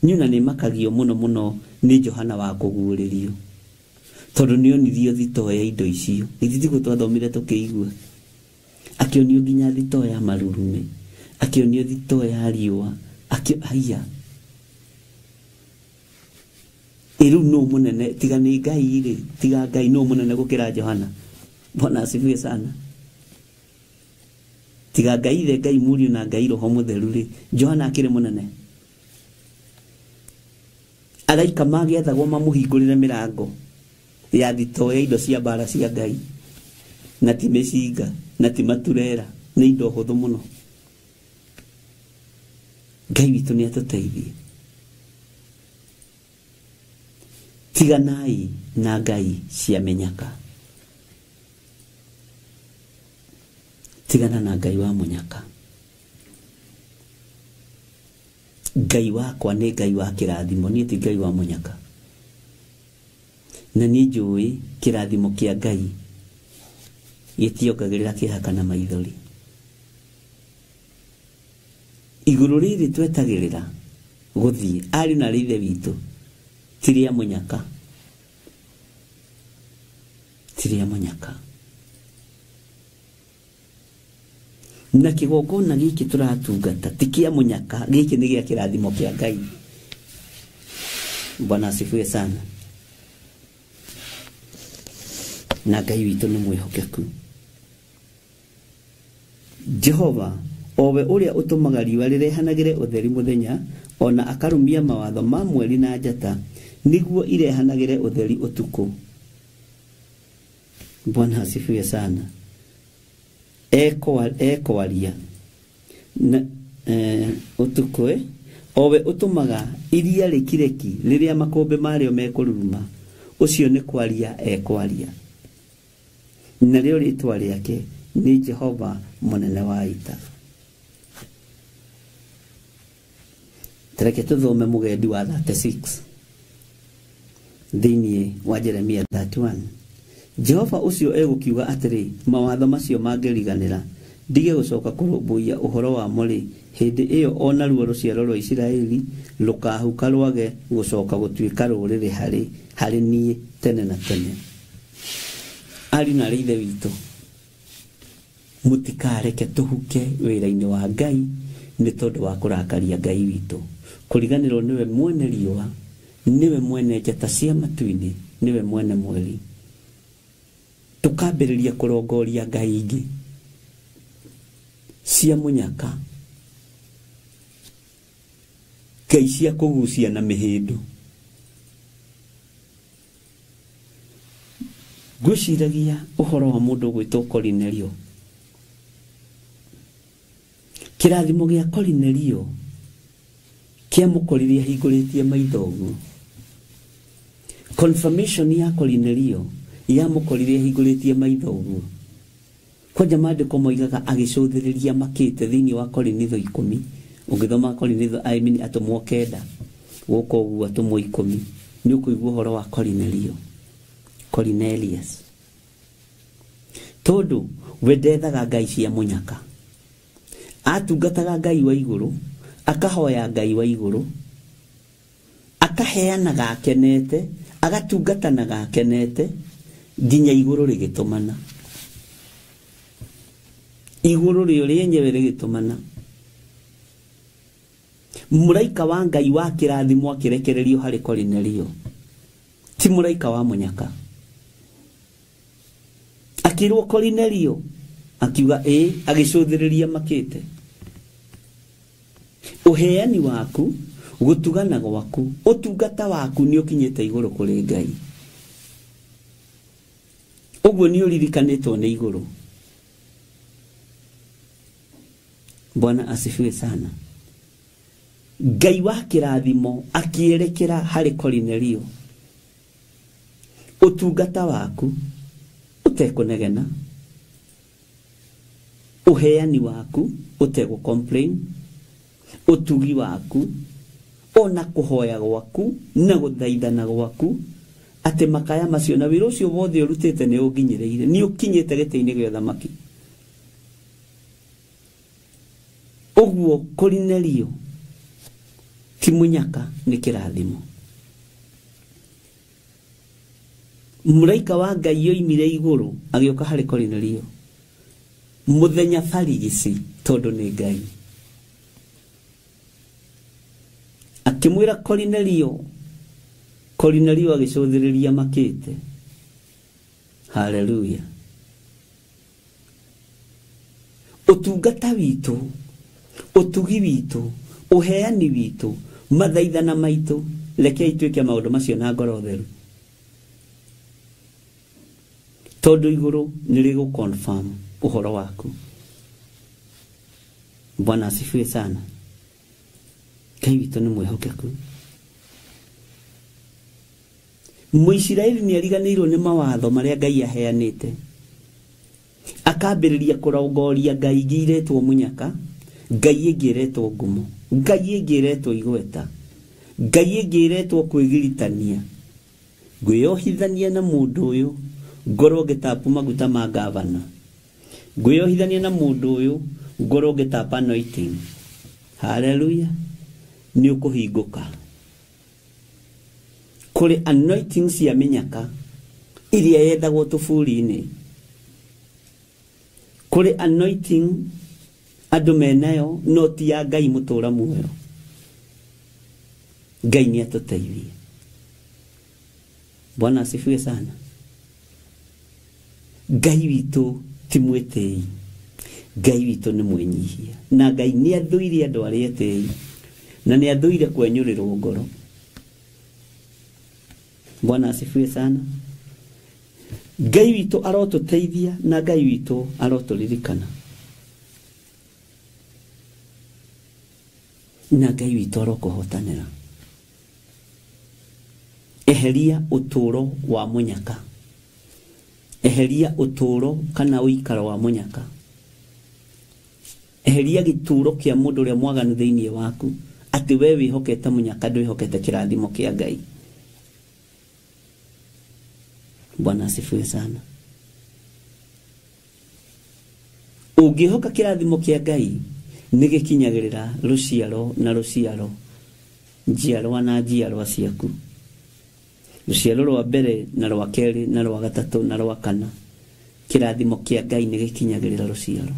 Nyuna nĩ makagio mũno mũno nĩ Johana wa kũguũrĩrio tondũ nĩonirio thitoo ya indo icio. Ithuĩ tiguo twathomire tũkĩigua. Akĩonio nginya thitoo ya marurumĩ, akĩonio thitoo ya riũa, haiya ĩrĩu nũ mũnene tiga nĩ Ngai rĩ, tiga Ngai nũ mũnene gũkĩra Johana. Bwana asifiwe sana. Tiga Ngai ithe, Ngai Mũriũ na Ngai Roho Mũtheru rĩ, Johana akĩrĩ mũnene. Araika magĩathagwo mamũhingũrĩre mĩrango ya thitoo ya indo cia mbara cia Ngai, na ti mĩcinga na ti maturera, nĩ indo hũthũ mũno. Ngai witũ nĩ atũteithie. Tiganai na ngai cia mĩnyaka. Tigana na Ngai wa mũnyaka. Ngai wakwa nĩ Ngai wa kĩrathimo, niĩ ti Ngai wa mũnyaka. Na niĩ njũĩ kĩrathimo kĩa Ngai gĩtiongagĩrĩra kĩeha kana maithori. Igũrũ rĩrĩ twetagĩrĩra gũthiĩ ariũ na ithe witũ ti rĩa mũnyaka, ti rĩa mũnyaka. Na kĩgongona gĩkĩ tũratungata ti kĩa mũnyaka, gĩkĩ nĩ gĩa kĩrathimo kĩa Ngai. Bwana asifiwe sana. Na Ngai witũ nĩ mwĩhokeku. Jehova owe ũrĩa ũtũmaga riũa rĩrehanagĩre ũtheri mũthenya ona akarumia mawatho ma mweri na njata nĩguo irehanagĩre ũtheri ũtukũ. Bwana asifiwe sana. Ekwaria na ũtukũ owe ũtũmaga iria rĩkireki rĩrĩa makũmbĩ marĩo mekũruruma, ũcio nĩ kwaria ekwaria. Narĩo rĩtwa rĩake nĩ Jehova mũnene wa ita. Tareke tuthome mugendi wa 36 thĩinĩ wa Jeremia 31. Jehova ũcio egũkiuga atĩrĩ, mawatho macio mangĩriganĩra ndige gũcoka kũrũmbũiya ũhoro wamo rĩ, hĩndĩ ĩyo o naruo rũciaro rwa Isiraeli rũkahuka rwage gũcoka gũtuĩka rũrĩrĩ harĩ niĩ tene na tene. Ariũ na aarĩ ithe witũ, mũtikareke tũhuke wĩra-inĩ wa Ngai nĩ tondũ wa kũrakaria Ngai witũ. Kũriganĩrwo nĩwe mwene riũa, nĩwe mwene njata cia matu-inĩ, nĩwe mwene mweri. Tũkambĩrĩria kũrongoria ngai ingĩ cia mũnyaka, ngai cia kũgucia na mĩhĩndo. Ngwĩciragia ũhoro wa mũndũ ũgwĩtwo Korinelio. Kĩrathimo gĩa Korinelio kĩamũkoririe ahingũrĩtie maitho ũguo. Confirmation ya Korinelio yamũkoririe ahingũrĩtie maitho ũguo. Kwanja maandĩko moigaga agĩcũthĩrĩria makĩte thĩinĩ wa Korinitho 10. Ũngĩthoma Korinitho, I mean atũmwo 9 gũkũ ũguo atũmwo 10, nĩ ũkũigua ũhoro wa Korinelio, Cornelius. Tondũ we ndethaga ngai cia mũnyaka, atungataga Ngai wa igũrũ, akahoya Ngai wa igũrũ, akaheanaga akenete, agatungatanaga akenete nginya igũrũ rĩgĩtũmana. Igũrũ rĩo rĩenyewe rĩgĩtũmana. Mũraika wa Ngai wa kĩrathimo akĩrekererio harĩ Korinelio, ti mũraika wa mũnyaka. Akĩrwo Korinelio, akiuga ĩĩ, agĩcũthĩrĩria makĩte. Ũheani waku, gũtugana gwaku, ũtungata waku nĩ ũkinyĩte igũrũ kũrĩ Ngai. Ũguo nĩ ũririkanĩtwo nĩ igũrũ. Bwana asifiwe sana. Ngai wa kĩrathimo akĩerekera harĩ Korinelio. Ũtungata waku ũtekũnegena, ũheani waku ũtegũ complain, ũtugi waku ona kũhoya gwaku na gũthaithana gwaku, atĩ makaya macio na wĩra ũcio wothe ũrutĩte nĩ ũnginyĩrĩire, nĩ ũkinyĩte gĩtĩ-inĩ gĩa ũthamaki. Ũguo Korinelio ti mũnyaka, nĩ kĩrathimo. Mũraika wa Ngai oimire igũrũ agĩũka harĩ Korinelio mũthenya barigici, tondũ nĩ Ngai. Akĩmwĩra Korinelio, Korinelio agĩcũthĩrĩria makĩte. Haleluya. Ũtungata witũ, ũtugi witũ, ũheani witũ, mathaithana maitũ, rekei twĩke maũndũ macio na ngoro theru, tondũ igũrũ nĩ rĩgũ confirm ũhoro waku. Bwana asifiwe sana. Ngai witũ nĩ mwĩhokeku. Mũisiraeli nĩ ariganĩirwo nĩ mawatho marĩa Ngai aheanĩte, akambĩrĩria kũrongoria ngai ingĩ iretwo mũnyaka, ngai ĩngĩ ĩretwo ngumo, ngai ĩngĩ ĩretwo igweta, ngai ĩngĩ ĩretwo kwĩgiritania. Ngwĩyohithania na mũndũ ũyũ ngorwo ngĩtapu maguta ma gavana, ngwĩyohithania na mũndũ ũyũ ngorwo ngĩtapa anointing. Haleluya. Nĩ ũkũhingũka kũrĩ anointing cia mĩnyaka iria yethagwo tũburi-inĩ, kũrĩ anointing andũ menayo no ti ya Ngai mũtũra muoyo. Ngai nĩ atũteithie. Bwana asifiwe sana. Ngai witũ ti mwĩtĩi, Ngai witũ nĩ mwĩnyihia, na Ngai nĩ athũire andũ arĩa etĩi, na nĩ athũire kwenyũrĩrwo ngoro. Bwana asifiwe sana. Ngai witũ arotũteithia na Ngai witũ arotũririkana, na Ngai witũ arokũhotanĩra. Eheria ũtũũro wa mũnyaka, eheria ũtũũro kana ũikaro wa mũnyaka, eheria gĩtũũro kĩa mũndũ ũrĩa mwaganu thĩinĩ waku, Atĩ we wĩhokete mũnyaka, ndwĩhokete kĩrathimo kĩa Ngai. Bwana asifiwe sana. Ũngĩhoka kĩrathimo kĩa Ngai nĩ gĩkinyagĩrĩra rũciaro na rũciaro, njiarwa na njiarwa ciaku, rũciaro rwa mbere na rwa kerĩ na rwa gatatũ na rwa kana. Kĩrathimo kĩa Ngai nĩ gĩkinyagĩrĩra rũciaro,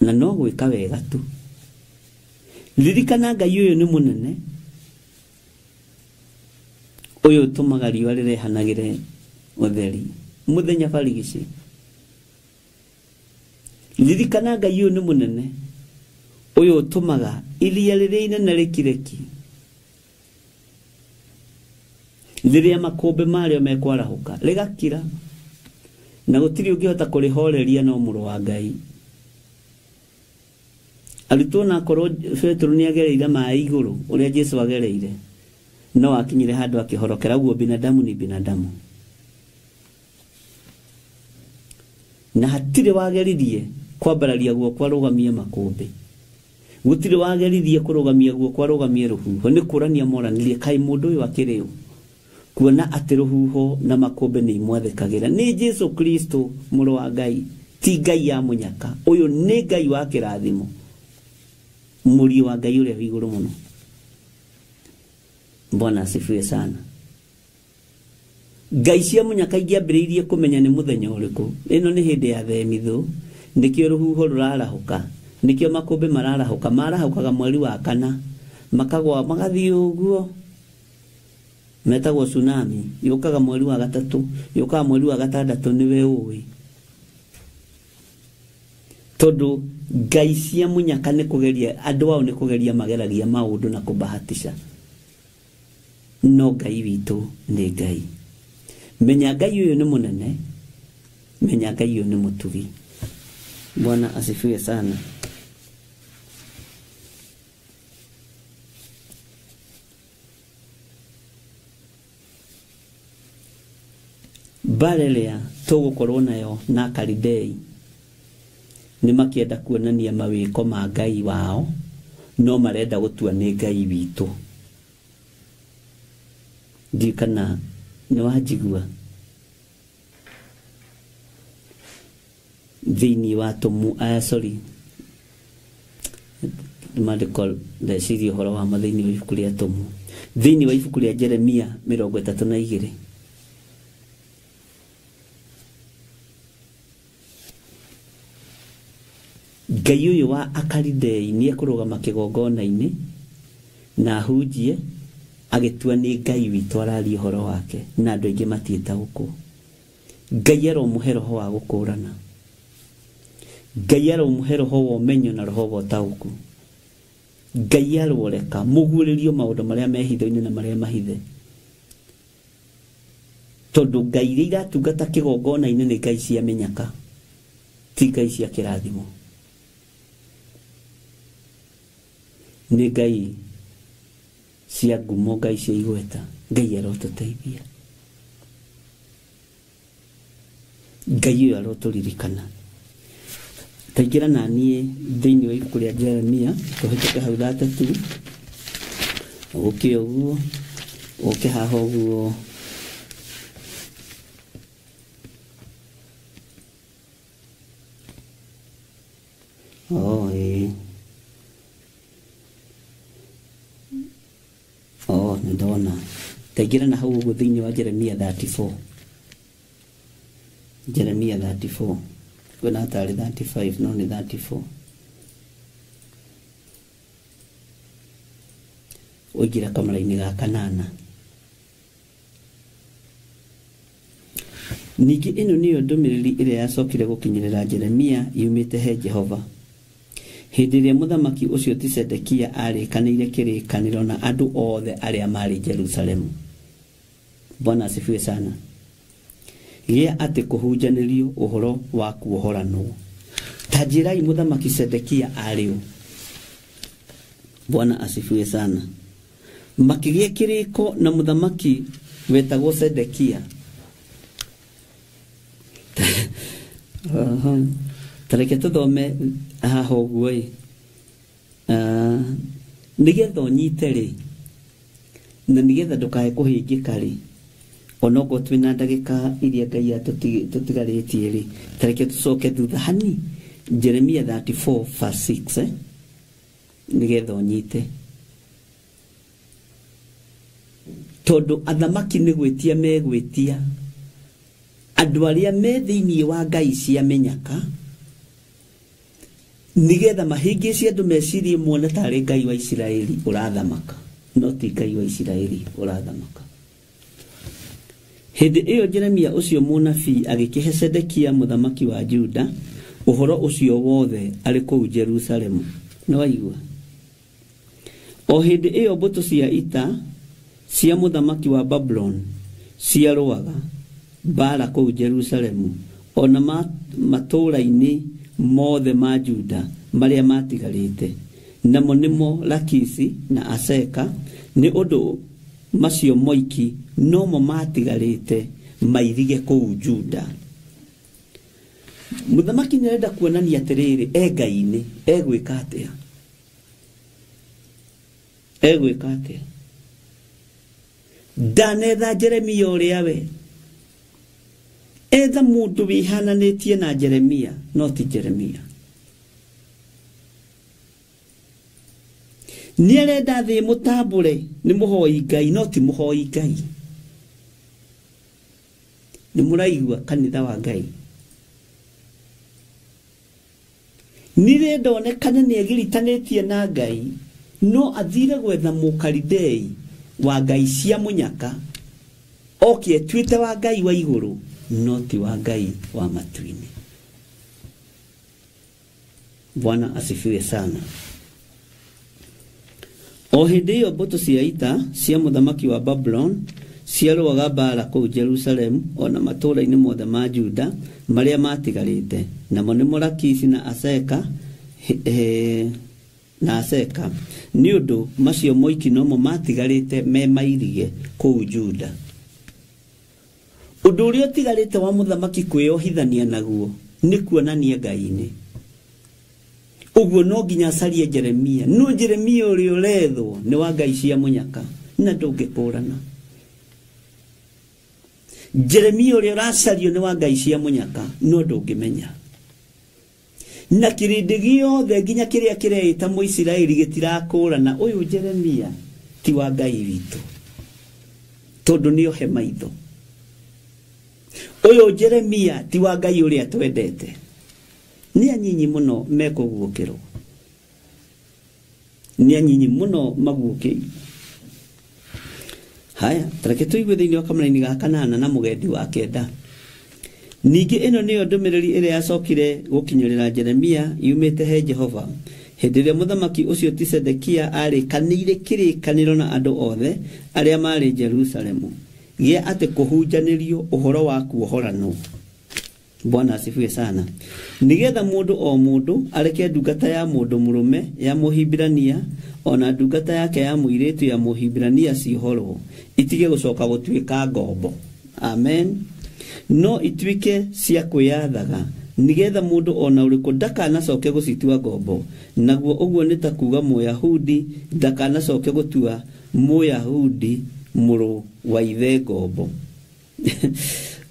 na no gwĩka wega tu. Ririkana Ngai ũyũ nĩ mũnene, ũyũ ũtũmaga riũa rĩrehanagĩre ũtheri mũthenya barigici. Ririkana Ngai ũyũ nĩ mũnene, ũyũ ũtũmaga iria rĩrĩa inene rĩkireki rĩrĩa makũmbĩ marĩo mekwarahũka rĩgakira, na gũtirĩ ũngĩhota kũrĩhoreria no mũrũ wa Ngai. Arutwo na akorwo Petero nĩ agereire maĩ igũrũ ũrĩa Jesu agereire, no akinyire handũ akĩhorokera. Ũguo binadamu ni binadamu, na hatirĩ wageririe kwambararia guoko arũgamie makũmbĩ, gũtirĩ wageririe kũrũgamia guoko arũgamie rũhuho. Nĩ kũrania moranirie, kaĩ mũndũ ũyũ akĩrĩ ũ, kuona atĩ rũhuho na makũmbĩ nĩ imwathĩkagĩra. Nĩ Jesu Kristo mũrũ wa Ngai, ti Ngai ya mũnyaka. Ũyũ nĩ Ngai wa kĩrathimo, mũriũ wa Ngai ũrĩa wĩ igũrũ mũno. Bwana asifiwe sana. Ngai cia mũnyaka ingĩambĩrĩirie kũmenya nĩ mũthenya ũrĩkũ. Ĩno nĩ hĩndĩ ya themithũ, nĩkĩo rũhuho rũrarahũka, nĩkĩo makũmbĩ mararahũka. Marahũkaga mweri wa kana, makagwa magathiĩ ũguo, metagwo tsunami. Yũkaga mweri wa gatatũ, yũkaga mweri wa gatandatũ, nĩwe ũĩ. Tondũ Ngai cia mũnyaka nĩ kũgeria andũ ao, nĩ kũgeria mageragia maũndũ na kũbahatisha. No Ngai witũ nĩ Ngai. Menya Ngai ũyũ nĩ mũnene, menya Ngai ũyũ nĩ mũtugi. Bwana asifiwe sana. Mbara ĩrĩa tũgũkorwo nayo na Kalidei nĩ makĩenda kuonania mawĩko ma Ngai wao, no marenda gũtua nĩ Ngai witũ. Ndiũ kana nĩ wanjigua. Thĩinĩ wa tũmu, sorry, maandĩko ndeciria ũhoro wa ma thĩinĩ wa ibuku rĩa tũmu, thĩinĩ wa ibuku rĩa Jeremia 32. Ngai ũyũ wa Akalidei nĩ ekũrũgama kĩgongona-inĩ na ahunjie agĩtua nĩ Ngai witũ araria ũhoro wake, na andũ aingĩ matiĩtaũkwo. Ngai aromũhe roho wa gũkũrana, Ngai aromũhe roho wa ũmenyo na roho wa ũtaũku. Ngai aroreka mũguũrĩrio maũndũ marĩa me hitho-inĩ na marĩa mahithe, tondũ Ngai iria iratungata kĩgongona-inĩ nĩ Ngai cia mĩnyaka, ti Ngai cia kĩrathimo. Nĩ Ngai cia ngumo, Ngai cia igweta. Ngai arotũteithia, Ngai ũyũ arotũririkana. Taingĩra na niĩ thĩinĩ wa ibuku rĩa Jeremia, tũhĩtũke hau 32, ũke ũguo, ũke haha ũguo. Oh, ĩĩ. Oh, nĩ ndona. Taingĩra na hau ũguo thĩinĩ wa Jeremia 34. Jeremia 34. Kwĩna tarĩ 35 no nĩ 34. Ũingĩra kamara-inĩ ga kanana. Ningĩ ĩno nĩyo ndũmĩrĩri ĩrĩa yacokire gũkinyĩrĩra Jeremia yumĩte he Jehova. Hĩndĩ ĩrĩa mũthamaki ũcio ti Sedekia arĩkanĩire kĩrĩkanĩro na andũ othe arĩa maarĩ Jerusalemu. Bwana asifiwe sana. Gĩa atĩ kũhunjanĩrio ũhoro wa kuohoranwo. Ta njĩrai mũthamaki Sedekia arĩ ũ? Bwana asifiwe sana. Makĩgĩa kĩrĩko na mũthamaki wetagwo Sedekia. Tareke tũthome haha ũguo ĩ. Nĩgetha ũnyite rĩ na nĩgetha ndũkae kũhĩngĩka rĩ, onokorwo twĩna ndagĩka iria Ngai atũtigarĩtie rĩ, ta reke tũcoke thutha hani Jeremia 34 verse 6 nĩgetha ũnyite, tondũ athamaki nĩ gwĩtia megwĩtia andũ arĩa me thĩinĩ wa ngai cia mĩnyaka nĩgetha mahĩngĩcie andũ mecirie muone tarĩ Ngai wa Isiraeli ũrathamaka, no ti Ngai wa Isiraeli ũrathamaka. Hĩndĩ ĩyo Jeremia ũcio mũnabii agĩkĩhe Sedekia mũthamaki wa Juda ũhoro ũcio wothe arĩ kũu Jerusalemu. Nĩ waigua? O hĩndĩ ĩyo mbũtũ cia ita cia mũthamaki wa Babuloni ciarũaga mbara kũu Jerusalemu ona matũũra-inĩ mothe ma Juda marĩa matigarĩte, namo nĩmo Lakisi na Aseka, nĩ ũndũ macio moiki nomo matigarĩte mairige kũu Juda. Mũthamaki nĩarenda kuonania atĩrĩrĩ, e Ngai-inĩ, egwĩka atĩa? Egwĩka atĩa? Ndanetha Jeremia ũrĩa we, etha mũndũ wĩhananĩtie na Jeremia, no ti Jeremia. Nĩarenda thĩ mũtambũre nĩ mũhoi Ngai, no ti mũhoi Ngai. Nĩ mũraigua kanitha wa Ngai? Nĩrenda onekane nĩegiritanĩtie na Ngai, no athire gwetha mũkaridei wa ngai cia mũnyaka oke etuĩte wa Ngai wa igũrũ, no ti wa Ngai wa matu-inĩ. Bwana asifiwe sana. O hĩndĩ ĩyo mbũtũ cia ita cia mũthamaki wa Babuloni ciarũaga mbara kũu Jerusalemu ona matũũra-inĩ mothe ma Juda marĩa matigarĩte, namo nĩmo Lakisi na Aseka nĩ ũndũ macio moiki nomo matigarĩte me mairige kũu Juda. Ũndũ ũrĩa ũtigarĩte wa mũthamaki kwĩyohithania naguo nĩ kuonania Ngai-inĩ. Ũguo no nginya acarie Jeremia, no Jeremia ũrĩa ũrethwo nĩ wa ngai cia mũnyaka na ndũngĩkũrana. Jeremia ũrĩa ũracario nĩ wa ngai cia mũnyaka no ndũngĩmenya. Na kĩrĩndĩ gĩothe nginya kĩrĩa kĩreĩta Mũisiraeli gĩtirakũrana ũyũ Jeremia ti wa Ngai witũ, tondũ nĩohe maitho. Ũyũ Jeremia ti wa Ngai ũrĩa twendete. Nĩ anyinyi mũno mekũguũkĩrwo, nĩ anyinyi mũno maguũkĩirwo. Haya, tareke tũigue thĩinĩ wa kamũraini ga kanana na mũgendi wa kenda. Ningĩ ĩno nĩyo ndũmĩrĩri ĩrĩa yacokire gũkinyĩrĩra Jeremia yumĩte he Jehova hĩndĩ ĩrĩa mũthamaki ũcio ti Sedekia arĩkanĩire kĩrĩkanĩro na andũ othe arĩa maarĩ Jerusalemu gĩa atĩ kũhunjanĩrio ũhoro wa kuohoranwo. Bwana asifiwe sana. Nĩgetha mũndũ o mũndũ areke ndungata ya mũndũ mũrũme ya Mũhibirania ona ndungata yake ya mũirĩtu ya Mũhibirania ciohorwo, itige gũcoka gũtuĩka ngombo. Amen. No ituĩke cia kwĩyathaga, nĩgetha mũndũ ona ũrĩkũ ndakanacoke gũcitua ngombo. Naguo ũguo nĩ ta kuga Mũyahudi ndakanacoke gũtua Mũyahudi mũrũ wa ithe ngombo.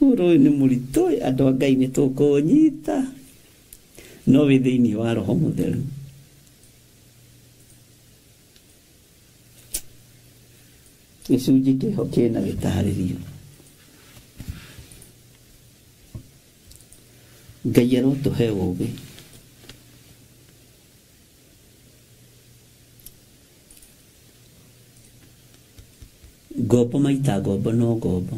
Ũhoro ũyũ nĩ mũritũ, andũ a Ngai nĩ tũkũnyita, no wĩ thĩinĩ wa Roho Mũtheru. Gĩcunjĩ kĩho kĩna gĩtarĩrio. Ngai arotũhe ũũgĩ. Ngombo maita ngombo no ngombo,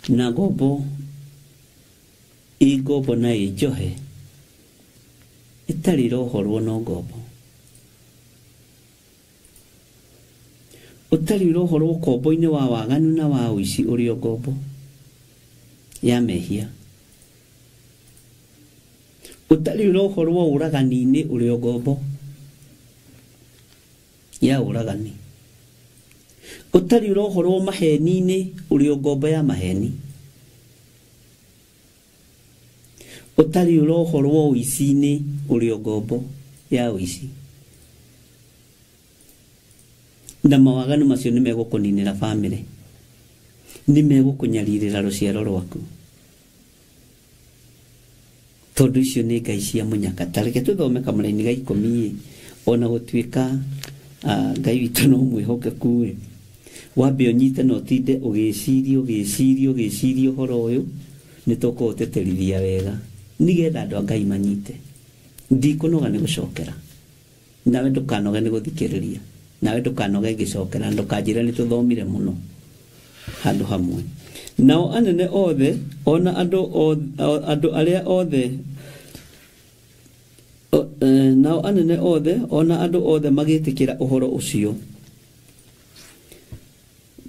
na ngombo ĩ ngombo na ĩ njohe ĩtarĩ ĩrohorwo no ngombo. Ũtarĩ ũrohorwo ũkombo-inĩ wa waganu na wa ũici ũrĩ o ngombo ya mehia. Ũtarĩ ũrohorwo ũragani-inĩ ũrĩ o ngombo ya ũragani. Ũtarĩ ũrohorwo maheni-inĩ ũrĩ o ngombo ya maheni. Ũtarĩ ũrohorwo ũici-inĩ ũrĩ o ngombo ya ũici. Na mawaganu macio nĩ megũkũninĩra bamĩrĩ, nĩ megũkũnyarirĩra rũciaro rwaku, tondũ icio nĩ ngai cia mũnyaka. Ta reke tũthome kamũraini ga 10 ona gũtuĩka Ngai witũ no mwĩhokeku ĩ, wambe ũnyite na ũtinde ũgĩciria ũgĩciria ũgĩciria ũhoro ũyũ, nĩ tũkũũtĩtĩrithia wega nĩgetha andũ a Ngai manyite. Ndikũnoga nĩ gũcokera, nawe ndũkanoge nĩ gũthikĩrĩria, nawe ndũkanoge ngĩcokera, ndũkanjĩre nĩ tũthomire mũno handũ hamwe. Nao anene othe ona andũ arĩa othe nao anene othe ona andũ othe magĩtĩkĩra ũhoro ũcio,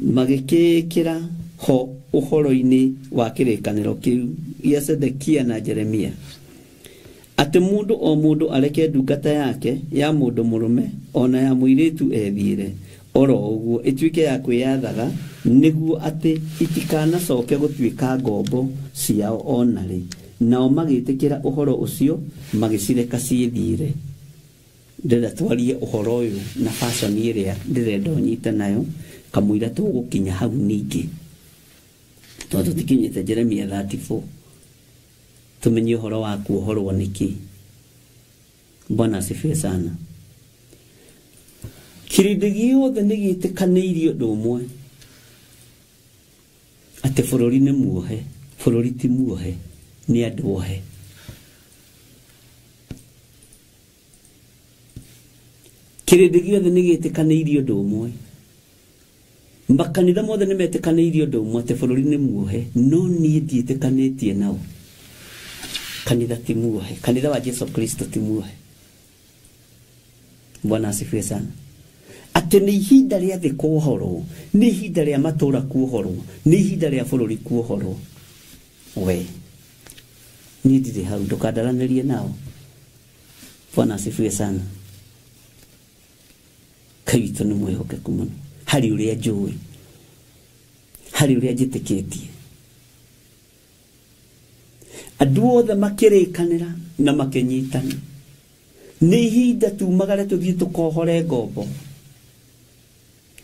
magĩkĩĩkĩra ho ũhoro-inĩ wa kĩrĩkanĩro kĩu gĩa Zedekia na Jeremia, atĩ mũndũ o mũndũ areke ndungata yake ya mũndũ mũrũme ona ya mũirĩtu ethiĩre oro ũguo, ĩtuĩke ya kwĩyathaga, nĩguo atĩ itikanacoke gũtuĩka ngombo ciao ona rĩ. Nao magĩtĩkĩra ũhoro ũcio, magĩcireka ciĩthiĩre. Ndĩrenda twarie ũhoro ũyũ na fashion ĩrĩa ndĩrenda ũnyite nayo kamũira tũgũkinya hau ningĩ, tondũ tũtikinyĩte Jeremia 34 tumenye ũhoro wa kuohorwo nĩkĩ. Bwana asifiwe sana. Kĩrĩndĩ gĩothe nĩ gĩtĩkanĩirie ũndũ ũmwe, atĩ bũrũri nĩ muohe. Bũrũri ti muohe, nĩ andũ ohe. Kĩrĩndĩ gĩothe nĩ gĩtĩkanĩirie ũndũ ũmwe, makanitha mothe nĩ metĩkanĩirie ũndũ ũmwe atĩ bũrũri nĩ muohe, no niĩ ndiĩtĩkanĩtie nao. Kanitha ti muohe, kanitha wa Jesu Kristo ti muohe. Bwana asifiwe sana. Atĩ nĩ ihinda rĩa thĩ kuohorwo, nĩ ihinda rĩa matũũra kuohorwo, nĩ ihinda rĩa bũrũri kuohorwo. We niĩ ndirĩ hau, ndũkandaranĩrie nao. Bwana asifiwe sana. Ngai witũ nĩ mwĩhokeku mũno harĩ ũrĩa njũĩ, harĩ ũrĩa njĩtĩkĩtie. Andũ othe makĩrĩkanĩra na makĩnyitana, nĩ ihinda tumagare tũthiĩ tũkohore ngombo,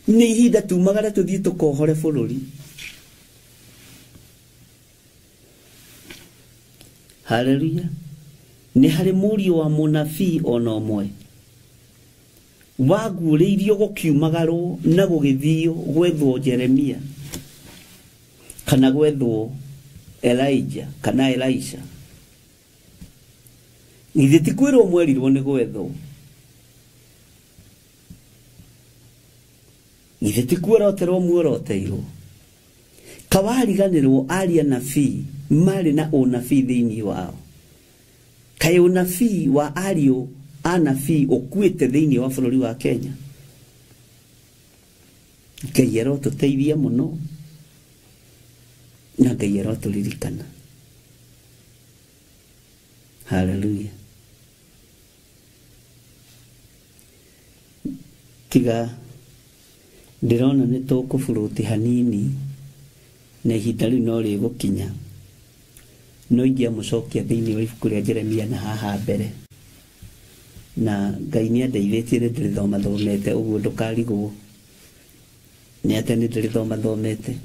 nĩ ihinda tumagare tũthiĩ tũkohore bũrũri. Haleluya. Nĩ harĩ mũriũ wa mũnabii ona ũmwe waguũrĩirio gũkiumagarwo na gũgĩthio gwethwo Jeremia kana gwethwo Elijah kana Elisha. Githĩ ti kwĩrwo mwerirwo nĩ gwethwo? Githĩ ti kuoroterwo muoroteirwo? Kawariganĩrwo aria nabii marĩ na ũnabii thĩinĩ wao. Kaĩ ũnabii wa ariũ a nabii ũkuĩte thĩinĩ wa bũrũri wa Kenya? Ngai arotũteithia mũno na Ngai arotũririkana. Haleluya. Tiga ndĩrona nĩ tũkũburuti hanini na ihinda rĩu no rĩgũkinya, no ingĩamũcokia thĩinĩ wa ibuku rĩa Jeremia na haha mbere, na Ngai nĩ andeithĩtie nĩ ndĩrĩthoma thomete ũguo ndũkarigwo nĩ atĩ nĩ ndĩrĩthoma thomete.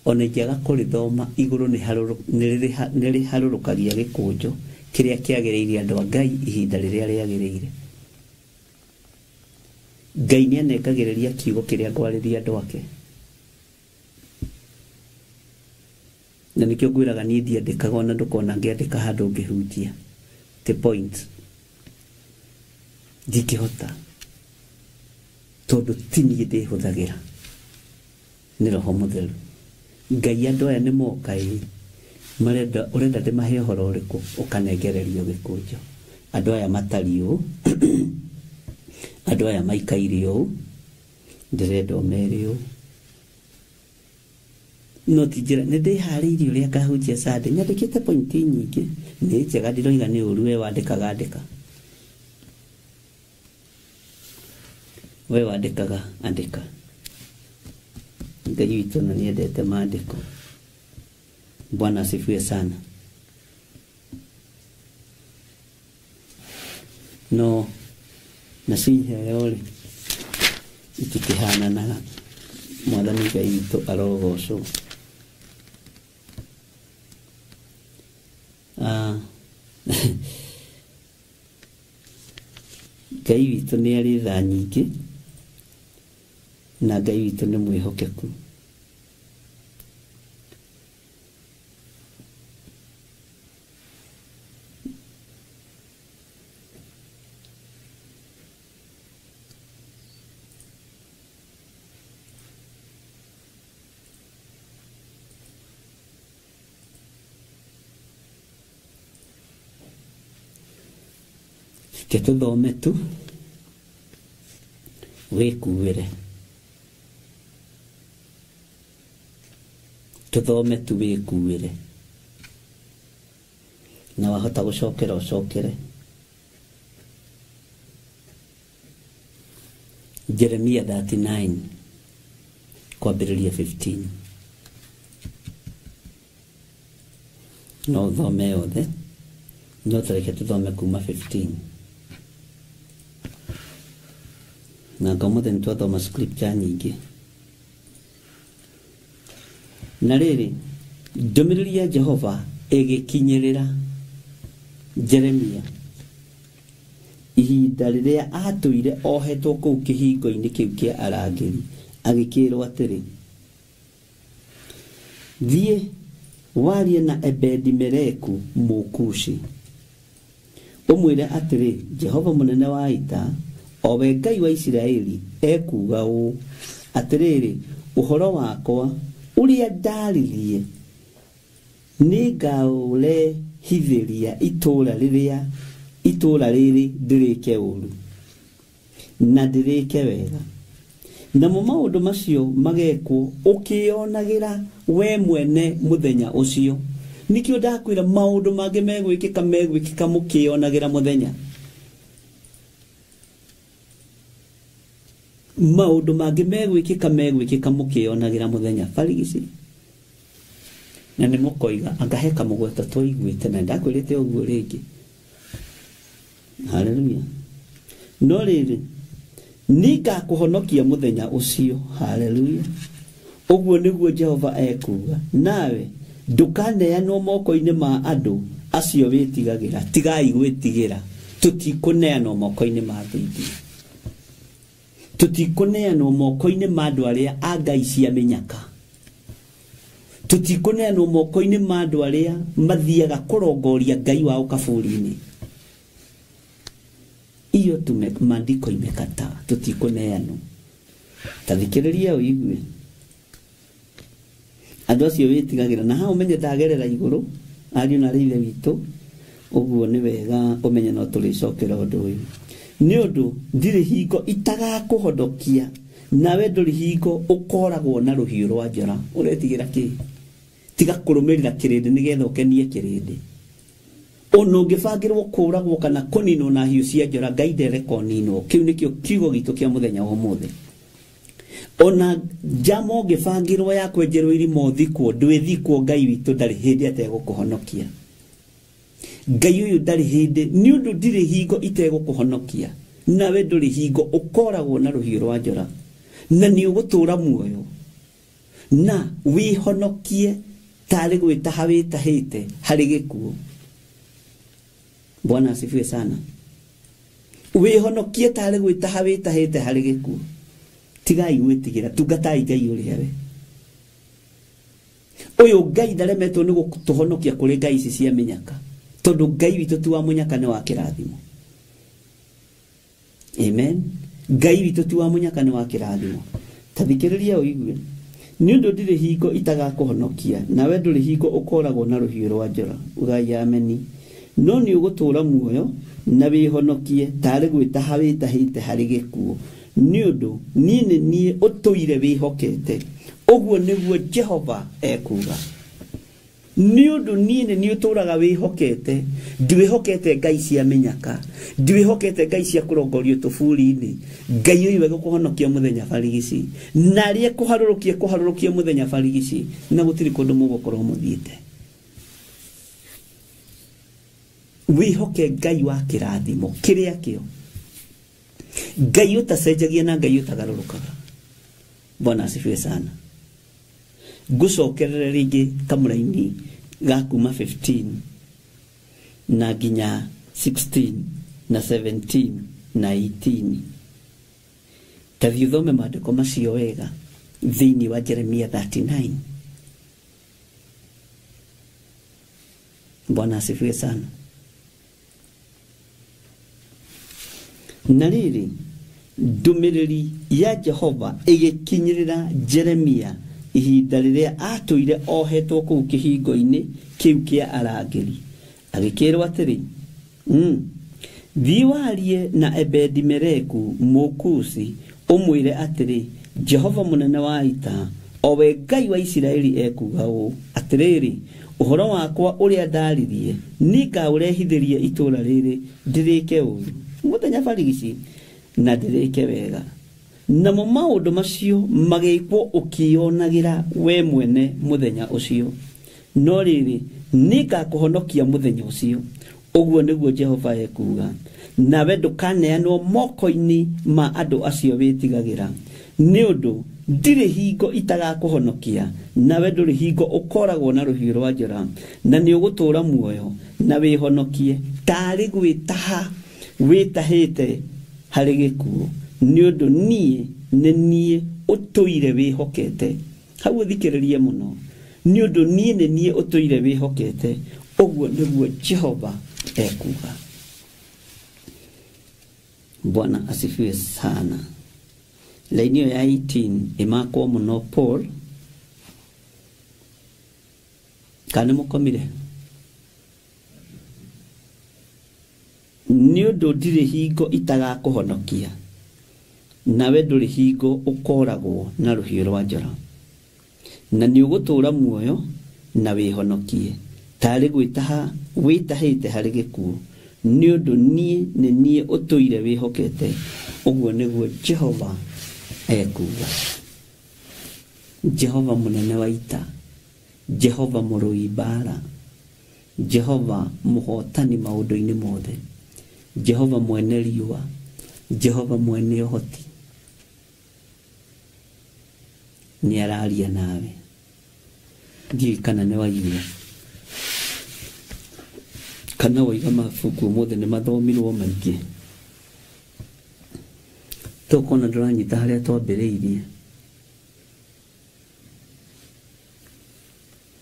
Ona ingĩaga kũrĩthoma igũrũ nĩ rĩharũrũkagia gĩkũnjo kĩrĩa kĩagĩrĩire andũ a Ngai ihinda rĩrĩa rĩagĩrĩire. Ngai nĩ anengagĩrĩria kiugo kĩrĩa ngwarĩria andũ ake, na nĩkĩo ngwĩraga niĩ ndiandĩkaga ona ndũkona ngĩandĩka handũ ngĩhunjia the point ndingĩhota, tondũ ti niĩ ndĩhũthagĩra, nĩ Roho Mũtheru. Ngai andũ aya nĩ moka ĩ, marenda ũrenda ndĩmahe ũhoro ũrĩkũ, ũkanengererio gĩkũnjo. Andũ aya matariĩ ũũ, andũ aya maikaire ũũ, ndĩrenda ũmere ũũ. No ti njĩra, nĩ ndĩharĩirie ũrĩa ngahunjia Sunday, nyandĩkĩte pointi nyingĩ, nĩ njega ndiroiga nĩ ũru, we wandĩkaga andĩka, we wandĩkaga andĩka. Ngai witũ na nĩendete maandĩko. Bwana asifiwe sana. No nacio iheo rĩ itikĩhananaga. Mwathani Ngai witũ arogocwo. Ngai witũ nĩ arĩ tha nyingĩ na Ngai witũ nĩ mwĩhokeku. Ke tũthome tu wĩkuĩre, tũthome tu wĩkuĩre, na wahota gũcokera ũcokere. Jeremia 39 kwambĩrĩria 15, no ũthome yothe, no tũreke tũthome kuma 15. Na ngomothe nĩ twathoma scripture nyingĩ. Na rĩrĩ, ndũmĩrĩri ya Jehova ĩgĩkinyĩrĩra Jeremia ihinda rĩrĩa atũire ohetwo kũu kĩhingo-inĩ kĩu kĩa arangĩri, agĩkĩrwo atĩrĩ, thiĩ warie na Ebedi-Meleku Mũkushi, ũmwĩre atĩrĩ, Jehova mũnene wa ita, o we Ngai wa Isiraeli, ekuuga ũũ, atĩrĩrĩ, ũhoro wakwa ũrĩa ndaririe nĩngaũrehithĩria itũũra rĩrĩ ndĩrĩke ũũru na ndĩrĩke wega, namo maũndũ macio magekwo ũkĩonagĩra we mwene mũthenya ũcio. Nĩkĩo ndakwĩra maũndũ mangĩ megwĩkĩka megwĩkĩka mũkĩonagĩra mũthenya. Maũndũ mangĩ megwĩkĩka megwĩkĩka mũkĩonagĩra mũthenya barigici. Na nĩ mũkoiga anga he kamũgweta twaiguĩte na ndakwĩrĩte ũguo rĩngĩ. Haleluya. No rĩrĩ, nĩngakũhonokia mũthenya ũcio. Haleluya. Ũguo nĩguo Jehova ekuuga, nawe ndũkaneanwo moko-inĩ ma andũ acio wĩtigagĩra. Tigai gwĩtigĩra, tũtikũneanwo moko-inĩ ma thĩinĩ, tũtikũneanwo moko-inĩ ma andũ arĩa a ngai cia mĩnyaka, tũtikũneanwo moko-inĩ ma andũ arĩa mathiaga kũrongoria Ngai wao kaburi-inĩ. Iyo tume maandiko imekataa, tũtikũneanwo. Tathikĩrĩria ũigue andũ acio wĩtigagĩra, na ha ũmenye ndagerera igũrũ ariũ na arĩ ithe witũ, ũguo nĩ wega ũmenye no tũrĩcokera ũndũ ũyũ. Nĩ ũndũ ndirĩ hingo itagakũhonokia, nawe ndũrĩ hingo ũkoragwo na rũhiũ rwa njora. Ũretigĩra kĩ? Tiga kũrũmĩrĩra kĩrĩndĩ nĩgetha ũkenie kĩrĩndĩ. Ona ũngĩbangĩrwo kũũragwo kana kũninwo na hiũ cia njora, Ngai ndereka ũninwo. Kĩu nĩkĩo kiugo gitũ kĩa mũthenya wa ũmũthĩ. Ona njama ũngĩbangĩrwo ya kwenjerwo irima ũthikwo, ndwĩthikwo, Ngai witũ ndarĩ hĩndĩ ategũkũhonokia. Ngai ũyũ ndarĩ hĩndĩ, nĩ ũndũ ndirĩ hingo itegũkũhonokia, nawe ndũrĩ hingo ũkoragwo na rũhiũ rwa njora, na nĩ ũgũtũũra muoyo na wĩhonokie tarĩ gwĩtaha wĩtahĩte harĩ gĩkuũ. Bwana asifiwe sana. Wĩhonokie tarĩ gwĩtaha wĩtahĩte harĩ gĩkuũ. Tigai gwĩtigĩra, tungatai Ngai ũrĩa we. Ũyũ Ngai ndaremetwo nĩ gũtũhonokia kũrĩ ngai ici cia mĩnyaka, tondũ Ngai witũ ti wa mũnyaka, nĩ wa kĩrathimo. Amen. Ngai witũ ti wa mũnyaka, nĩ wa kĩrathimo. Tathikĩrĩria ũigue. Nĩ ũndũ ndirĩ hingo itagakũhonokia, nawe ndũrĩ hingo ũkoragwo na rũhiũ rwa njora. Ugai ameni. No nĩ ũgũtũũra muoyo na wĩhonokie tarĩ gwĩtaha wĩtahĩte harĩ gĩkuũ, nĩ ũndũ niĩ nĩ niĩ ũtũire wĩhokete. Ũguo nĩguo Jehova ekuuga. Nĩ ũndũ niĩ nĩ niĩ ũtũũraga wĩhokete, ndiwĩhokete ngai cia mĩnyaka, ndiwĩhokete ngai cia kũrongorio tũburi-inĩ. Ngai ũyũ egũkũhonokia mũthenya barigici, na arĩa kũharũrũkia kũharũrũkia mũthenya barigici, na gũtirĩ kũndũ mũgũkorwo mũthiĩte. Wĩhoke Ngai wa kĩrathimo kĩrĩa kĩo, Ngai ũtacenjagia na Ngai ũtagarũrũkaga. Bwana asifiwe sana. Ngũcokerere rĩngĩ kamũraini ga kuma 15 na nginya 16 na 17 na 18. Ta thiĩ ũthome maandĩko macio wega thĩinĩ wa Jeremia 39. Bwana asifiwe sana. Na rĩrĩ, ndũmĩrĩri ya Jehova ĩgĩkinyĩrĩra Jeremia ihinda rĩrĩa atũire ohetwo kũu kĩhingo-inĩ kĩu kĩa arangĩri, agĩkĩrwo atĩrĩ, thiĩ warie na Ebedi-Meleku Mũkusi ũmwĩre atĩrĩ, Jehova mũnene wa ita, o we Ngai wa Isiraeli ekuuga ũũ, atĩrĩrĩ, ũhoro wakwa ũrĩa ndaririe nĩngaũrehithĩria itũũra rĩrĩ ndĩrĩke ũũru mũthenya barigici na ndĩrĩke wega. Namo maũndũ macio magĩkwo ũkĩonagĩra we mwene mũthenya ũcio, no rĩrĩ, nĩngakũhonokia mũthenya ũcio, ũguo nĩguo Jehova ekuuga, nawe ndũkaneanwo moko-inĩ ma andũ acio wĩtigagĩra, nĩ ũndũ ndirĩ hingo itagakũhonokia, nawe ndũrĩ hingo ũkoragwo na rũhiũ rwa njora, na nĩ ũgũtũũra muoyo na wĩhonokie taarĩ gwĩtaha wĩtahĩte harĩ gĩkuũ, nĩ ũndũ niĩ nĩ niĩ ũtũire wĩhokete. Hau ũthikĩrĩrie mũno, nĩ ũndũ niĩ nĩ niĩ ũtũire wĩhokete, ũguo nĩguo Jehova ekuuga. Bwana asifiwe sana. Laini ĩyo ya 18 ĩmakwo mũno Paul, kana mũkomire? Nĩ ũndũ ndirĩ hingo itagakũhonokia, nawe ndũrĩ hingo ũkoragwo na rũhiũ rwa njora, na nĩ ũgũtũũra muoyo na wĩhonokie taarĩ gwĩtaha wĩtahĩte harĩ gĩkuũ, nĩ ũndũ niĩ nĩ niĩ ũtũire wĩhokete, ũguo nĩguo Jehova ekuuga. Jehova mũnene wa ita, Jehova mũrũi mbaara, Jehova mũhotani maũndũ-inĩ mothe, Jehova mwene riũa, Jehova mwene ũhoti, nĩ araria nawe. Ndiũĩ kana nĩ waigua kana waiga mabuku ũmũthĩ nĩ mathomirwo maingĩ, tũkona ndũranyita harĩa twambĩrĩirie.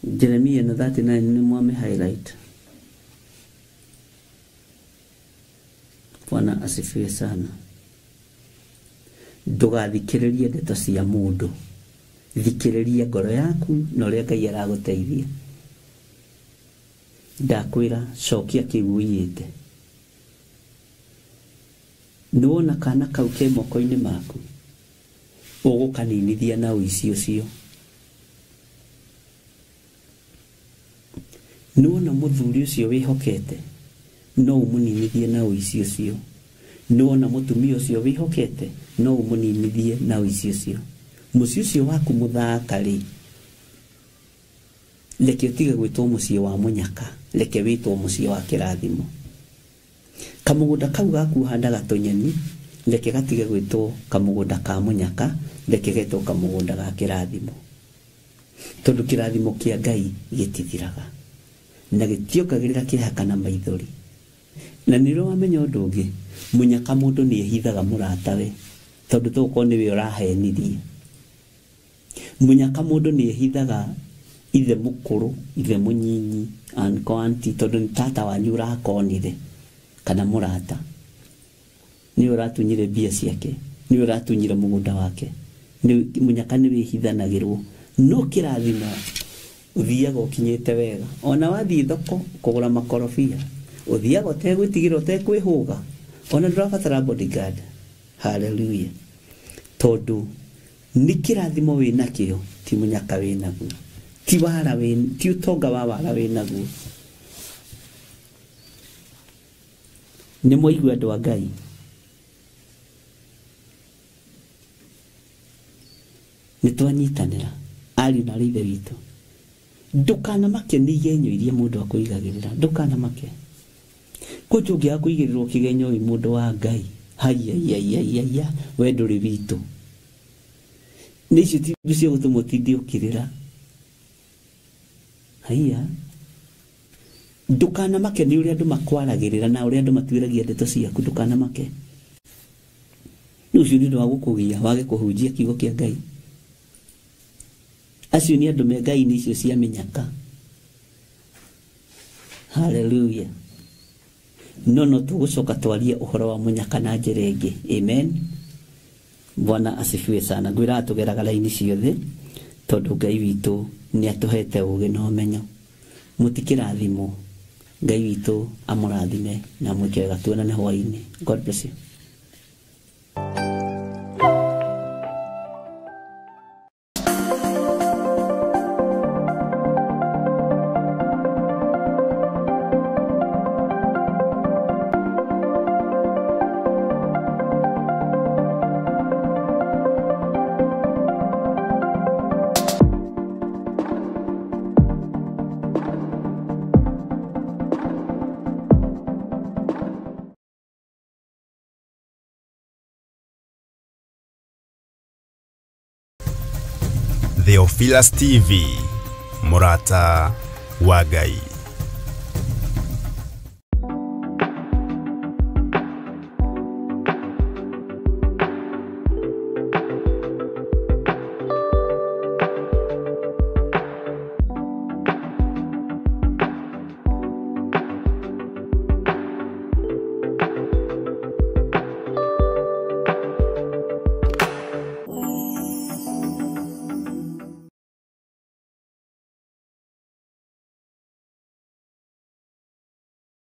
Jeremia na 39 nĩ mwame highlight. Bwana asifiwe sana. Ndũgathikĩrĩrie ndeto cia mũndũ, thikĩrĩria ngoro yaku na ũrĩa Ngai aragũteithia. Ndakwĩra cokia kĩu ũiyĩte. Nĩwona kana kau ke moko-inĩ maku, ũgũkaninithia na ũici ũcio. Nĩwona mũthuri ũcio wĩhokete, no ũmũninithie na ũici ũcio. Nĩwona mũtumia ũcio wĩhokete, no ũmũninithie na ũici ũcio. Mũciĩ ũcio waku mũthaka rĩ, reke ũtige gwĩtwo mũciĩ wa mũnyaka, reke wĩtwo mũciĩ wa kĩrathimo. Kamũgũnda kau gaku ũhandaga tũnyeni, reke gatige gwĩtwo kamũgũnda ka mũnyaka, reke getwo kamũgũnda ga kĩrathimo, tondũ kĩrathimo kĩa Ngai gĩtithiraga na gĩtiongagĩrĩra kĩeha kana maithori. Na nĩrĩo wamenya ũndũ ũngĩ, mũnyaka mũndũ nĩ ehithaga mũratawe, tondũ tũgũkorwo nĩwe ũrahenirie. Mũnyaka mũndũ nĩ ehithaga ithe mũkũrũ, ithe mũnyinyi, uncle, auntie, tondũ nĩ tata wanyu ũrakonire kana mũrata, nĩwe ũratunyire mbia ciake, nĩwe ũratunyire mũgũnda wake. Mũnyaka nĩ wĩhithanagĩrwo, no kĩrathimo ũthiaga ũkinyĩte wega. Ona wathiĩ thoko kũgũra makorobia, ũthiaga ũtegwĩtigĩra, ũtekwĩhũga, ona ndũrabatara bodyguard. Hallelujah. Tondũ nĩ kĩrathimo wĩnakĩo, ti mũnyaka wĩnaguo, ti wara wĩ, ti ũtonga wa wara wĩnaguo. Nĩ mwaigua andũ a Ngai? Nĩ twanyitanĩra ariũ na ithe witũ. Ndũkanamake nĩ igenyo iria mũndũ akũigagĩrĩra, ndũkanamake. Kũnjũ ũngĩaga kũigĩrĩrwo kĩgenyo wĩ mũndũ wa Ngai, haiya, we ndũrĩ witũ. Nĩ icio ti indo cia gũtũma ũtinde ũkĩrĩra. Haiya, ndũkanamake nĩ ũrĩa andũ makwaragĩrĩra na ũrĩa andũ matuĩragia ndeto ciaku, ndũkanamake. Nĩ ũcio nĩ ũndũ wa gũkũgia wage kũhunjia kiugo kĩa Ngai. Acio nĩ andũ me Ngai-inĩ icio cia mĩnyaka. Hallelujah. No no tũgũcoka twarie ũhoro wa mũnyaka na njĩra ĩngĩ. Amen. Bwana asifiwe sana. Ngwĩraga tũgeraga raini ciothe tondũ Ngai witũ nĩ atũhete ũũgĩ na ũmenyo. Mũtikĩrathimwo. Ngai witũ amũrathime na amwĩke wega. Tuonane hwaĩ-inĩ. God bless you. Theophilus TV, Murata wa Ngai.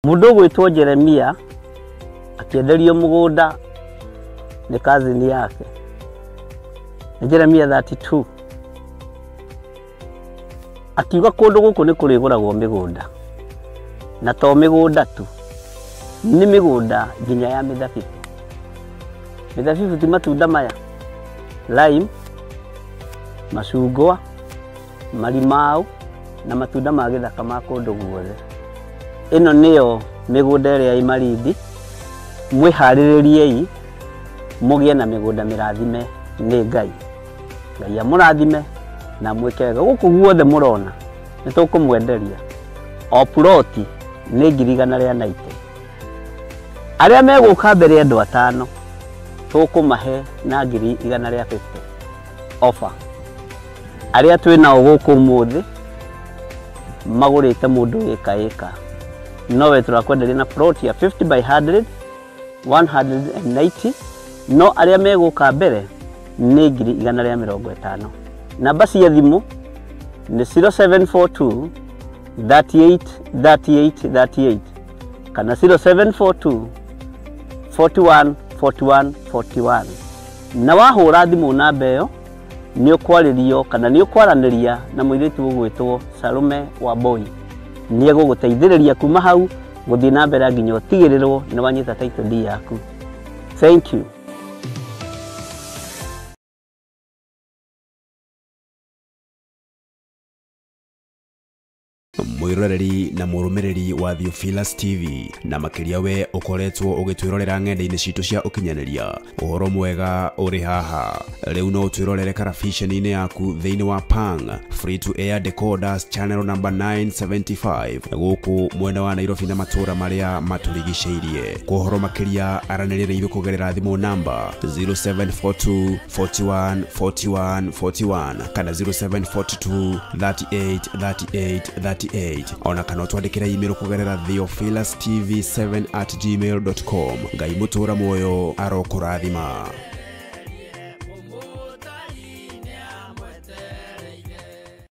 Mũndũ ũgwĩtwo Jeremia akĩenderio mũgũnda nĩ kazini yake. Nĩ Jeremia 32. Akiuga kũndũ gũkũ nĩ kũrĩgũragwo mĩgũnda. Na to mĩgũnda tu, nĩ mĩgũnda nginya ya mĩthabibũ. Mĩthabibũ ti matunda maya, lime, macungwa, marimau na matunda ma gĩthaka ma kũndũ guothe. Ĩno nĩyo mĩgũnda ĩrĩa ĩ Malindi. Mwĩharĩrĩriei mũgĩe na mĩgũnda mĩrathime nĩ Ngai. Ngai amũrathime na mwĩke wega. Gũkũ guothe mũrona nĩ tũkũmwenderia. O ploti nĩ 190,000. Arĩa megũka mbere andũ atano tũkũmahe na 150,000 offer. Arĩa twĩ nao gũkũ ũmũthĩ magũrĩte mũndũ ĩka ĩka. Nowe tũrakwenderia na plot ya 50 by 100, 190. No arĩa megũka mbere nĩ 150,000. Namba cia thimũ nĩ 0742 38 38 38 kana 0742 41 41 41. Na wahũra thimũ namba ĩyo nĩ ũkwarĩrio kana nĩ ũkwaranĩria na mũirĩtu ũgwĩtwo Salome Wambui. Nĩ egũgũteithĩrĩria kuma hau gũthiĩ na mbere nginya ũtigĩrĩrwo nĩ wanyita title deed yaku. Thank you. Mwiroreri na mũrũmĩrĩri wa Theophilus TV na makĩria we ũkoretwo ũgĩtwĩrorera ng'enda-inĩ citũ cia ũkinyanĩria, ũhoro mwega ũrĩ haha. Rĩu no ũtwĩrorere karabiceni-inĩ yaku thĩinĩ wa Pang Free to Air Decoders channel number 975 gũkũ mwena wa Nairobi na matũũra marĩa matũrigicĩirie. Kwa ũhoro makĩria aranĩria na ithuĩ kũgerera thimũ namba 0742 41 41 41 kana 0742 38 38 38 ona kana twandĩkĩre email kũgerera theophilustv7@gmail.com. Ngai mũtũra muoyo arokũrathima.